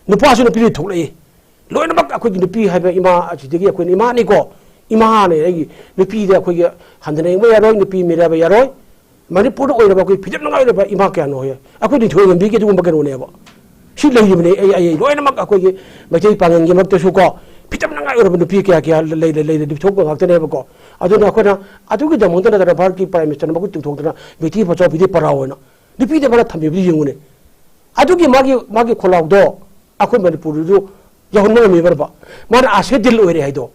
ꯅꯨꯄꯥꯁꯨ ꯅꯨꯄꯤꯗꯒꯤ ꯊꯣꯛꯂꯛꯏ꯫ ꯂꯣꯏꯅꯃꯛ ꯑꯩꯈꯣꯏꯒꯤ ꯅꯨꯄꯤ ꯍꯥꯏꯕ ꯏꯃꯥ ꯑꯁꯤꯗꯒꯤ ꯑꯩꯈꯣꯏꯅ ꯏꯃꯥꯅꯤꯀꯣ꯫ ꯏꯃꯥꯅꯦ ꯑꯩꯒꯤ꯫ ꯅꯨꯄꯤꯗ ꯑꯩꯈꯣꯏꯒꯤ ꯍꯟꯊꯅ ꯌꯦꯡꯕ ꯌꯥꯔꯣꯏ, ꯅꯨꯄꯤ ꯃꯤꯔꯥꯏꯕ ꯌꯥꯔꯣꯏ꯫ ꯃꯅꯤꯄꯨꯔꯗ ꯑꯣꯏꯔꯕ ꯑꯩꯈꯣꯏ ꯐꯤꯖꯦꯠ ꯅꯨꯡꯉꯥꯏꯔꯕ ꯏꯃꯥ ꯀꯌꯥꯅꯣ ꯍꯣꯏ꯫ ꯑꯩꯈꯣꯏ ꯅꯤꯡꯊꯧ ꯉꯝꯕꯤꯒꯤ ꯑꯗꯨꯒꯨꯝꯕ ꯀꯩꯅꯣꯅꯦꯕ꯫ ꯁꯤ ꯂꯩꯔꯤꯕꯅꯤ꯫ ꯑꯩ ꯑꯩ ꯂꯣꯏꯅꯃꯛ ꯑꯩꯈꯣꯏꯒꯤ ꯃꯩꯇꯩ ꯄꯥꯉꯜꯒꯤ ꯃꯔꯛꯇꯁꯨ ꯀꯣ, ꯐꯤꯇꯝꯅꯉꯥꯏ ꯑꯣꯏꯔꯕ ꯅꯨꯄꯤ ꯀꯌꯥ ꯀꯌꯥ ꯂꯩ ꯂꯩ ꯂꯩ ꯂꯩ ꯊꯣꯛꯄ ꯉꯥꯛꯇꯅꯦꯕꯀꯣ꯫ ꯑꯗꯨꯅ ꯑꯩꯈꯣꯏꯅ ꯑꯗꯨꯒꯤꯗꯃꯛꯇ ꯅꯠꯇꯅ ꯚꯥꯔꯠꯀꯤ Prime Ministerꯅ ꯃꯈꯨꯠ ꯇꯤꯡꯊꯣꯛꯇꯅ ꯕꯦꯇꯤ ꯕꯆꯥꯎ ꯕꯦꯇꯤ ꯄꯔꯥꯎ ꯑꯣꯏꯅ ꯅꯨꯄꯤꯗ ꯃꯥꯅ ꯊꯝꯕꯤꯕꯗꯨ ꯌꯦꯡꯉꯨꯅꯦ꯫ ꯑꯗꯨꯒꯤ ꯃꯥꯒꯤ ꯃꯥꯒꯤ ꯈꯣꯜꯂꯥꯎꯗꯣ ꯑꯩꯈꯣꯏ ꯃꯅꯤꯄꯨꯔꯗꯁꯨ ꯌꯧꯍꯟꯕ ꯉꯝꯃꯤꯕ꯭ꯔꯕ? ꯃꯥꯅ ꯑꯥꯁꯦ ꯗꯤꯜ ꯑꯣꯏꯔꯦ ꯍꯥꯏꯗꯣ,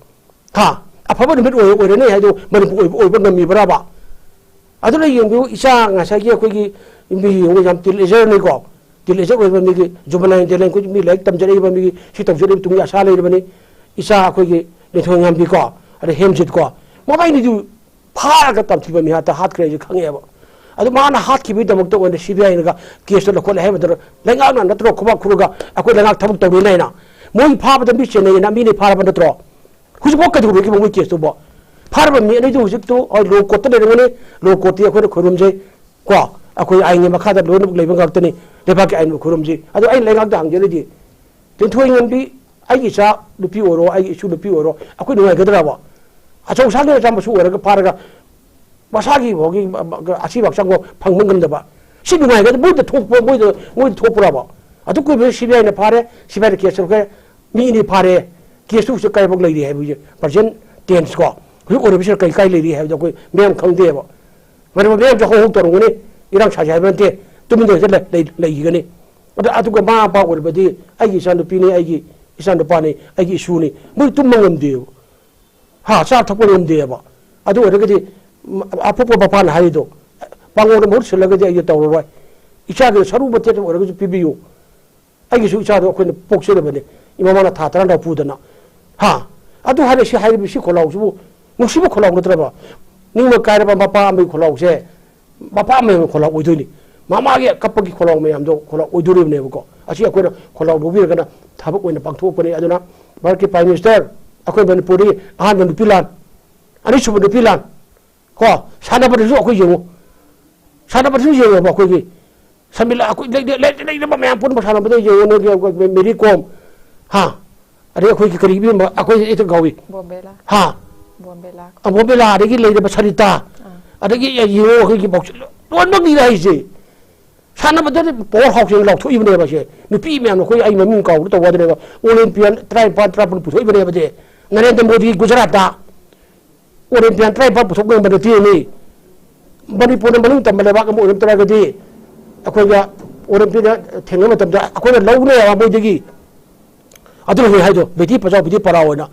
ꯍꯥ, ꯑꯐꯕ ꯅꯨꯃꯤꯠ ꯑꯣꯏ ꯑꯣꯏꯔꯅꯤ ꯍꯥꯏꯗꯣ ꯃꯅꯤꯄꯨꯔ ꯑꯣꯏꯕ ꯑꯣꯏꯕ ꯉꯝꯃꯤꯕ꯭ꯔꯕ? ꯑꯗꯨꯅ ꯌꯦꯡꯕꯤꯌꯨ, ꯏꯆꯥ ꯉꯁꯥꯏꯒꯤ ꯑꯩꯈꯣꯏꯒꯤ ꯃꯤ ꯌꯦꯡꯉꯨ, ꯌꯥꯝ ꯇꯤꯜ ꯑꯦꯖꯔꯅꯤꯀꯣ, ꯇꯤꯜ ꯑꯦꯖꯔ ꯑꯣꯏꯕ ꯃꯤꯒꯤ ꯖꯨꯕꯅꯥꯏꯟ ꯇꯦꯂꯦꯟ, ꯑꯩꯈꯣꯏ ꯃꯤ ꯂꯥꯏꯔꯤꯛ ꯇꯝꯖꯔꯛꯏꯕ ꯃꯤꯒꯤ ꯁꯤ ꯇꯧꯖꯔꯛꯏꯕ ꯇꯨꯡꯒꯤ ꯑꯁꯥ ꯂꯩꯔꯕꯅꯤ꯫ ꯏꯆꯥ ꯑꯩꯈꯣꯏꯒꯤ ꯂꯤꯟꯊꯣꯏꯉꯥꯝꯕꯤꯀꯣ, ꯑꯗꯩ ꯍꯦꯝꯖꯤꯠꯀꯣ, ꯃꯕꯥꯏꯅꯤꯗꯨ ꯐꯥꯔꯒ ꯇꯝꯊꯤꯕ ꯃꯤꯍꯥꯠꯇ ꯍꯥꯠꯈ꯭ꯔꯦ ꯍꯥꯏꯁꯦ ꯈꯪꯉꯦꯕ꯫ ꯑꯗꯨ ꯃꯥꯅ ꯍꯥꯠꯈꯤꯕꯒꯤꯗꯃꯛꯇ ꯑꯣꯏꯅ ꯁꯤ ꯕꯤ ꯑꯥꯏꯅꯒ ꯀꯦꯁꯇꯣ ꯂꯧꯈꯠꯂꯦ ꯍꯥꯏꯕꯗꯨꯅ ꯂꯩꯉꯥꯛꯅ ꯅꯠꯇ꯭ꯔꯣ ꯈꯨꯕꯥꯛ ꯈꯨꯔꯒ ꯑꯩꯈꯣꯏ ꯂꯩꯉꯥꯛ ꯊꯕꯛ ꯇꯧꯔꯤꯅꯦ ꯍꯥꯏꯅ? ꯃꯣꯏ ꯐꯥꯕꯗ ꯃꯤ ꯆꯦꯟꯅꯩꯌꯦꯅ ꯃꯤꯅ ꯐꯥꯔꯕ ꯅꯠꯇ꯭ꯔꯣ? ꯍꯧꯖꯤꯛꯐꯥꯎ ꯀꯩꯗꯧꯔꯤꯒꯦ ꯃꯣꯏ ꯀꯦꯁꯇꯨꯕꯣ? ꯐꯥꯔꯕ ꯃꯤ ꯑꯅꯤꯗꯨ ꯍꯧꯖꯤꯛꯇꯨ ꯍꯣꯏ ꯂꯣ ꯀꯣꯔꯠꯇ ꯂꯩꯔꯝꯒꯅꯤ, ꯂꯣ ꯀꯣꯔꯠꯇꯤ ꯑꯩꯈꯣꯏꯅ ꯈꯣꯏꯔꯨꯝꯖꯩ ꯀꯣ, ꯑꯩꯈꯣꯏ ꯑꯥꯏꯟꯒꯤ ꯃꯈꯥꯗ ꯂꯣꯏꯅꯃꯛ ꯂꯩꯕ ꯉꯥꯛꯇꯅꯤ, ꯂꯩꯕꯥꯛꯀꯤ ꯑꯥꯏꯟꯕꯨ ꯈꯣꯏꯔꯨꯝꯖꯩ꯫ ꯑꯗꯣ ꯑꯩꯅ ꯂꯩꯉꯥꯛꯇ ꯍꯪꯖꯔꯤꯗꯤ, ꯂꯤꯟꯊꯣꯏꯉꯝꯕꯤ, ꯑꯩꯒꯤ ꯏꯆꯥ ꯅꯨꯄꯤ ꯑꯣꯏꯔꯣ, ꯑꯩꯒꯤ ꯏꯁꯨ ꯅꯨꯄꯤ ꯑꯣꯏꯔꯣ, ꯑꯩꯈꯣꯏ ꯅꯨꯡꯉꯥꯏꯒꯗ꯭ꯔꯕ? ꯑꯆꯧ ꯑꯁꯥꯡꯒꯤ ꯃꯆꯥ ꯃꯁꯨ ꯑꯣꯏꯔꯒ ꯐꯥꯔꯒ ꯃꯁꯥꯒꯤ ꯐꯥꯎꯒꯤ ꯑꯁꯤꯕ ꯍꯛꯆꯥꯡ ꯐꯪꯕ ꯉꯝꯗꯕ, ꯁꯤ ꯅꯨꯡꯉꯥꯏꯒꯗ꯭ꯔ? ꯃꯣꯏꯗ ꯊꯣꯛꯄ, ꯃꯣꯏꯗ ꯃꯣꯏꯗ ꯊꯣꯛꯄ꯭ꯔꯕ? ꯑꯗꯨ ꯀꯨꯏꯕꯗ ꯁꯤ ꯕꯤ ꯑꯥꯏꯅ ꯐꯥꯔꯦ, ꯁꯤ ꯕꯤ ꯑꯥꯏꯅ ꯀꯦꯁ ꯇꯧꯈ꯭ꯔꯦ, ꯃꯤ ꯑꯅꯤ ꯐꯥꯔꯦ, ꯀꯦꯁꯇꯨ ꯍꯧꯖꯤꯛ ꯀꯥꯏꯐꯥꯎ ꯂꯩꯔꯤ ꯍꯥꯏꯕ ꯍꯧꯖꯤꯛ ꯄ꯭ꯔꯖꯦꯟ ꯇꯦꯟꯁ ꯀꯣ, ꯍꯧꯖꯤꯛ ꯑꯣꯏꯔꯤꯕꯁꯤꯅ ꯀꯔꯤ ꯀꯥꯏ ꯂꯩꯔꯤ ꯍꯥꯏꯕꯗꯣ ꯑꯩꯈꯣꯏ ꯃꯌꯥꯝ ꯈꯪꯗꯦꯕ꯫ ꯃꯔꯝ ꯃꯌꯥꯝꯁꯨ ꯍꯧ ꯍꯧ ꯇꯧꯔꯝꯒꯅꯤ, ꯏꯔꯥꯡ ꯁꯥꯁꯤ ꯍꯥꯏꯕ ꯅꯠꯇꯦ, ꯇꯨꯃꯤꯟ ꯂꯩꯔꯒ ꯂꯩ- ꯂꯩ- ꯂꯩꯈꯤꯒꯅꯤ꯫ ꯑꯗ ꯑꯗꯨꯒ ꯃꯃꯥ ꯃꯄꯥ ꯑꯣꯏꯔꯕꯗꯤ ꯑꯩꯒꯤ ꯏꯆꯥꯅꯨꯄꯤꯅꯤ, ꯑꯩꯒꯤ ꯏꯆꯥꯅꯨꯄꯥꯅꯤ, ꯑꯩꯒꯤ ꯏꯁꯨꯅꯤ, ꯃꯣꯏ ꯇꯨꯝꯕ ꯉꯝꯗꯦꯕ, ꯍꯥ, ꯆꯥ ꯊꯛꯄ ꯉꯝꯗꯦꯕ꯫ ꯑꯗꯨ ꯑꯣꯏꯔꯒꯗꯤ ꯃ- ꯑꯄꯣꯛꯄ ꯃꯄꯥꯅ ꯍꯥꯏꯔꯤꯗꯣ, ꯄꯥꯉꯣꯟꯗ ꯃꯍꯨꯠ ꯁꯤꯜꯂꯒꯗꯤ ꯑꯩꯗꯤ ꯇꯧꯔꯔꯣꯏ, ꯏꯆꯥꯒꯤ ꯁꯔꯨ ꯃꯇꯦꯛ ꯑꯃ ꯑꯣꯏꯔꯒꯁꯨ ꯄꯤꯕꯤꯌꯨ, ꯑꯩꯒꯤꯁꯨ ꯏꯆꯥꯗꯣ ꯑꯩꯈꯣꯏꯅ ꯄꯣꯛꯆꯔꯕꯅꯤ, ꯏꯃꯥ ꯃꯥꯅ ꯊꯥ ꯇꯔꯥ ꯄꯨꯗꯅ, ꯍꯥ꯫ ꯑꯗꯨ ꯍꯥꯏꯔꯦ, ꯁꯤ ꯍꯥꯏꯔꯤꯕ ꯁꯤ ꯈꯣꯜꯂꯥꯎꯁꯤꯕꯨ ꯅꯨꯡꯁꯤꯕ ꯈꯣꯜꯂꯥꯎ ꯅꯠꯇ꯭ꯔꯕ? ꯅꯤꯡꯕ ꯀꯥꯏꯔꯕ ꯃꯄꯥ ꯑꯃꯒꯤ ꯈꯣꯜꯂꯥꯎꯁꯦ ꯃꯄꯥ ꯑꯃꯒꯤ ꯈꯣꯜꯂꯥꯎ ꯑꯣꯏꯗꯣꯏꯅꯤ꯫ ꯃꯃꯥꯒꯤ ꯀꯞꯄꯒꯤ ꯈꯣꯜꯂꯥꯎ ꯃꯌꯥꯝꯗꯣ ꯈꯣꯜꯂꯥꯎ ꯑꯣꯏꯗꯣꯔꯤꯕꯅꯦꯕꯀꯣ꯫ ꯑꯁꯤ ꯑꯩꯈꯣꯏꯅ ꯈꯣꯜꯂꯥꯎ ꯂꯧꯕꯤꯔꯒꯅ ꯊꯕꯛ ꯑꯣꯏꯅ ꯄꯥꯡꯊꯣꯛꯄꯅꯤ꯫ ꯑꯗꯨꯅ ꯚꯥꯔꯠꯀꯤ Prime Minister, ꯑꯩꯈꯣꯏ ꯃꯅꯤꯄꯨꯔꯗꯒꯤ ꯑꯍꯥꯟꯕ ꯅꯨꯄꯤ ꯂꯥꯟ, ꯑꯅꯤꯁꯨꯕ ꯅꯨꯄꯤ ꯂꯥꯟ, ꯀꯣ, ꯁꯥꯟꯅꯕꯗꯁꯨ ꯑꯩꯈꯣꯏ ꯌꯦꯡꯉꯨ, ꯁꯥꯟꯅꯕꯗꯁꯨ ꯌꯦꯡꯉꯦꯕ ꯑꯩꯈꯣꯏꯒꯤ ꯁꯃꯤꯂꯥ, ꯑꯩꯈꯣꯏ ꯂꯩ- ꯂꯩ- ꯂꯩꯔꯕ ꯃꯌꯥꯝ ꯄꯨꯝꯅꯃꯛ ꯁꯥꯟꯅꯕꯗ ꯌꯦꯡꯉꯨ, ꯅꯣꯏꯒꯤ ꯑꯩꯈꯣꯏ ꯃꯦ- ꯃꯦꯔꯤ ꯀꯣꯝ, ꯍꯥ, ꯑꯗꯩ ꯑꯩꯈꯣꯏꯒꯤ ꯀꯔꯤ ꯏꯕꯦꯝꯕ, ꯑꯩꯈꯣꯏ ꯏꯊꯛ ꯀꯥꯎꯏ, ꯕꯣꯝꯕꯦꯂꯥ꯫ ꯍꯥ, ꯕꯣꯝꯕꯦꯂꯥ꯫ ꯑ, ꯕꯣꯝꯕꯦꯂꯥ, ꯑꯗꯒꯤ ꯂꯩꯔꯕ ꯁꯔꯤꯇꯥ, ꯑꯥ꯫ ꯑꯗꯒꯤ ꯌꯦꯡꯉꯨ ꯑꯩꯈꯣꯏꯒꯤ ꯕꯣꯛꯁ ꯂꯣꯏꯅꯃꯛꯅꯤꯅ ꯍꯥꯏꯁꯦ꯫ ꯊꯥꯅꯕꯗ ꯄꯋꯥꯔ ꯍꯥꯎꯁ ꯂꯥꯎꯊꯣꯛꯏꯕꯅꯦꯕ꯫ ꯁꯦ ꯅꯨꯄꯤ ꯃꯌꯥꯝꯅ ꯑꯩꯈꯣꯏ, ꯑꯩ ꯃꯃꯤꯡ ꯀꯥꯎꯕ ꯇꯧꯕ ꯌꯥꯗ꯭ꯔꯦꯕ, ꯑꯣꯂꯦꯝꯄꯤꯌꯥꯟ ꯇꯔꯥꯅꯤꯄꯥꯟ ꯇꯔꯥꯃꯥꯄꯟ ꯄꯨꯊꯣꯛꯏꯕꯅꯦꯕ꯫ ꯁꯦ ꯅꯔꯦꯟꯗ꯭ꯔ ꯃꯣꯗꯤ ꯒꯨꯖꯔꯥꯠꯇ ꯑꯣꯂꯦꯝꯄꯤꯌꯥꯟ ꯇꯔꯥꯅꯤꯄꯥꯟ ꯄꯨꯊꯣꯛ ꯉꯝꯕ ꯅꯠꯇꯦꯅꯤ꯫ ꯃꯅꯤꯄꯨꯔꯅ ꯃꯅꯤꯡ ꯇꯝꯕ ꯂꯩꯕꯥꯛ ꯑꯃ ꯑꯣꯏꯔꯝ ꯇꯥꯔꯒꯗꯤ ꯑꯩꯈꯣꯏꯒ ꯑꯣꯂꯦꯝꯄꯤꯛꯇ ꯊꯦꯡꯅꯕ ꯃꯇꯝꯗ ꯑꯩꯈꯣꯏꯅ ꯂꯧꯅꯦꯕ ꯃꯣꯏꯗꯒꯤ꯫ ꯑꯗꯨꯅ ꯍꯧꯖꯤꯛ ꯍꯥꯏꯗꯣ, ꯕꯦꯇꯤ ꯄꯆꯥꯎ ꯕꯦꯇꯤ ꯄꯔꯥꯎ ꯑꯣꯏꯅ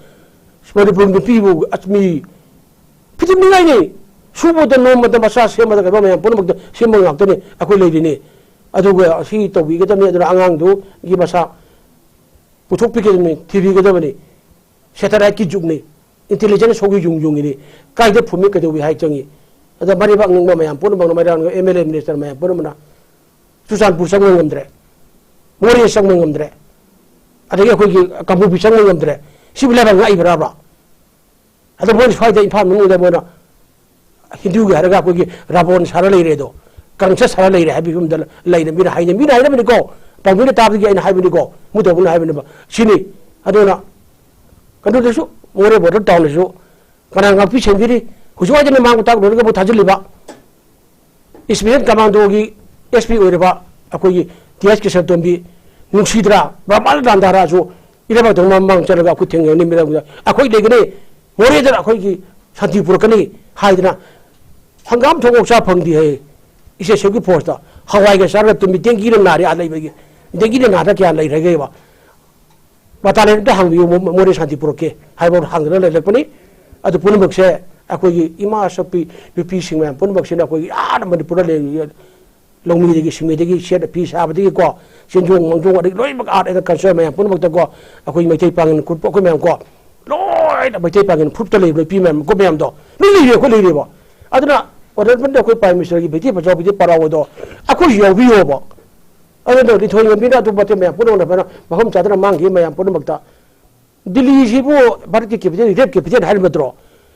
ꯃꯅꯤꯄꯨꯔ ꯅꯨꯄꯤꯕꯨ ꯑꯁ ꯃꯤ ꯐꯤꯖꯤꯟꯅꯤꯡꯉꯥꯏꯅꯤ꯫ ꯁꯨꯕꯗ ꯅꯣꯝꯕꯗ ꯃꯆꯥ ꯁꯦꯝꯕꯗ ꯀꯩꯅꯣ ꯃꯌꯥꯝ ꯄꯨꯝꯅꯃꯛꯇ ꯁꯦꯝꯕ ꯉꯥꯛꯇꯅꯤ ꯑꯩꯈꯣꯏ ꯂꯩꯔꯤꯅꯤ꯫ ꯑꯗꯨꯒ ꯑꯁꯤ ꯇꯧꯕꯤꯒꯗꯕꯅꯤ꯫ ꯑꯗꯨꯅ ꯑꯉꯥꯡꯗꯨꯒꯤ ꯃꯁꯥ ꯄꯨꯊꯣꯛꯄꯤꯒꯗꯕꯅꯤ, ꯊꯤꯕꯤꯒꯗꯕꯅꯤ꯫ ꯁꯦꯇꯦꯂꯥꯏꯠꯀꯤ ꯖꯨꯒꯅꯤ, ꯏꯟꯇꯦꯂꯤꯖꯦꯟꯁ ꯁꯣꯒꯤ ꯌꯨꯝ ꯌꯨꯝꯒꯤꯅꯤ꯫ ꯀꯥꯏꯗ ꯐꯨꯝꯃꯤ, ꯀꯩꯗꯧꯏ ꯍꯥꯏ ꯆꯪꯉꯤ꯫ ꯑꯗ ꯃꯔꯩꯕꯥꯛ ꯅꯤꯡꯕ ꯃꯌꯥꯝ ꯄꯨꯝꯅꯃꯛꯅ, ꯃꯩꯔꯥꯒ ꯑꯦꯝ ꯑꯦꯜ ꯑꯦ ꯃꯤꯅꯤꯁꯇꯔ ꯃꯌꯥꯝ ꯄꯨꯝꯅꯃꯛꯅ ꯆꯨꯔꯆꯥꯟꯄꯨꯔ ꯆꯪꯕ ꯉꯝꯗ꯭ꯔꯦ, ꯃꯣꯔꯦ ꯆꯪꯕ ꯉꯝꯗ꯭ꯔꯦ, ꯑꯗꯒꯤ ꯑꯩꯈꯣꯏꯒꯤ ꯀꯥꯡꯄꯣꯛꯄꯤ ꯆꯪꯕ ꯉꯝꯗ꯭ꯔꯦ꯫ ꯁꯤꯕꯨ ꯂꯩꯕꯥꯛ ꯉꯥꯛꯏꯕ꯭ꯔꯥꯕ? ꯑꯗꯣ ꯃꯣꯏꯅ ꯁ꯭ꯋꯥꯏꯗ ꯏꯝꯐꯥꯜ ꯃꯅꯨꯡꯗ ꯃꯣꯏꯅ ꯍꯤꯟꯗꯨꯒꯤ ꯍꯥꯏꯔꯒ ꯑꯩꯈꯣꯏꯒꯤ ꯔꯥꯕꯣꯟ ꯁꯥꯔ ꯂꯩꯔꯦ ꯑꯗꯣ, ꯀꯪꯁ ꯁꯥꯔ ꯂꯩꯔꯦ ꯍꯥꯏꯕꯒꯤ ꯐꯤꯕꯝꯗ ꯂꯩꯔꯦ꯫ ꯃꯤꯅ ꯍꯥꯏꯅ, ꯃꯤꯅ ꯍꯥꯏꯅꯕꯅꯤꯀꯣ, ꯄꯥꯎꯃꯤꯅ ꯇꯥꯕꯗꯒꯤ ꯑꯩꯅ ꯍꯥꯏꯕꯅꯤꯀꯣ, ꯃꯨꯊꯧꯕꯅ ꯍꯥꯏꯕꯅꯦꯕ꯫ ꯁꯤꯅꯤ꯫ ꯑꯗꯨꯅ ꯀꯩꯅꯣꯗꯁꯨ, ꯃꯣꯔꯦ ꯕꯣꯔꯗꯔ ꯇꯥꯎꯟꯗꯁꯨ ꯀꯅꯥ ꯉꯥꯛꯄꯤ ꯁꯦꯟꯕꯤꯔꯤ? ꯍꯧꯖꯤꯛ ꯋꯥꯏꯗꯅ ꯃꯥꯡ ꯇꯥꯛ ꯂꯣꯏꯔꯒꯕꯨ ꯊꯥꯖꯤꯜꯂꯤꯕ ꯏꯁꯄꯤꯁꯦꯜ ꯀꯃꯥꯟꯗꯣꯒꯤ ꯑꯦꯁ ꯄꯤ ꯑꯣꯏꯔꯤꯕ ꯑꯩꯈꯣꯏꯒꯤ ꯇꯤ ꯑꯦꯁ ꯀꯤꯁꯟꯇꯣꯝꯕꯤ, ꯅꯨꯡꯁꯤꯗ꯭ꯔꯥ? ꯕ꯭ꯔꯍꯃꯥꯅꯟꯗ ꯗꯥꯟꯗꯥꯔꯥꯁꯨ ꯏꯔꯩꯕꯥꯛꯇ ꯃꯃꯥꯡ ꯆꯠꯂꯒ ꯑꯩꯈꯣꯏ ꯊꯦꯡꯅꯒꯅꯤ, ꯃꯤꯔꯝꯗ ꯑꯩꯈꯣꯏ ꯂꯩꯒꯅꯤ, ꯃꯣꯔꯦꯗ ꯑꯩꯈꯣꯏꯒꯤ ꯁꯥꯟꯇꯤ ꯄꯨꯔꯛꯀꯅꯤ ꯍꯥꯏꯗꯅ ꯍꯪꯒꯥꯝ ꯊꯣꯡ ꯑꯣꯛ ꯆꯥ ꯐꯪꯗꯦ ꯍꯥꯏ꯫ ꯏꯁꯇꯦꯠ ꯁꯦꯜꯐꯀꯤ ꯐꯣꯔꯁꯇ ꯍꯋꯥꯏꯒ ꯆꯥꯔꯒ ꯇꯨꯝꯃꯤ꯫ ꯗꯦꯡꯒꯤꯅ ꯅꯥꯔꯦ ꯑꯥ ꯂꯩꯕꯒꯤ꯫ ꯗꯦꯡꯒꯤꯅ ꯅꯥꯗ ꯀꯌꯥ ꯂꯩꯔꯒꯦꯕ? ꯕꯇꯥꯂꯤꯌꯟ ꯑꯝꯇ ꯍꯥꯡꯕꯤꯌꯨ, ꯃꯣ-, ꯃꯣꯔꯦ ꯁꯥꯟꯇꯤ ꯄꯨꯔꯛꯀꯦ ꯍꯥꯏꯕ ꯍꯥꯡꯗꯅ ꯂꯩꯔꯛꯄꯅꯤ꯫ ꯑꯗꯨ ꯄꯨꯝꯅꯃꯛꯁꯦ ꯑꯩꯈꯣꯏꯒꯤ ꯏꯃꯥ ꯁꯛꯄꯤ ꯅꯨꯄꯤꯁꯤꯡ ꯃꯌꯥꯝ ꯄꯨꯝꯅꯃꯛꯁꯤꯅ ꯑꯩꯈꯣꯏꯒꯤ ꯑꯥꯗ ꯃꯅꯤꯄꯨꯔꯗ ꯂꯩꯔꯤꯕ ꯂꯧꯃꯤꯗꯒꯤ, ꯁꯤꯟꯃꯤꯗꯒꯤ, ꯁꯦꯠ ꯐꯤ ꯁꯥꯕꯗꯒꯤꯀꯣ, ꯆꯦꯟꯖꯣꯡ ꯃꯥꯡꯖꯣꯡ, ꯑꯗꯒꯤ ꯂꯣꯏꯅꯃꯛ art and culture ꯃꯌꯥꯝ ꯄꯨꯝꯅꯃꯛꯇꯀꯣ, ꯑꯩꯈꯣꯏ ꯃꯩꯇꯩ ꯄꯥꯉꯟ ꯀꯨꯠꯄ ꯑꯩꯈꯣꯏ ꯃꯌꯥꯝ ꯀꯣ, ꯂꯣꯏꯅ ꯃꯩꯇꯩ ꯄꯥꯉꯟ ꯐꯨꯔꯨꯞꯇ ꯂꯩꯕ ꯅꯨꯄꯤ ꯃꯌꯥꯝ, ꯃꯀꯨꯞ ꯃꯌꯥꯝꯗꯣ ꯂꯣꯏ ꯂꯩꯔꯦ, ꯑꯩꯈꯣꯏ ꯂꯩꯔꯦꯕ꯫ ꯑꯗꯨꯅ honourable ꯑꯩꯈꯣꯏ Prime Ministerꯒꯤ ꯕꯦꯇꯤ ꯕꯆꯥꯎ ꯕꯦꯇꯤ ꯄꯔꯥꯎ ꯑꯗꯣ ꯑꯩꯈꯣꯏꯁꯨ ꯌꯥꯎꯕꯤꯌꯣꯕ꯫ ꯑꯗꯨꯅ ꯂꯤꯟꯊꯣꯏ ꯉꯝꯕꯤꯅ ꯑꯗꯨ ꯃꯇꯦꯡ ꯃꯌꯥꯝ ꯄꯨꯝꯅꯃꯛꯅ ꯐꯅ ꯃꯐꯝ ꯆꯥꯗꯅ ꯃꯥꯡꯈꯤꯕ ꯃꯌꯥꯝ ꯄꯨꯝꯅꯃꯛꯇ, ꯗꯤꯜꯂꯤꯁꯤꯕꯨ ꯚꯥꯔꯠꯀꯤ capital, rape capital ꯍꯥꯏꯔꯤꯕ ꯅꯠꯇ꯭ꯔꯣ?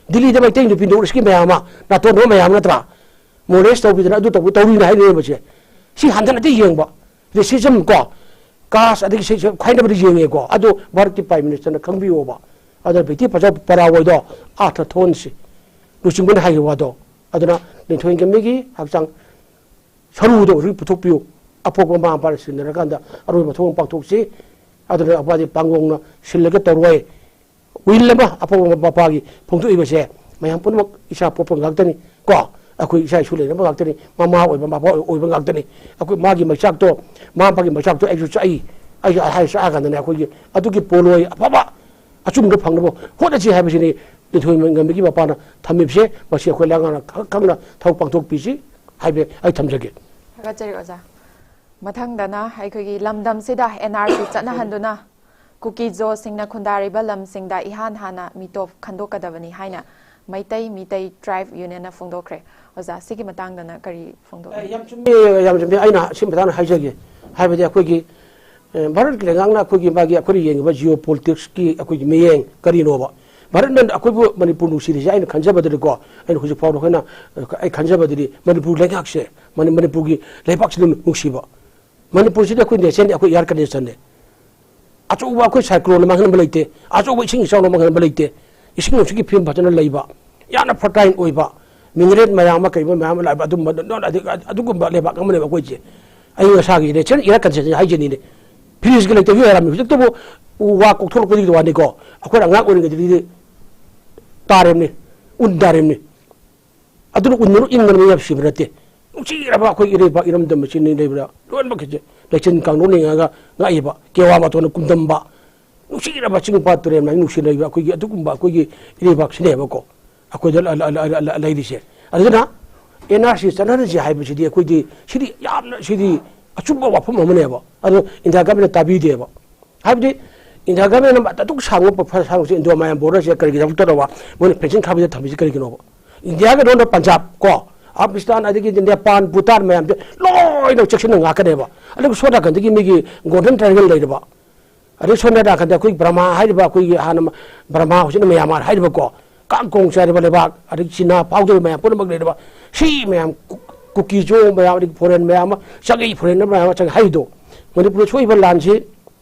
ꯗꯤꯜꯂꯤꯗ ꯃꯩꯇꯩ ꯅꯨꯄꯤ ꯅꯣꯔꯠ ꯏꯁꯀꯤ ꯃꯌꯥꯝ ꯑꯃ, ꯅꯥꯇꯣꯟ ꯅꯣꯝꯕ ꯃꯌꯥꯝ ꯅꯠꯇ꯭ꯔꯥ? Molest ꯇꯧꯕꯤꯗꯅ ꯑꯗꯨ ꯇꯧꯕ ꯇꯧꯔꯤꯅ ꯍꯥꯏꯅꯔꯤꯕꯁꯦ꯫ ꯁꯤ ꯍꯟꯊꯅꯗꯤ ꯌꯦꯡꯕ, racism ꯀꯣ, caste ꯑꯗꯒꯤ ꯁꯤ, ꯁꯤ ꯈꯥꯏꯅꯕꯗ ꯌꯦꯡꯉꯦꯀꯣ꯫ ꯑꯗꯣ ꯚꯥꯔꯠꯀꯤ Prime Ministerꯅ ꯈꯪꯕꯤꯌꯣꯕ꯫ ꯑꯗꯨꯅ ꯕꯦꯇꯤ ꯕꯆꯥꯎ ꯄꯔꯥꯎ ꯑꯣꯏꯗꯣ ꯑꯥꯔꯊ ꯊꯣꯛꯍꯟꯁꯤ꯫ ꯂꯨꯆꯤꯡꯕꯅ ꯍꯥꯏꯈꯤꯕ ꯋꯥꯗꯣ꯫ ꯑꯗꯨꯅ ꯂꯤꯟꯊꯣꯏ ꯉꯝꯕꯤꯒꯤ ꯍꯛꯆꯥꯡ ꯁꯔꯨꯗ ꯑꯣꯏꯔꯁꯨ ꯄꯨꯊꯣꯛꯄꯤꯌꯨ꯫ ꯑꯄꯣꯛꯄ ꯃꯃꯥ ꯃꯄꯥꯅ ꯁꯤꯟꯅꯔꯀꯥꯟꯗ ꯑꯔꯣꯏꯕ ꯊꯧꯔꯝ ꯄꯥꯡꯊꯣꯛꯁꯤ꯫ ꯑꯗꯨꯅ ꯑꯄꯥꯗꯤ ꯄꯥꯡꯒꯣꯡꯅ ꯁꯤꯜꯂꯒ ꯇꯧꯔꯣꯏ꯫ ꯋꯤꯜ ꯑꯃ ꯑꯄꯣꯛꯄ ꯃꯄꯥꯒꯤ ꯐꯣꯡꯗꯣꯛꯏꯕꯁꯦ ꯃꯌꯥꯝ ꯄꯨꯝꯅꯃꯛ ꯏꯁꯥ ꯄꯣꯛꯄ ꯉꯥꯛꯇꯅꯤ ꯀꯣ꯫ ꯑꯩꯈꯣꯏ ꯏꯆꯥ ꯏꯁꯨ ꯂꯩꯅꯕ ꯉꯥꯛꯇꯅꯤ꯫ ꯃꯃꯥ ꯑꯣꯏꯕ ꯃꯄꯥ ꯑꯣꯏꯕ ꯉꯥꯛꯇꯅꯤ꯫ ꯑꯩꯈꯣꯏ ꯃꯥꯒꯤ ꯃꯩꯆꯥꯛꯇꯣ, ꯃꯃꯥ ꯃꯄꯥꯒꯤ ꯃꯩꯆꯥꯛꯇꯣ ꯑꯩꯁꯨ ꯆꯥꯛꯏ꯫ ꯑꯩꯁꯨ ꯍꯥꯏ ꯆꯥꯛꯑꯀꯥꯟꯗꯅꯦ ꯑꯩꯈꯣꯏꯒꯤ ꯑꯗꯨꯒꯤ ꯄꯣꯠꯂꯣꯏ ꯑꯐꯕ ꯑꯆꯨꯝꯕ ꯐꯪꯅꯕ ꯍꯣꯠꯅꯁꯤ ꯍꯥꯏꯕꯁꯤꯅꯤ ꯅꯤꯡꯊꯧ ꯉꯝꯕꯤꯒꯤ ꯃꯄꯥꯅ ꯊꯝꯃꯤꯕꯁꯦ꯫ ꯃꯁꯤ ꯑꯩꯈꯣꯏ ꯂꯩꯉꯥꯛꯅ ꯈꯪ ꯈꯪꯅ ꯊꯕꯛ ꯄꯥꯡꯊꯣꯛꯄꯤꯁꯤ ꯍꯥꯏꯕ ꯑꯩ ꯊꯝꯖꯒꯦ꯫ ꯊꯥꯒꯠꯆꯔꯤ ꯑꯣꯖꯥ꯫ ꯃꯊꯪꯗꯅ ꯑꯩꯈꯣꯏꯒꯤ ꯂꯝꯗꯝꯁꯤꯗ ꯑꯦꯟ ꯑꯥꯔ ꯁꯤ ꯆꯠꯅꯍꯟꯗꯨꯅ ꯀꯨꯀꯤꯖꯣꯁꯤꯡꯅ ꯈꯨꯟꯗꯥꯔꯤꯕ ꯂꯝꯁꯤꯡꯗ ꯏꯍꯥꯟ ꯍꯥꯟꯅ ꯃꯤꯇꯣꯞ ꯈꯟꯗꯣꯛꯀꯗꯕꯅꯤ ꯍꯥꯏꯅ ꯃꯩꯇꯩ ꯃꯤꯇꯩ ꯇ꯭ꯔꯥꯏꯕ ꯌꯨꯅꯤꯌꯟꯅ ꯐꯣꯡꯗꯣꯛꯈ꯭ꯔꯦ꯫ ꯑꯣꯖꯥ, ꯁꯤꯒꯤ ꯃꯇꯥꯡꯗꯅ ꯀꯔꯤ ꯐꯣꯡꯗꯣꯛꯏ? ꯌꯥꯝ ꯆꯨꯝꯃꯤ, ꯌꯥꯝ ꯆꯨꯝꯃꯤ꯫ ꯑꯩꯅ ꯁꯤ ꯃꯇꯥꯡꯗ ꯍꯥꯏꯖꯒꯦ꯫ ꯍꯥꯏꯕꯗꯤ ꯑꯩꯈꯣꯏꯒꯤ, ꯑ, ꯚꯥꯔꯠꯀꯤ ꯂꯩꯉꯥꯛꯅ ꯑꯩꯈꯣꯏꯒꯤ ꯃꯥꯒꯤ ꯑꯩꯈꯣꯏꯅ ꯌꯦꯡꯉꯤꯕ ꯖꯤꯑꯣ ꯄꯣꯂꯤꯇꯤꯛꯁꯀꯤ ꯑꯩꯈꯣꯏꯒꯤ ꯃꯤꯠꯌꯦꯡ ꯀꯔꯤꯅꯣꯕ? ꯚꯥꯔꯠꯅ ꯑꯩꯈꯣꯏꯕꯨ ꯃꯅꯤꯄꯨꯔ ꯅꯨꯡꯁꯤꯔꯤꯁꯦ ꯑꯩꯅ ꯈꯟꯖꯕꯗꯗꯤꯀꯣ, ꯑꯩꯅ ꯍꯧꯖꯤꯛ ꯐꯥꯎꯕ ꯑꯩꯈꯣꯏꯅ, ꯑ, ꯑꯩ ꯈꯟꯖꯕꯗꯗꯤ ꯃꯅꯤꯄꯨꯔ ꯂꯩꯉꯥꯛꯁꯦ, ꯃꯅꯤ-, ꯃꯅꯤꯄꯨꯔꯒꯤ ꯂꯩꯕꯥꯛꯁꯤꯗ ꯅꯨꯡꯁꯤꯕ꯫ ꯃꯅꯤꯄꯨꯔꯁꯤꯗꯤ ꯑꯩꯈꯣꯏ ꯅꯦꯆꯔꯅꯤ, ꯑꯩꯈꯣꯏ ꯑꯦꯌꯔ ꯀꯟꯗꯤꯁꯟꯅꯦ꯫ ꯑꯆꯧꯕ ꯑꯩꯈꯣꯏ ꯁꯥꯏꯀ꯭ꯂꯣꯟꯅ ꯃꯥꯡꯍꯟꯕ ꯂꯩꯇꯦ, ꯑꯆꯧꯕ ꯏꯁꯤꯡ ꯏꯆꯥꯎꯅ ꯃꯥꯡꯍꯟꯕ ꯂꯩꯇꯦ꯫ ꯏꯁꯤꯡ ꯅꯨꯡꯁꯤꯠꯀꯤ ꯐꯤꯕꯝ ꯐꯖꯅ ꯂꯩꯕ, ꯌꯥꯝꯅ ꯐꯔꯇꯥꯏꯜ ꯑꯣꯏꯕ, ꯃꯤꯅꯔꯦꯜ ꯃꯌꯥꯝ ꯑꯃ ꯀꯩ ꯃꯌꯥꯝ ꯑꯃ ꯂꯥꯛꯏꯕ ꯑꯗꯨꯝꯕ, ꯑꯗꯨꯒꯨꯝꯕ ꯂꯩꯕꯥꯛ ꯑꯃꯅꯦꯕ ꯑꯩꯈꯣꯏꯁꯦ꯫ ꯑꯏꯪ ꯑꯁꯥꯒꯤ ꯅꯦꯆꯔ ꯑꯦꯌꯔ ꯀꯟꯗꯤꯁꯟ ꯍꯥꯏꯖꯅꯤꯡꯉꯤ꯫ ꯐ꯭ꯔꯤꯖꯀ ꯂꯩꯇꯕ ꯑꯣꯏꯔꯝꯃꯤ꯫ ꯍꯧꯖꯤꯛꯇꯕꯨ ꯎ ꯋꯥ ꯀꯣꯛꯊꯣꯔꯛꯄꯗꯒꯤ ꯋꯥꯅꯤꯀꯣ, ꯑꯩꯈꯣꯏꯅ ꯑꯉꯥꯡ ꯑꯣꯏꯔꯤꯉꯩꯗꯗꯤ ꯇꯥꯔꯤꯕꯅꯤ, ꯎꯟ ꯇꯥꯔꯤꯕꯅꯤ꯫ ꯑꯗꯨꯅ ꯎꯟꯗꯨꯅ ꯏꯪꯗꯅ ꯃꯤ ꯌꯥꯝ ꯁꯤꯕ ꯅꯠꯇꯦ꯫ ꯅꯨꯡꯁꯤꯔꯕ ꯑꯩꯈꯣꯏ ꯏꯔꯩꯄꯥꯛ ꯏꯔꯝꯗꯝ ꯑꯁꯤꯅ ꯂꯩꯕꯗ ꯂꯣꯏꯅꯃꯛꯀꯤꯁꯦ ꯂꯩꯆꯤꯟ ꯀꯥꯡꯂꯣꯟ ꯌꯦꯡꯉꯒ ꯉꯥꯛꯏꯕ, ꯀꯦꯋꯥ ꯃꯇꯣꯟꯅ ꯀꯨꯝꯗꯝꯕ, ꯅꯨꯡꯁꯤꯔꯕ ꯆꯤꯡ ꯄꯥꯠ ꯇꯨꯔꯦꯜ ꯃꯥꯏ ꯅꯨꯡꯁꯤꯅ ꯂꯩꯕ ꯑꯩꯈꯣꯏꯒꯤ ꯑꯗꯨꯒꯨꯝꯕ ꯑꯩꯈꯣꯏꯒꯤ ꯏꯔꯩꯄꯥꯛꯁꯤꯅꯦꯕꯀꯣ ꯑꯩꯈꯣꯏꯗ ꯂ-, ꯂ-, ꯂ-, ꯂ-, ꯂ-, ꯂꯩꯔꯤꯁꯦ꯫ ꯑꯗꯨꯅ ꯑꯦꯟ ꯑꯥꯔ ꯁꯤ ꯆꯠꯅꯍꯟꯁꯤ ꯍꯥꯏꯕꯁꯤꯗꯤ ꯑꯩꯈꯣꯏꯗꯤ ꯁꯤꯗꯤ ꯌꯥꯝꯅ ꯁꯤꯗꯤ ꯑꯆꯨꯝꯕ ꯋꯥꯐꯝ ꯑꯃꯅꯦꯕ꯫ ꯑꯗꯣ ꯏꯟꯗꯤꯌꯥ ꯒꯃꯦꯟꯅ ꯇꯥꯕꯤꯗꯦꯕ꯫ ꯍꯥꯏꯕꯗꯤ ꯏꯟꯗꯤꯌꯥ ꯒꯃꯦꯟꯅ ꯑꯗꯨꯛ ꯁꯥꯡꯕ ꯄ-, ꯁꯥꯡꯕꯁꯦ ꯏꯟꯗꯣ ꯃꯌꯥꯝ ꯕꯣꯔꯗꯔꯁꯦ ꯀꯔꯤꯒꯤꯗꯃꯛꯇꯅꯣꯕ ꯃꯣꯏꯅ ꯐꯦꯟꯁꯤꯡ ꯈꯥꯕꯤꯗ ꯊꯝꯃꯤꯁꯦ ꯀꯔꯤꯒꯤꯅꯣꯕ? ꯏꯟꯗꯤꯌꯥꯒ ꯅꯣꯟꯗ ꯄꯟꯖꯥꯕ ꯀꯣ, ꯑꯐꯒꯥꯅꯤꯁꯇꯥꯟ ꯑꯗꯒꯤ ꯅꯦꯄꯥꯟ, ꯚꯨꯇꯥꯟ ꯃꯌꯥꯝꯁꯦ ꯂꯣꯏꯅ ꯆꯦꯛꯁꯤꯟꯅ ꯉꯥꯛꯀꯅꯦꯕ꯫ ꯑꯗꯨꯒ ꯁꯣꯝ ꯅꯥꯀꯟꯗꯒꯤ ꯃꯤꯒꯤ ꯒꯣꯜꯗꯟ ꯇ꯭ꯔꯥꯏꯡꯒꯜ ꯂꯩꯔꯕ, ꯑꯗꯩ ꯁꯣꯝ ꯅꯥꯀꯟꯗ ꯑꯩꯈꯣꯏ ꯕ꯭ꯔꯃꯥ ꯍꯥꯏꯔꯤꯕ, ꯑꯩꯈꯣꯏꯒꯤ ꯍꯥꯟꯅ ꯃ-, ꯕ꯭ꯔꯃꯥ ꯍꯧꯖꯤꯛꯅ ꯃꯌꯥꯟꯃꯥꯔ ꯍꯥꯏꯔꯤꯕꯀꯣ, ꯀꯥꯡ ꯀꯣꯡ ꯆꯥꯏꯔꯕ ꯂꯩꯕꯥꯛ, ꯑꯗꯒꯤ ꯆꯤꯅꯥ ꯐꯥꯎꯗꯕ ꯃꯌꯥꯝ ꯄꯨꯝꯅꯃꯛ ꯂꯩꯔꯕ, ꯁꯤ ꯃꯌꯥꯝ ꯀꯨ-, ꯀꯨꯀꯤ ꯆꯣ ꯃꯌꯥꯝ, ꯑꯗꯒꯤ ꯐꯣꯔꯦꯟ ꯃꯌꯥꯝ ꯑꯃ ꯆꯪꯉꯛꯏ, ꯐꯣꯔꯦꯟꯅꯔ ꯃꯌꯥꯝ ꯑꯃ ꯆꯪꯉꯛꯏ ꯍꯥꯏꯔꯤꯗꯣ꯫ ꯃꯅꯤꯄꯨꯔꯗ ꯊꯣꯛꯏꯕ ꯂꯥꯟꯁꯤ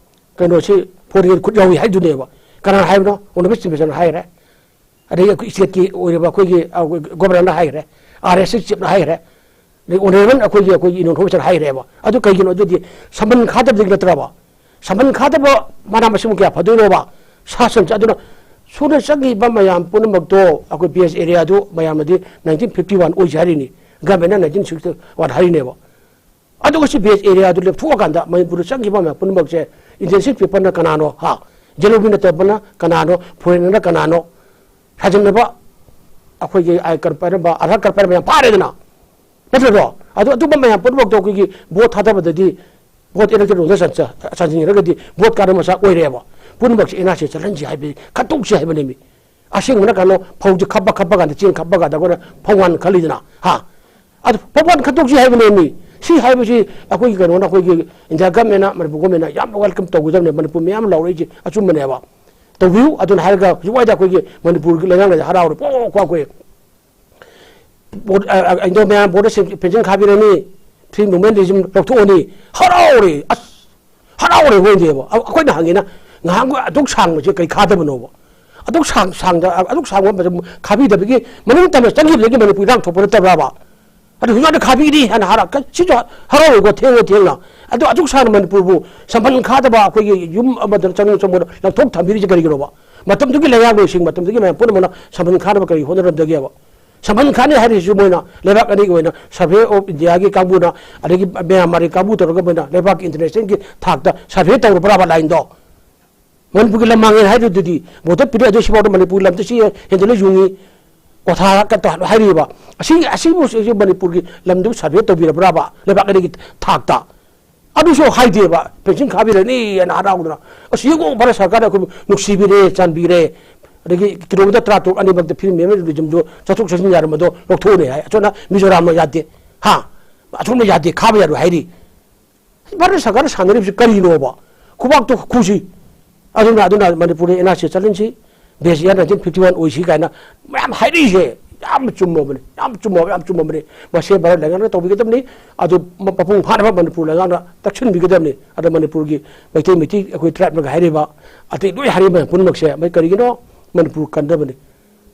ꯀꯩꯅꯣꯁꯤ ꯐꯣꯔꯦꯟꯒꯤ ꯈꯨꯠ ꯌꯥꯎꯏ ꯍꯥꯏꯗꯨꯅꯦꯕ꯫ ꯀꯅꯥꯅ ꯍꯥꯏꯕꯅꯣ? ꯑꯣꯅꯔꯦꯕꯜ ꯆꯤꯐ ꯃꯤꯅꯤꯁꯇꯔꯅ ꯍꯥꯏꯈ꯭ꯔꯦ꯫ ꯑꯗꯒꯤ ꯑꯩꯈꯣꯏ ꯁ꯭ꯇꯦꯠꯀꯤ ꯑꯣꯏꯔꯤꯕ ꯑꯩꯈꯣꯏꯒꯤ, ꯑ, ꯒꯣꯕꯔꯅꯔꯅ ꯍꯥꯏꯈ꯭ꯔꯦ, ꯑꯥꯔ ꯑꯦꯁ ꯑꯦꯁ ꯆꯤꯐꯅ ꯍꯥꯏꯈ꯭ꯔꯦ꯫ ꯑꯗꯩ ꯑꯣꯅꯔꯦꯕꯜ ꯑꯩꯈꯣꯏꯒꯤ ꯑꯩꯈꯣꯏꯒꯤ ꯏꯅꯣꯟ ꯍꯣꯏꯁꯤꯅ ꯍꯥꯏꯈ꯭ꯔꯦꯕ꯫ ꯑꯗꯨ ꯀꯩꯒꯤꯅꯣ ꯑꯗꯨꯗꯤ ꯁꯝꯕꯟ ꯈꯥꯗꯕꯗꯒꯤ ꯅꯠꯇ꯭ꯔꯕ? ꯁꯝꯕꯟ ꯈꯥꯗꯕ ꯃꯅꯥ ꯃꯁꯤꯡꯕꯨ ꯀꯌꯥ ꯐꯗꯣꯏꯅꯣꯕ? ꯁꯥ ꯁꯟꯁꯦ ꯑꯗꯨꯅ ꯁꯨꯅ ꯆꯪꯈꯤꯕ ꯃꯌꯥꯝ ꯄꯨꯝꯅꯃꯛꯇꯣ ꯑꯩꯈꯣꯏ ꯕꯦꯁ ꯑꯦꯔꯤꯌꯥꯗꯨ ꯃꯌꯥꯝꯅꯗꯤ ꯅꯥꯏꯟꯇꯤꯟ ꯐꯤꯐꯇꯤ ꯋꯥꯟ ꯑꯣꯏꯁꯦ ꯍꯥꯏꯔꯤꯅꯤ, ꯒꯃꯦꯟꯅ ꯅꯥꯏꯟꯇꯤꯟ ꯁꯤꯛꯁꯇꯤ ꯋꯥꯟ ꯍꯥꯏꯔꯤꯅꯦꯕ꯫ ꯑꯗꯨꯒ ꯁꯤ ꯕꯦꯁ ꯑꯦꯔꯤꯌꯥꯗꯨ ꯂꯦꯞꯊꯣꯛꯑꯀꯥꯟꯗ ꯃꯅꯤꯄꯨꯔꯗ ꯆꯪꯈꯤꯕ ꯃꯌꯥꯝ ꯄꯨꯝꯅꯃꯛꯁꯦ ꯏꯟꯗꯤꯌꯟ ꯁꯤꯇꯤꯖꯦꯟꯅ ꯀꯅꯥꯅꯣ? ꯍꯥ? ꯖꯦ ꯑꯦꯟ ꯑꯣ ꯕꯤꯅ ꯇꯧꯕꯅ ꯀꯅꯥꯅꯣ? ꯐꯣꯔꯦꯟꯅꯔꯅ ꯀꯅꯥꯅꯣ? ꯁꯥꯖꯤꯟꯅꯕ ꯑꯩꯈꯣꯏꯒꯤ ꯑꯥꯏ ꯀꯥꯔꯗ ꯄꯥꯏꯔꯝꯕ, ꯑꯙꯥꯔ ꯀꯥꯔꯗ ꯄꯥꯏꯔꯝꯕ ꯌꯥꯝ ꯐꯥꯔꯦꯗꯅ, ꯅꯠꯇ꯭ꯔꯣ? ꯑꯗꯨ ꯑꯗꯨꯝꯕ ꯃꯌꯥꯝ ꯄꯨꯝꯅꯃꯛꯇꯣ ꯑꯩꯈꯣꯏꯒꯤ ꯚꯣꯠ ꯊꯥꯗꯕꯗꯗꯤ, ꯚꯣꯠ ꯏꯂꯦꯛꯇꯣꯔꯦꯜꯗ ꯆꯟ-, ꯆ-, ꯆꯟꯁꯤꯟꯈ꯭ꯔꯒꯗꯤ ꯚꯣꯠ ꯀꯥꯔꯗ ꯃꯆꯥꯛ ꯑꯣꯏꯔꯦꯕ꯫ ꯄꯨꯝꯅꯃꯛꯁꯦ ꯑꯦꯟ ꯑꯥꯔ ꯁꯤ ꯆꯠꯍꯟꯁꯤ ꯍꯥꯏꯕ, ꯈꯟꯇꯣꯛꯁꯤ ꯍꯥꯏꯕꯅꯦꯃꯤ꯫ ꯑꯁꯦꯡꯕꯅ ꯀꯩꯅꯣ, ꯐꯧꯁꯦ ꯈꯞꯄ ꯈꯞꯄ ꯀꯥꯟꯗ, ꯆꯦꯡ ꯈꯞꯄ ꯀꯥꯟꯗ ꯑꯩꯈꯣꯏꯅ ꯐꯧ ꯍꯥꯟꯅ ꯈꯜꯂꯤꯗꯅ, ꯍꯥ? ꯑꯗꯨ ꯐꯧ ꯍꯥꯟꯅ ꯈꯟꯇꯣꯛꯁꯤ ꯍꯥꯏꯕꯅꯦꯃꯤ꯫ ꯁꯤ ꯍꯥꯏꯕꯁꯤ ꯑꯩꯈꯣꯏꯒꯤ ꯀꯩꯅꯣꯅ, ꯑꯩꯈꯣꯏꯒꯤ ꯏꯟꯗꯤꯌꯥ ꯒꯃꯦꯟꯅ, ꯃꯅꯤꯄꯨꯔ ꯒꯃꯦꯟꯅ ꯌꯥꯝꯅ ꯋꯦꯜꯀꯝ ꯇꯧꯒꯗꯕꯅꯦ꯫ ꯃꯅꯤꯄꯨꯔ ꯃꯤꯌꯥꯝ ꯂꯥꯎꯔꯛꯏꯁꯦ ꯑꯆꯨꯝꯕꯅꯦꯕ꯫ ꯇꯧꯕꯤꯌꯨ꯫ ꯑꯗꯨꯅ ꯍꯥꯏꯔꯒ ꯍꯧꯖꯤꯛ ꯋꯥꯏꯗ ꯑꯩꯈꯣꯏꯒꯤ ꯃꯅꯤꯄꯨꯔꯒꯤ ꯂꯩꯉꯥꯛꯅꯗꯤ ꯍꯔꯥꯎꯔꯦ, ꯄꯣꯛ ꯄꯣꯛ ꯑꯩꯈꯣꯏ ꯕꯣꯔꯗ, ꯑ, ꯑ, ꯏꯟꯗꯣ ꯃꯌꯥꯝ ꯕꯣꯔꯗꯔ ꯁꯦꯡ-, ꯐꯦꯟꯁꯤꯡ ꯈꯥꯕꯤꯔꯅꯤ, ꯐ꯭ꯔꯤ ꯃꯨꯚꯃꯦꯟ ꯔꯤꯖꯤꯝ ꯂꯧꯊꯣꯛꯑꯅꯤ, ꯍꯔꯥꯎꯔꯦ꯫ ꯑꯁ, ꯍꯔꯥꯎꯔꯦ ꯃꯣꯏꯗꯤꯕ꯫ ꯑ-, ꯑꯩꯈꯣꯏꯅ ꯍꯪꯉꯤꯅ, ꯉꯍꯥꯟꯈꯣꯏ ꯑꯗꯨꯛ ꯁꯥꯡꯕꯁꯦ ꯀꯔꯤ ꯈꯥꯗꯕꯅꯣꯕ? ꯑꯗꯨꯛ ꯁꯥꯡ-, ꯁꯥꯡꯗ-, ꯑ-, ꯑꯗꯨꯛ ꯁꯥꯡꯕ ꯃꯇꯝ ꯈꯥꯕꯤꯗꯕꯒꯤ ꯃꯅꯨꯡ ꯇꯝꯅ ꯆꯪꯈꯤꯕꯗꯒꯤ ꯃꯅꯤꯄꯨꯔ ꯏꯔꯥꯡ ꯊꯣꯛꯄ ꯅꯠꯇꯕ꯭ꯔꯕ? ꯑꯗꯨ ꯍꯧꯖꯤꯛ ꯋꯥꯏꯗ ꯈꯥꯕꯤꯔꯤ ꯍꯥꯏꯅ ꯍꯔꯥꯎ-, ꯀ-, ꯁꯤꯁꯨ ꯍꯔꯥꯎꯔꯦꯀꯣ, ꯊꯦꯡꯉꯦ ꯊꯦꯡꯅ꯫ ꯑꯗꯣ ꯑꯗꯨꯛ ꯁꯥꯡꯅ ꯃꯅꯤꯄꯨꯔꯕꯨ ꯁꯝꯕꯟ ꯈꯥꯗꯕ ꯑꯩꯈꯣꯏꯒꯤ ꯌꯨꯝ ꯑꯃꯗ ꯆꯪꯅꯤꯡ ꯆꯪꯕꯗ ꯂꯪꯊꯣꯛ ꯊꯝꯕꯤꯔꯤꯁꯦ ꯀꯔꯤꯒꯤꯅꯣꯕ? ꯃꯇꯝꯗꯨꯒꯤ ꯂꯩꯉꯥꯛꯂꯣꯏꯁꯤꯡ, ꯃꯇꯝꯗꯨꯒꯤ ꯃꯌꯥꯝ ꯄꯨꯝꯅꯃꯛꯅ ꯁꯝꯕꯟ ꯈꯥꯅꯕ ꯀꯔꯤ ꯍꯣꯠꯅꯔꯝꯗꯒꯦꯕ? ꯁꯝꯕꯟ ꯈꯥꯅꯤ ꯍꯥꯏꯔꯤꯁꯤꯁꯨ ꯃꯣꯏꯅ ꯂꯩꯕꯥꯛ ꯑꯅꯤꯒꯤ ꯑꯣꯏꯅ Survey of India ꯒꯤ ꯀꯥꯡꯕꯨꯅ, ꯑꯗꯒꯤ ꯃ꯭ꯌꯥꯟꯃꯥꯔꯒꯤ ꯀꯥꯡꯕꯨ ꯇꯧꯔꯒ ꯃꯣꯏꯅ ꯂꯩꯕꯥꯛꯀꯤ international ꯒꯤ ꯊꯥꯛꯇ survey ꯇꯧꯔꯕ꯭ꯔꯕ line ꯗꯣ? ꯃꯅꯤꯄꯨꯔꯒꯤ ꯂꯝ ꯃꯥꯡꯉꯦ ꯍꯥꯏꯗꯨꯗꯤ ꯚꯣꯇꯔ ꯄꯤꯔꯦ, ꯑꯗꯨ ꯁꯤꯐꯥꯎꯗ ꯃꯅꯤꯄꯨꯔꯒꯤ ꯂꯝꯗ ꯁꯤ ꯍꯦꯟꯗꯣꯛꯅ ꯌꯨꯡꯉꯤ, ꯀꯣꯊꯥ ꯀ-, ꯇ-, ꯍꯥꯏꯔꯤꯕ꯫ ꯑꯁꯤ, ꯑꯁꯤꯕꯨ ꯁꯤ ꯃꯅꯤꯄꯨꯔꯒꯤ ꯂꯝꯗꯨ survey ꯇꯧꯕꯤꯔꯕ꯭ꯔꯕ ꯂꯩꯕꯥꯛ ꯑꯅꯤꯒꯤ ꯊꯥꯛꯇ? ꯑꯗꯨꯁꯨ ꯍꯥꯏꯗꯦꯕ, ꯐꯦꯟꯁꯤꯡ ꯈꯥꯕꯤꯔꯅꯤ ꯍꯥꯏꯅ ꯍꯔꯥꯎꯗꯅ꯫ ꯑꯁ, ꯌꯦꯡꯉꯣ, ꯚꯥꯔꯠ ꯁꯔꯀꯥꯔꯅ ꯑꯩꯈꯣꯏꯕꯨ ꯅꯨꯡꯁꯤꯕꯤꯔꯦ, ꯆꯥꯟꯕꯤꯔꯦ꯫ ꯑꯗꯒꯤ ꯀꯤꯂꯣꯃꯤꯇꯔ ꯇꯔꯥꯇꯔꯨꯛ ꯑꯅꯤꯃꯛꯇ ꯐ꯭ꯔꯤ ꯃꯦꯃꯣꯔꯤꯌꯦꯜ ꯔꯤꯖꯝꯗꯣ ꯆꯠꯊꯣꯛ ꯆꯠꯁꯤꯟ ꯌꯥꯔꯝꯕꯗꯣ ꯂꯧꯊꯣꯛꯎꯅꯦ ꯍꯥꯏ꯫ ꯑꯁꯣꯝꯅ ꯃꯤꯖꯣꯔꯥꯝꯅ ꯌꯥꯗꯦ, ꯍꯥ? ꯑꯁꯣꯝꯅ ꯌꯥꯗꯦ, ꯈꯥꯕ ꯌꯥꯔꯣꯏ ꯍꯥꯏꯔꯤ꯫ ꯚꯥꯔꯠ ꯁꯔꯀꯥꯔꯅ ꯁꯥꯟꯅꯔꯤꯕꯁꯤ ꯀꯔꯤꯅꯣꯕ? ꯈꯨꯕꯥꯛꯇꯣ ꯈꯨꯁꯤ꯫ ꯑꯗꯨꯅ, ꯑꯗꯨꯅ ꯃꯅꯤꯄꯨꯔꯗ ꯑꯦꯟ ꯑꯥꯔ ꯁꯤ ꯆꯠꯍꯟꯁꯤ꯫ Base year nineteen fifty one ꯑꯣꯏꯁꯤ ꯀꯥꯏꯅ ꯃꯌꯥꯝ ꯍꯥꯏꯔꯛꯏꯁꯦ ꯌꯥꯝ ꯆꯨꯝꯃꯕꯅꯤ, ꯌꯥꯝ ꯆꯨꯝꯃꯕ, ꯌꯥꯝ ꯆꯨꯝꯃꯕꯅꯤ꯫ ꯃꯁꯦ ꯚꯥꯔꯠ ꯂꯩꯉꯥꯛꯅ ꯇꯧꯕꯤꯒꯗꯕꯅꯤ꯫ ꯑꯗꯨ ꯃ-, ꯃꯄꯨꯡ ꯐꯥꯅꯕ ꯃꯅꯤꯄꯨꯔ ꯂꯩꯉꯥꯛꯅ ꯇꯛꯁꯤꯟꯕꯤꯒꯗꯕꯅꯤ꯫ ꯑꯗ ꯃꯅꯤꯄꯨꯔꯒꯤ ꯃꯩꯇꯩ, ꯃꯩꯇꯩ ꯑꯩꯈꯣꯏ ꯇ꯭ꯔꯥꯏꯕꯅꯒ ꯍꯥꯏꯔꯤꯕ, ꯑꯇꯩ ꯂꯣꯏ ꯍꯥꯏꯔꯤꯕ ꯃꯌꯥꯝ ꯄꯨꯝꯅꯃꯛꯁꯦ, ꯃꯣꯏ ꯀꯔꯤꯒꯤꯅꯣ? ꯃꯅꯤꯄꯨꯔ ꯀꯟꯗꯕꯅꯤ꯫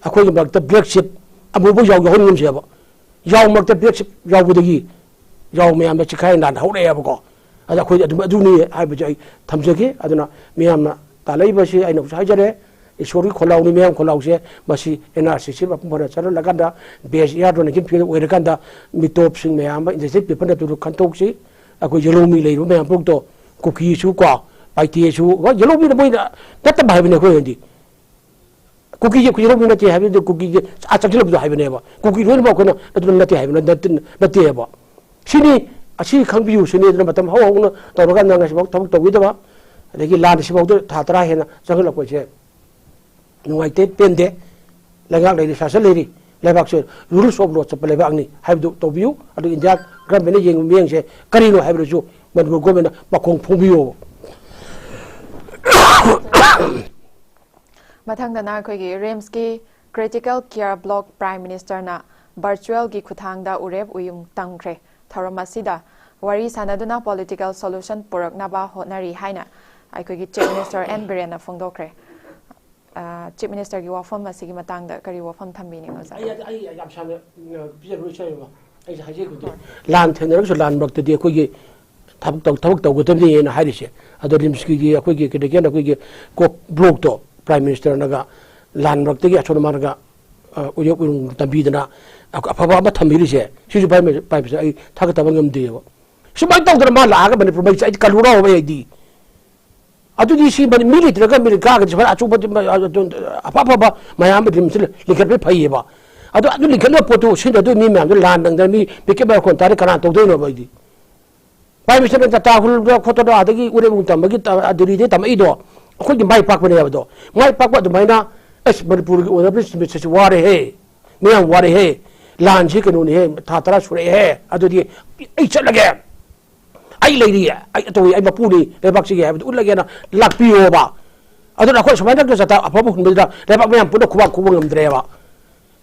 ꯑꯩꯈꯣꯏꯒꯤ ꯃꯔꯛꯇ ꯕ꯭ꯂꯦꯛ ꯁꯤꯞ ꯑꯃꯨꯕ ꯌꯥꯎ-, ꯌꯥꯎꯍꯟꯒꯨꯝꯁꯦꯕ꯫ ꯌꯥꯎ ꯃꯔꯛꯇ ꯕꯦꯛꯁꯤ ꯌꯥꯎꯕꯗꯒꯤ ꯌꯥꯎ ꯃꯌꯥꯝꯗ ꯆꯤꯈꯥꯏ ꯅꯥꯟ ꯍꯧꯔꯛꯑꯦꯕꯀꯣ꯫ ꯑꯗ ꯑꯩꯈꯣꯏꯗꯤ ꯑꯗꯨꯝ ꯑꯗꯨꯅꯤ ꯍꯥꯏꯕꯁꯦ ꯑꯩ ꯊꯝꯖꯒꯦ꯫ ꯑꯗꯨꯅ ꯃꯤꯌꯥꯝꯅ ꯇꯥꯜꯂꯛꯏꯕꯁꯤ ꯑꯩꯅ ꯍꯧꯖꯤꯛ ꯍꯥꯏꯖꯔꯦ, ꯏꯁꯣꯔꯒꯤ ꯈꯣꯜꯂꯥꯎꯅꯤ, ꯃꯤꯌꯥꯝ ꯈꯣꯜꯂꯥꯎꯁꯦ꯫ ꯃꯁꯤ ꯑꯦꯟ ꯑꯥꯔ ꯁꯤ ꯁꯤ ꯃꯄꯨꯡ ꯐꯥꯅ ꯆꯠꯍꯜꯂꯀꯥꯟꯗ ꯕꯦꯁ ꯏꯌꯥꯔꯗꯣꯅ ꯒꯤꯝ ꯐꯤꯜ ꯑꯣꯏꯔꯀꯥꯟꯗ ꯃꯤꯇꯣꯞꯁꯤꯡ ꯃꯌꯥꯝ ꯑꯃ ꯏꯟꯗꯁꯇ꯭ꯔꯤ ꯄꯤꯄꯜ ꯑꯗꯨꯗ ꯈꯟꯊꯣꯛꯁꯤ꯫ ꯑꯩꯈꯣꯏ ꯌꯦꯂꯧꯃꯤ ꯂꯩꯔꯤꯕ ꯃꯌꯥꯝ ꯄꯨꯝꯅꯃꯛꯇꯣ, ꯀꯨꯀꯤꯁꯨ ꯀꯣ, ꯄꯥꯏꯇꯦꯁꯨ, ꯍꯣꯏ, ꯌꯦꯂꯧꯃꯤꯅ ꯃꯣꯏꯅ ꯅꯠꯇꯕ ꯍꯥꯏꯕꯅꯤ ꯑꯩꯈꯣꯏ ꯑꯣꯏꯅꯗꯤ꯫ ꯀꯨꯀꯤꯁꯦ ꯑꯩꯈꯣꯏ ꯌꯦꯂꯧꯃꯤ ꯅꯠꯇꯦ ꯍꯥꯏꯕꯗꯨ ꯀꯨꯀꯤꯁꯦ ꯑꯥ ꯆꯪꯁꯤꯜꯂꯛꯄꯗꯣ ꯍꯥꯏꯕꯅꯦꯕ꯫ ꯀꯨꯀꯤ ꯂꯣꯏꯅꯃꯛ ꯑꯩꯈꯣꯏꯅ ꯑꯗꯨꯅ ꯅꯠꯇꯦ ꯍꯥꯏꯕ ꯅꯠꯇꯦ, ꯅꯠꯇꯦꯕ꯫ ꯁꯤꯅꯤ, ꯑꯁꯤ ꯈꯪꯕꯤꯌꯨ ꯁꯤꯅꯤ꯫ ꯑꯗꯨꯅ ꯃꯇꯝ ꯍꯧ ꯍꯧꯅ ꯇꯧꯔꯀꯥꯟꯗ ꯉꯁꯤꯐꯥꯎ ꯊꯕꯛ ꯇꯧꯕꯤꯗꯕ, ꯑꯗꯒꯤ ꯂꯥꯟ ꯑꯁꯤꯐꯥꯎꯗ ꯊꯥ ꯇꯔꯥ ꯍꯦꯟꯅ ꯆꯪꯁꯤꯜꯂꯛꯄꯁꯦ ꯅꯨꯡꯉꯥꯏꯇꯦ, ꯄꯦꯟꯗꯦ꯫ ꯂꯩꯉꯥꯛ ꯂꯩꯔꯤ, ꯁꯥꯁꯟ ꯂꯩꯔꯤ, ꯂꯩꯕꯥꯛꯁꯦ ꯔꯨꯜꯁ ꯑꯣꯐ ꯂꯣ ꯆꯠꯄ ꯂꯩꯕꯥꯛꯅꯤ ꯍꯥꯏꯕꯗꯨ ꯇꯧꯕꯤꯌꯨ꯫ ꯑꯗꯨ ꯏꯟꯗꯤꯌꯥ ꯒꯔꯃꯦꯟꯅ ꯌꯦꯡꯕ ꯃꯤꯠꯌꯦꯡꯁꯦ ꯀꯔꯤꯅꯣ ꯍꯥꯏꯕꯗꯨꯁꯨ ꯃꯅꯤꯄꯨꯔ ꯒꯣꯔꯃꯦꯟꯅ ꯃꯈꯣꯡ ꯐꯣꯡꯕꯤꯌꯣ꯫ ꯃꯊꯪꯗꯅ ꯑꯩꯈꯣꯏꯒꯤ ꯔꯤꯝꯁꯀꯤ ꯀ꯭ꯔꯤꯇꯤꯀꯦꯜ ꯀꯤꯌꯔ ꯕ꯭ꯂꯣꯛ ꯄ꯭ꯔꯥꯏꯝ ꯃꯤꯅꯤꯁꯇꯔꯅ ꯚꯔꯆꯨꯋꯦꯜꯒꯤ ꯈꯨꯠꯊꯥꯡꯗ ꯎꯔꯦꯞ ꯎꯌꯨꯡ ꯇꯝꯈ꯭ꯔꯦ꯫ ꯊꯧꯔꯝ ꯑꯁꯤꯗ ꯋꯥꯔꯤ ꯁꯥꯟꯅꯗꯨꯅ ꯄꯣꯂꯤꯇꯤꯀꯦꯜ ꯁꯣꯂꯨꯁꯟ ꯄꯨꯔꯛꯅꯕ ꯍꯣꯠꯅꯔꯤ ꯍꯥꯏꯅ ꯑꯩꯈꯣꯏꯒꯤ ꯆꯤꯐ ꯃꯤꯅꯤꯁꯇꯔ ꯑꯦꯟ ꯕꯤꯔꯦꯟꯅ ꯐꯣꯡꯗꯣꯛꯈ꯭ꯔꯦ꯫ ꯑ, ꯆꯤꯐ ꯃꯤꯅꯤꯁꯇꯔꯒꯤ ꯋꯥꯐꯝ ꯑꯁꯤꯒꯤ ꯃꯇꯥꯡꯗ ꯀꯔꯤ ꯋꯥꯐꯝ ꯊꯝꯕꯤꯅꯤꯡꯕ, ꯑꯣꯖꯥ? ꯑꯩ ꯑꯩ ꯌꯥꯝ ꯁꯥꯡꯅ ꯎꯝ, ꯄꯤꯖꯔꯣꯏ ꯁꯣꯏꯕ꯫ ꯑꯩꯁꯦ ꯍꯥꯏꯖꯒꯦ ꯍꯧꯖꯤꯛ꯫ ꯂꯥꯟ ꯊꯦꯡꯅꯔꯒꯁꯨ ꯂꯥꯟ ꯃꯔꯛꯇꯗꯤ ꯑꯩꯈꯣꯏꯒꯤ ꯊꯕꯛ ꯇꯧ- ꯊꯕꯛ ꯇꯧꯒꯗꯕꯅꯤꯅ ꯍꯥꯏꯔꯤꯁꯦ꯫ ꯑꯗꯣ ꯔꯤꯝꯁꯀꯤ ꯑꯩꯈꯣꯏꯒꯤ ꯀꯩꯗꯒꯤꯅ ꯑꯩꯈꯣꯏꯒꯤ ꯀꯣꯛ ꯕ꯭ꯂꯣꯛꯇꯣ ꯄ꯭ꯔꯥꯏꯝ ꯃꯤꯅꯤꯁꯇꯔꯅꯒ ꯂꯥꯟ ꯃꯔꯛꯇꯒꯤ ꯑꯁꯣꯟ ꯑꯃꯥꯟꯒ, ꯑ, ꯎꯌꯣꯛ ꯎꯌꯨꯡ ꯇꯝꯕꯤꯗꯅ ꯑꯐꯕ ꯑꯃ ꯊꯝꯕꯤꯔꯤꯁꯦ, ꯁꯤꯁꯨ ꯄ꯭ꯔꯥꯏꯝ ꯃꯤꯅꯤꯁꯇꯔ, ꯄ꯭ꯔꯥꯏꯝ ꯃꯤꯅꯤꯁꯇꯔ ꯑꯩ ꯊꯥꯒꯠꯇꯕ ꯉꯝꯗꯦꯕ꯫ ꯁꯨꯃꯥꯏꯅ ꯇꯧꯗꯅ ꯃꯥ ꯂꯥꯛꯑꯒ ꯃꯅꯤꯄꯨꯔ ꯃꯩ ꯆꯥꯛ-, ꯑꯩꯗꯤ ꯀꯜꯂꯨꯔꯥꯎꯕ ꯑꯩꯗꯤ꯫ ꯑꯗꯨꯗꯤ ꯁꯤ ꯃꯅꯤ-, ꯃꯤ ꯂꯩꯇ꯭ꯔꯒ ꯑꯃꯦꯔꯤꯀꯥꯒꯗꯤ ꯁꯨꯃꯥꯏꯅ ꯑꯆꯧꯕ, ꯑꯐ ꯑꯐꯕ ꯃꯌꯥꯝ ꯑꯃ ꯔꯤꯝꯁ ꯂꯤꯡꯈꯠꯄ ꯐꯩꯌꯦꯕ꯫ ꯑꯗꯣ ꯑꯗꯨ ꯂꯤꯡꯈꯠꯅꯕ ꯄꯣꯠꯇꯨ ꯁꯤꯖꯤꯟꯅꯗꯣꯏ ꯃꯤ ꯃꯌꯥꯝꯗꯣ ꯂꯥꯟ ꯅꯪꯗꯅ ꯃꯤ ꯄꯤꯀꯦꯠ ꯃꯔꯥ ꯈꯣꯟ ꯇꯥꯔꯦ, ꯀꯅꯥꯅ ꯇꯧꯗꯣꯏꯅꯣꯕ ꯑꯩꯗꯤ? ꯄ꯭ꯔꯥꯏꯝ ꯃꯤꯅꯤꯁꯇꯔꯅ ꯇꯥꯇꯥ ꯍꯨꯜꯗ ꯈꯣꯠꯇꯅ ꯑꯗꯒꯤ ꯎꯔꯦꯕꯨꯡ ꯇꯝꯕꯒꯤ ꯇ-, ꯗꯤꯜꯂꯤꯗꯩ ꯇꯝꯃꯛꯏꯗꯣ ꯑꯩꯈꯣꯏꯒꯤ ꯃꯥꯏ ꯄꯥꯛꯄꯅꯦ ꯍꯥꯏꯕꯗꯣ꯫ ꯃꯥꯏ ꯄꯥꯛꯄ ꯑꯗꯨꯃꯥꯏꯅ ꯑꯁ ꯃꯅꯤꯄꯨꯔꯒꯤ ꯑꯣꯏꯅꯕ ꯁꯤꯟꯃꯤꯠꯁꯤꯁꯨ ꯋꯥꯔꯦꯍꯦ, ꯃꯌꯥꯝ ꯋꯥꯔꯦꯍꯦ, ꯂꯥꯟꯁꯤ ꯀꯩꯅꯣꯅꯤꯍꯦ, ꯊꯥ ꯇꯔꯥ ꯁꯨꯔꯛꯑꯦꯍꯦ, ꯑꯗꯨꯗꯤ ꯑꯩ ꯆꯠꯂꯒꯦ, ꯑꯩ ꯂꯩꯔꯤ, ꯑꯩ ꯇꯧꯏ, ꯑꯩ ꯃꯄꯨꯅꯤ ꯂꯩꯕꯥꯛꯁꯤꯒꯤ ꯍꯥꯏꯕꯗꯨ ꯎꯠꯂꯒꯦꯅ ꯂꯥꯛꯄꯤꯌꯣꯕ꯫ ꯑꯗꯨꯅ ꯑꯩꯈꯣꯏ ꯁꯨꯃꯥꯏꯅ ꯆꯠꯇ ꯑꯐꯕ ꯍꯨꯟꯕꯗꯨꯗ ꯂꯩꯕꯥꯛ ꯃꯌꯥꯝ ꯄꯨꯟꯅ ꯈꯨꯕꯥꯛ ꯈꯨꯕ ꯉꯝꯗ꯭ꯔꯦꯕ꯫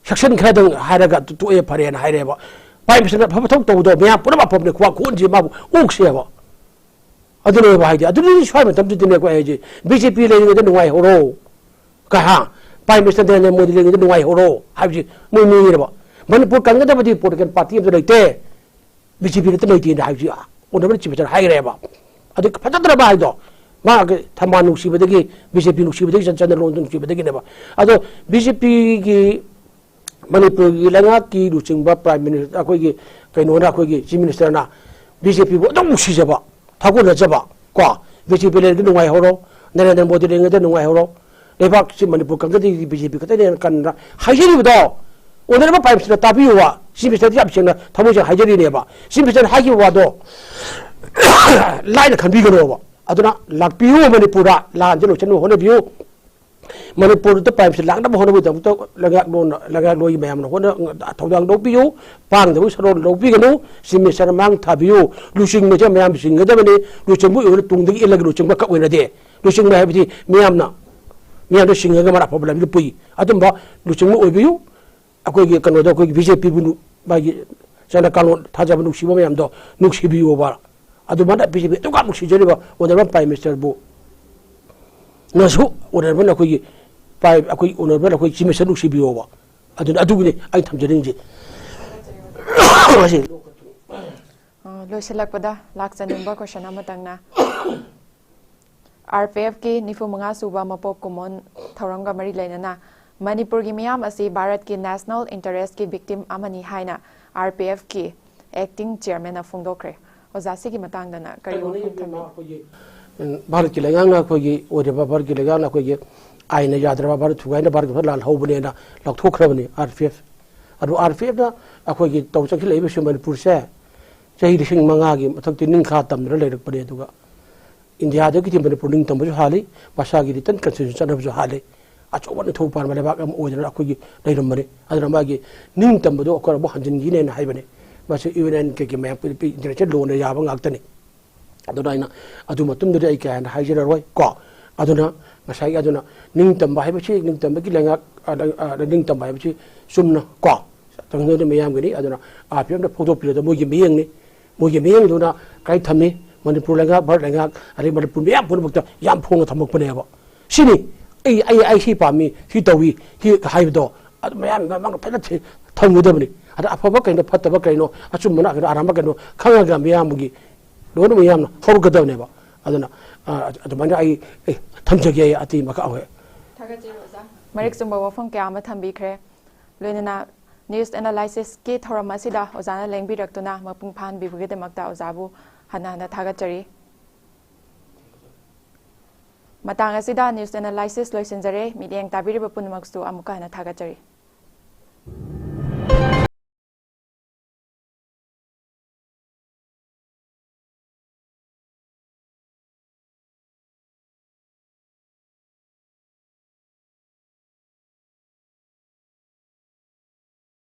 ꯁꯦꯛꯁꯟ ꯈꯔꯗꯪ ꯍꯥꯏꯔꯒ ꯇꯣꯛꯑꯦ ꯐꯔꯦꯅ ꯍꯥꯏꯔꯦꯕ꯫ ꯄ꯭ꯔꯥꯏꯝ ꯃꯤꯅꯤꯁꯇꯔꯅ ꯑꯐꯕ ꯊꯕꯛ ꯇꯧꯕꯗꯣ ꯃꯌꯥꯝ ꯄꯨꯝꯅꯃꯛ ꯑꯐꯕꯅꯤ, ꯈꯨꯕꯥꯛ ꯈꯨꯍꯟꯁꯤ ꯃꯥꯕꯨ ꯑꯣꯛꯁꯦꯕ꯫ ꯑꯗꯨꯅꯦꯕ ꯍꯥꯏꯗꯤ, ꯑꯗꯨꯅꯤ ꯁ꯭ꯋꯥꯏ ꯃꯇꯝꯗꯨꯗꯤꯅꯦꯀꯣ ꯑꯩ ꯍꯥꯏꯁꯦ, ꯕꯤ ꯖꯦ ꯄꯤ ꯂꯩꯔꯤꯉꯩꯗ ꯅꯨꯡꯉꯥꯏꯍꯧꯔꯣ꯫ ꯀꯍꯥ, ꯄ꯭ꯔꯥꯏꯝ ꯃꯤꯅꯤꯁꯇꯔ ꯅꯔꯦꯟꯗ꯭ꯔ ꯃꯣꯗꯤ ꯂꯩꯔꯤꯉꯩꯗ ꯅꯨꯡꯉꯥꯏꯍꯧꯔꯣ ꯍꯥꯏꯕꯁꯤ ꯃꯣꯏ ꯃꯤꯅꯦꯕ꯫ ꯃꯅꯤꯄꯨꯔ ꯀꯟꯒꯗꯕꯗꯤ ꯄꯣꯂꯤꯇꯤꯀꯦꯜ ꯄꯥꯔꯇꯤ ꯑꯃꯁꯨ ꯂꯩꯇꯦ, ꯕꯤ ꯖꯦ ꯄꯤ ꯅꯠꯇ ꯂꯩꯇꯦꯅ ꯍꯥꯏꯕꯁꯤ ꯑꯣꯅꯔꯦꯕꯜ ꯆꯤꯐ ꯃꯤꯅꯤꯁꯇꯔ ꯍꯥꯏꯈ꯭ꯔꯦꯕ꯫ ꯑꯗꯨ ꯐꯖꯗ꯭ꯔꯕ ꯍꯥꯏꯗꯣ, ꯃꯥꯒꯤ ꯊꯝꯕꯥꯜ ꯅꯨꯡꯁꯤꯕꯗꯒꯤ, ꯕꯤ ꯖꯦ ꯄꯤ ꯅꯨꯡꯁꯤꯕꯗꯒꯤ, ꯆꯟ- ꯆꯟꯗ꯭ꯔ ꯂꯣꯟꯗ ꯅꯨꯡꯁꯤꯕꯗꯒꯤꯅꯦꯕ꯫ ꯑꯗꯣ ꯕꯤ ꯖꯦ ꯄꯤꯒꯤ ꯃꯅꯤꯄꯨꯔꯒꯤ ꯂꯩꯉꯥꯛꯀꯤ ꯂꯨꯆꯤꯡꯕ ꯄ꯭ꯔꯥꯏꯝ ꯃꯤꯅꯤꯁꯇꯔ, ꯑꯩꯈꯣꯏꯒꯤ ꯀꯩꯅꯣꯅ, ꯑꯩꯈꯣꯏꯒꯤ ꯆꯤꯐ ꯃꯤꯅꯤꯁꯇꯔꯅ ꯕꯤ ꯖꯦ ꯄꯤꯕꯨ ꯑꯗꯨꯝ ꯅꯨꯡꯁꯤꯖꯕ, ꯊꯥꯒꯠꯅꯖꯕ, ꯀꯣ, ꯕꯤ ꯖꯦ ꯄꯤ ꯂꯩꯔꯗꯤ ꯅꯨꯡꯉꯥꯏꯍꯧꯔꯣ, ꯅꯔꯦꯟꯗ꯭ꯔ ꯃꯣꯗꯤ ꯂꯩꯔꯤꯉꯩꯗ ꯅꯨꯡꯉꯥꯏꯍꯧꯔꯣ, ꯂꯩꯕꯥꯛꯁꯤ ꯃꯅꯤꯄꯨꯔ ꯀꯟꯒꯗꯕꯗꯤ ꯕꯤ ꯖꯦ ꯄꯤ ꯈꯛꯇꯅꯦꯅ ꯀꯟꯅ ꯍꯥꯏꯖꯔꯤꯕꯗꯣ, ꯑꯣꯅꯔꯦꯕꯜ ꯄ꯭ꯔꯥꯏꯝ ꯃꯤꯅꯤꯁꯇꯔꯅ ꯇꯥꯕꯤꯌꯨꯕ꯫ ꯆꯤꯐ ꯃꯤꯅꯤꯁꯇꯔꯗꯤ ꯌꯥꯝ ꯁꯦꯡꯅ, ꯊꯃꯣꯏ ꯁꯦꯡꯅ ꯍꯥꯏꯖꯔꯤꯅꯦꯕ꯫ ꯆꯤꯐ ꯃꯤꯅꯤꯁꯇꯔꯅ ꯍꯥꯏꯈꯤꯕ ꯋꯥꯗꯣ ꯂꯥꯏꯅ ꯈꯟꯕꯤꯒꯅꯣꯕ꯫ ꯑꯗꯨꯅ ꯂꯥꯛꯄꯤꯌꯨ ꯃꯅꯤꯄꯨꯔꯗ, ꯂꯥꯟꯁꯦ ꯂꯣꯏꯁꯤꯟꯅꯕ ꯍꯣꯠꯅꯕꯤꯌꯨ꯫ ꯃꯅꯤꯄꯨꯔꯗ ꯄ꯭ꯔꯥꯏꯝꯁꯦ ꯂꯥꯛꯅꯕ ꯍꯣꯠꯅꯕꯒꯤꯗꯃꯛꯇ ꯂꯩꯉꯥꯛꯂꯣꯟ-, ꯂꯩꯉꯥꯛꯂꯣꯏꯒꯤ ꯃꯌꯥꯝꯅ ꯍꯣꯠꯅ-, ꯊꯧꯗꯥꯡ ꯂꯧꯕꯤꯌꯨ꯫ ꯄꯥꯡꯗꯕꯒꯤ ꯁꯔꯨꯛ ꯂꯧꯕꯤꯒꯅꯨ꯫ ꯆꯤꯐ ꯃꯤꯅꯤꯁꯇꯔ ꯃꯥꯡ ꯊꯥꯕꯤꯌꯨ꯫ ꯂꯨꯆꯤꯡꯕꯁꯦ ꯃꯌꯥꯝ ꯆꯤꯡꯒꯗꯕꯅꯤ꯫ ꯂꯨꯆꯤꯡꯕ ꯑꯣꯏꯕꯅ ꯇꯨꯡꯗꯒꯤ ꯏꯜꯂꯒ ꯂꯨꯆꯤꯡꯕ ꯈꯛ ꯑꯣꯏꯅꯗꯦ꯫ ꯂꯨꯆꯤꯡꯕ ꯍꯥꯏꯕꯗꯤ ꯃꯤꯌꯥꯝꯅ, ꯃꯤꯌꯥꯝꯗ ꯆꯤꯡꯉꯒ ꯃꯔꯥ ꯑꯐꯕ ꯂꯝꯕꯤꯗ ꯄꯨꯏ꯫ ꯑꯗꯨꯝꯕ ꯂꯨꯆꯤꯡꯕ ꯑꯣꯏꯕꯤꯌꯨ꯫ ꯑꯩꯈꯣꯏꯒꯤ ꯀꯩꯅꯣꯗ, ꯑꯩꯈꯣꯏꯒꯤ ꯕꯤ ꯖꯦ ꯄꯤꯕꯨ ꯅꯨ-, ꯃꯥꯒꯤ ꯆꯠꯅ ꯀꯥꯡꯂꯣꯟ ꯊꯥꯖꯕ ꯅꯨꯡꯁꯤꯕ ꯃꯌꯥꯝꯗꯣ ꯅꯨꯡꯁꯤꯕꯤꯌꯣꯕ꯫ ꯑꯗꯨꯃꯥꯏꯅ ꯕꯤ ꯖꯦ ꯄꯤ ꯑꯗꯨꯛ ꯌꯥꯝ ꯅꯨꯡꯁꯤꯖꯔꯤꯕ ꯑꯣꯅꯔꯦꯕꯜ ꯄ꯭ꯔꯥꯏꯝ ꯃꯤꯅꯤꯁꯇꯔꯕꯨ ꯅꯁꯨ ꯑꯣꯅꯔꯦꯕꯜ ꯑꯩꯈꯣꯏꯒꯤ ꯄ꯭ꯔꯥꯏꯝ, ꯑꯩꯈꯣꯏ ꯑꯣꯅꯔꯦꯕꯜ ꯑꯩꯈꯣꯏ ꯆꯤꯐ ꯃꯤꯅꯤꯁꯇꯔ ꯅꯨꯡꯁꯤꯕꯤꯌꯣꯕ꯫ ꯑꯗꯨꯅ, ꯑꯗꯨꯒꯤꯅꯤ ꯑꯩꯅ ꯊꯝꯖꯅꯤꯡꯉꯤꯁꯦ꯫ ꯃꯁꯤ ꯑ, ꯂꯣꯏꯁꯤꯜꯂꯛꯄꯗ ꯂꯥꯛꯆꯅꯤꯡꯕ ꯀꯣꯏꯁꯟ ꯑꯃꯇꯪꯅ, ꯑꯥꯔ ꯄꯤ ꯑꯦꯐꯀꯤ ꯅꯤꯐꯨ ꯃꯉꯥ ꯁꯨꯕ ꯃꯄꯣꯛ ꯀꯨꯝꯑꯣꯟ ꯊꯧꯔꯝꯒ ꯃꯔꯤ ꯂꯩꯅꯅ ꯃꯅꯤꯄꯨꯔꯒꯤ ꯃꯤꯌꯥꯝ ꯑꯁꯤ ꯚꯥꯔꯠꯀꯤ ꯅꯦꯁꯅꯦꯜ ꯏꯟꯇꯔꯦꯁꯀꯤ ꯚꯤꯛꯇꯤꯝ ꯑꯃꯅꯤ ꯍꯥꯏꯅ ꯑꯥꯔ ꯄꯤ ꯑꯦꯐꯀꯤ ꯑꯦꯛꯇꯤꯡ ꯆꯤꯌꯔꯃꯦꯟꯅ ꯐꯣꯡꯗꯣꯛꯈ꯭ꯔꯦ꯫ ꯑꯣꯖꯥ, ꯁꯤꯒꯤ ꯃꯇꯥꯡꯗꯅ ꯀꯔꯤ ꯀꯩꯅꯣꯅꯤ, ꯋꯥꯐꯝ ꯊꯝꯕꯤ? ꯑꯩꯈꯣꯏꯒꯤ, ꯎꯝ, ꯚꯥꯔꯠꯀꯤ ꯂꯩꯉꯥꯛꯅ ꯑꯩꯈꯣꯏꯒꯤ ꯑꯣꯏꯔꯤꯕ ꯚꯥꯔꯠꯀꯤ ꯂꯩꯉꯥꯛꯅ ꯑꯩꯈꯣꯏꯒꯤ ꯑꯥꯏꯟꯅ ꯌꯥꯗ꯭ꯔꯕ, ꯚꯥꯔꯠ ꯊꯨꯒꯥꯏꯅ ꯚꯥꯔꯠꯀꯤ ꯂꯥꯜꯍꯧꯕꯅꯦꯅ ꯂꯧꯊꯣꯛꯈ꯭ꯔꯕꯅꯤ ꯑꯥꯔ ꯄꯤ ꯑꯦꯐ꯫ ꯑꯗꯨ ꯑꯥꯔ ꯄꯤ ꯑꯦꯐꯅ ꯑꯩꯈꯣꯏꯒꯤ ꯇꯧ ꯆꯪꯁꯤꯜꯂꯛꯏꯕꯁꯤ ꯃꯅꯤꯄꯨꯔꯁꯦ ꯆꯍꯤ ꯂꯤꯁꯤꯡ ꯃꯉꯥꯒꯤ ꯃꯊꯛꯇꯤ ꯅꯤꯡꯈꯥ ꯇꯝꯗꯨꯅ ꯂꯩꯔꯛꯄꯅꯦ꯫ ꯑꯗꯨꯒ ꯏꯟꯗꯤꯌꯥꯗꯒꯤꯗꯤ ꯃꯅꯤꯄꯨꯔ ꯅꯤꯡꯇꯝꯕꯁꯨ ꯍꯥꯜꯂꯤ, ꯃꯁꯥꯒꯤ ꯔꯤꯇꯟ ꯀꯟꯁꯇꯤꯇ꯭ꯌꯨꯁꯟ ꯆꯠꯅꯕꯁꯨ ꯍꯥꯜꯂꯤ꯫ ꯑꯆꯧꯕ ꯅꯤꯡꯊꯧ ꯄꯥꯟꯕ ꯂꯩꯕꯥꯛ ꯑꯃ ꯑꯣꯏꯗꯅ ꯑꯩꯈꯣꯏꯒꯤ ꯂꯩꯔꯝꯕꯅꯤ꯫ ꯑꯗꯨꯅ ꯃꯥꯒꯤ ꯅꯤꯡꯇꯝꯕꯗꯣ ꯑꯩꯈꯣꯏꯅ ꯑꯃꯨꯛ ꯍꯟꯖꯤꯟꯈꯤꯅꯦꯅ ꯍꯥꯏꯕꯅꯤ꯫ ꯃꯁꯤ ꯌꯨ ꯑꯦꯟ ꯑꯥꯏꯟ ꯀꯩꯀꯩ ꯃꯌꯥꯝ ꯄꯤ-, ꯄꯤ-, ꯏꯟꯇꯔꯅꯦꯁꯅꯦꯜ ꯂꯣꯅ ꯌꯥꯕ ꯉꯥꯛꯇꯅꯤ꯫ ꯑꯗꯨꯅ ꯑꯩꯅ ꯑꯗꯨ ꯃꯇꯨꯡꯗꯗꯤ ꯑꯩ ꯀꯌꯥ ꯍꯦꯟꯅ ꯍꯥꯏꯖꯔꯔꯣꯏ ꯀꯣ꯫ ꯑꯗꯨꯅ ꯉꯁꯥꯏꯒꯤ, ꯑꯗꯨꯅ ꯅꯤꯡꯇꯝꯕ ꯍꯥꯏꯕꯁꯤ, ꯅꯤꯡꯇꯝꯕꯒꯤ ꯂꯩꯉꯥꯛ, ꯑ, ꯑ, ꯅꯤꯡꯇꯝꯕ ꯍꯥꯏꯕꯁꯤ ꯆꯨꯝꯅ ꯀꯣ, ꯇꯧꯅꯤꯡꯉꯤꯗꯨ ꯃꯤꯌꯥꯝꯒꯤꯅꯤ꯫ ꯑꯗꯨꯅ ꯑꯥꯔ ꯄꯤ ꯑꯦꯐꯅ ꯐꯣꯡꯗꯣꯛꯄꯤꯔꯤꯗꯣ ꯃꯣꯏꯒꯤ ꯃꯤꯠꯌꯦꯡꯅꯤ꯫ ꯃꯣꯏꯒꯤ ꯃꯤꯠꯌꯦꯡꯗꯨꯅ ꯀꯥꯏ ꯊꯝꯃꯤ? ꯃꯅꯤꯄꯨꯔ ꯂꯩꯉꯥꯛ, ꯚꯥꯔꯠ ꯂꯩꯉꯥꯛ, ꯑꯗꯩ ꯃꯅꯤꯄꯨꯔ ꯃꯤꯌꯥꯝ ꯄꯨꯝꯅꯃꯛꯇ ꯌꯥꯝ ꯐꯣꯡꯅ ꯊꯝꯃꯛꯄꯅꯦꯕ꯫ ꯁꯤꯅꯤ, ꯑꯩ, ꯑꯩ, ꯑꯩ ꯁꯤ ꯄꯥꯝꯃꯤ, ꯁꯤ ꯇꯧꯏ, ꯁꯤ ꯍꯥꯏꯕꯗꯣ ꯑꯗꯨ ꯃꯌꯥꯝꯒꯤ ꯃꯃꯥꯡꯗ ꯐꯖꯅ ꯊꯤ- ꯊꯝꯒꯗꯕꯅꯤ꯫ ꯑꯗ ꯑꯐꯕ ꯀꯩꯅꯣ, ꯐꯠꯇꯕ ꯀꯩꯅꯣ, ꯑꯆꯨꯝꯕꯅ ꯀꯩꯅꯣ, ꯑꯔꯥꯟꯕ ꯀꯩꯅꯣ ꯈꯪꯉꯒ ꯃꯤꯌꯥꯝꯒꯤ ꯂꯣꯏꯅ ꯃꯤꯌꯥꯝꯅ ꯍꯧꯔꯛꯀꯗꯕꯅꯦꯕ꯫ ꯑꯗꯨꯅ, ꯑ, ꯑꯗꯨꯃꯥꯏꯅ ꯑꯩ, ꯑꯩ ꯊꯝꯖꯒꯦ, ꯑꯩ ꯑꯇꯤ ꯃꯈꯥ ꯑꯣꯏ꯫ ꯊꯥꯒꯠꯆꯔꯤ ꯑꯣꯖꯥ꯫ ꯃꯔꯤꯛ ꯆꯨꯝꯕ ꯋꯥꯐꯝ ꯀꯌꯥ ꯑꯃ ꯊꯝꯕꯤꯈ꯭ꯔꯦ꯫ ꯂꯣꯏꯅꯅ ꯅ꯭ꯌꯨꯁ ꯑꯦꯅꯥꯂꯥꯏꯁꯤꯁꯀꯤ ꯊꯧꯔꯝ ꯑꯁꯤꯗ ꯑꯣꯖꯥꯅ ꯂꯦꯡꯕꯤꯔꯛꯇꯨꯅ ꯃꯄꯨꯡ ꯐꯥꯍꯟꯕꯤꯕꯒꯤꯗꯃꯛꯇ ꯑꯣꯖꯥꯕꯨ ꯍꯟꯅ ꯍꯟꯅ ꯊꯥꯒꯠꯆꯔꯤ꯫ ꯃꯇꯥꯡ ꯑꯁꯤꯗ ꯅ꯭ꯌꯨꯁ ꯑꯦꯅꯥꯂꯥꯏꯁꯤꯁ ꯂꯣꯏꯁꯤꯟꯖꯔꯦ꯫ ꯃꯤꯠꯌꯦꯡ ꯇꯥꯕꯤꯔꯤꯕ ꯄꯨꯝꯅꯃꯛꯁꯨ ꯑꯃꯨꯛꯀ ꯍꯟꯅ ꯊꯥꯒꯠꯆꯔꯤ꯫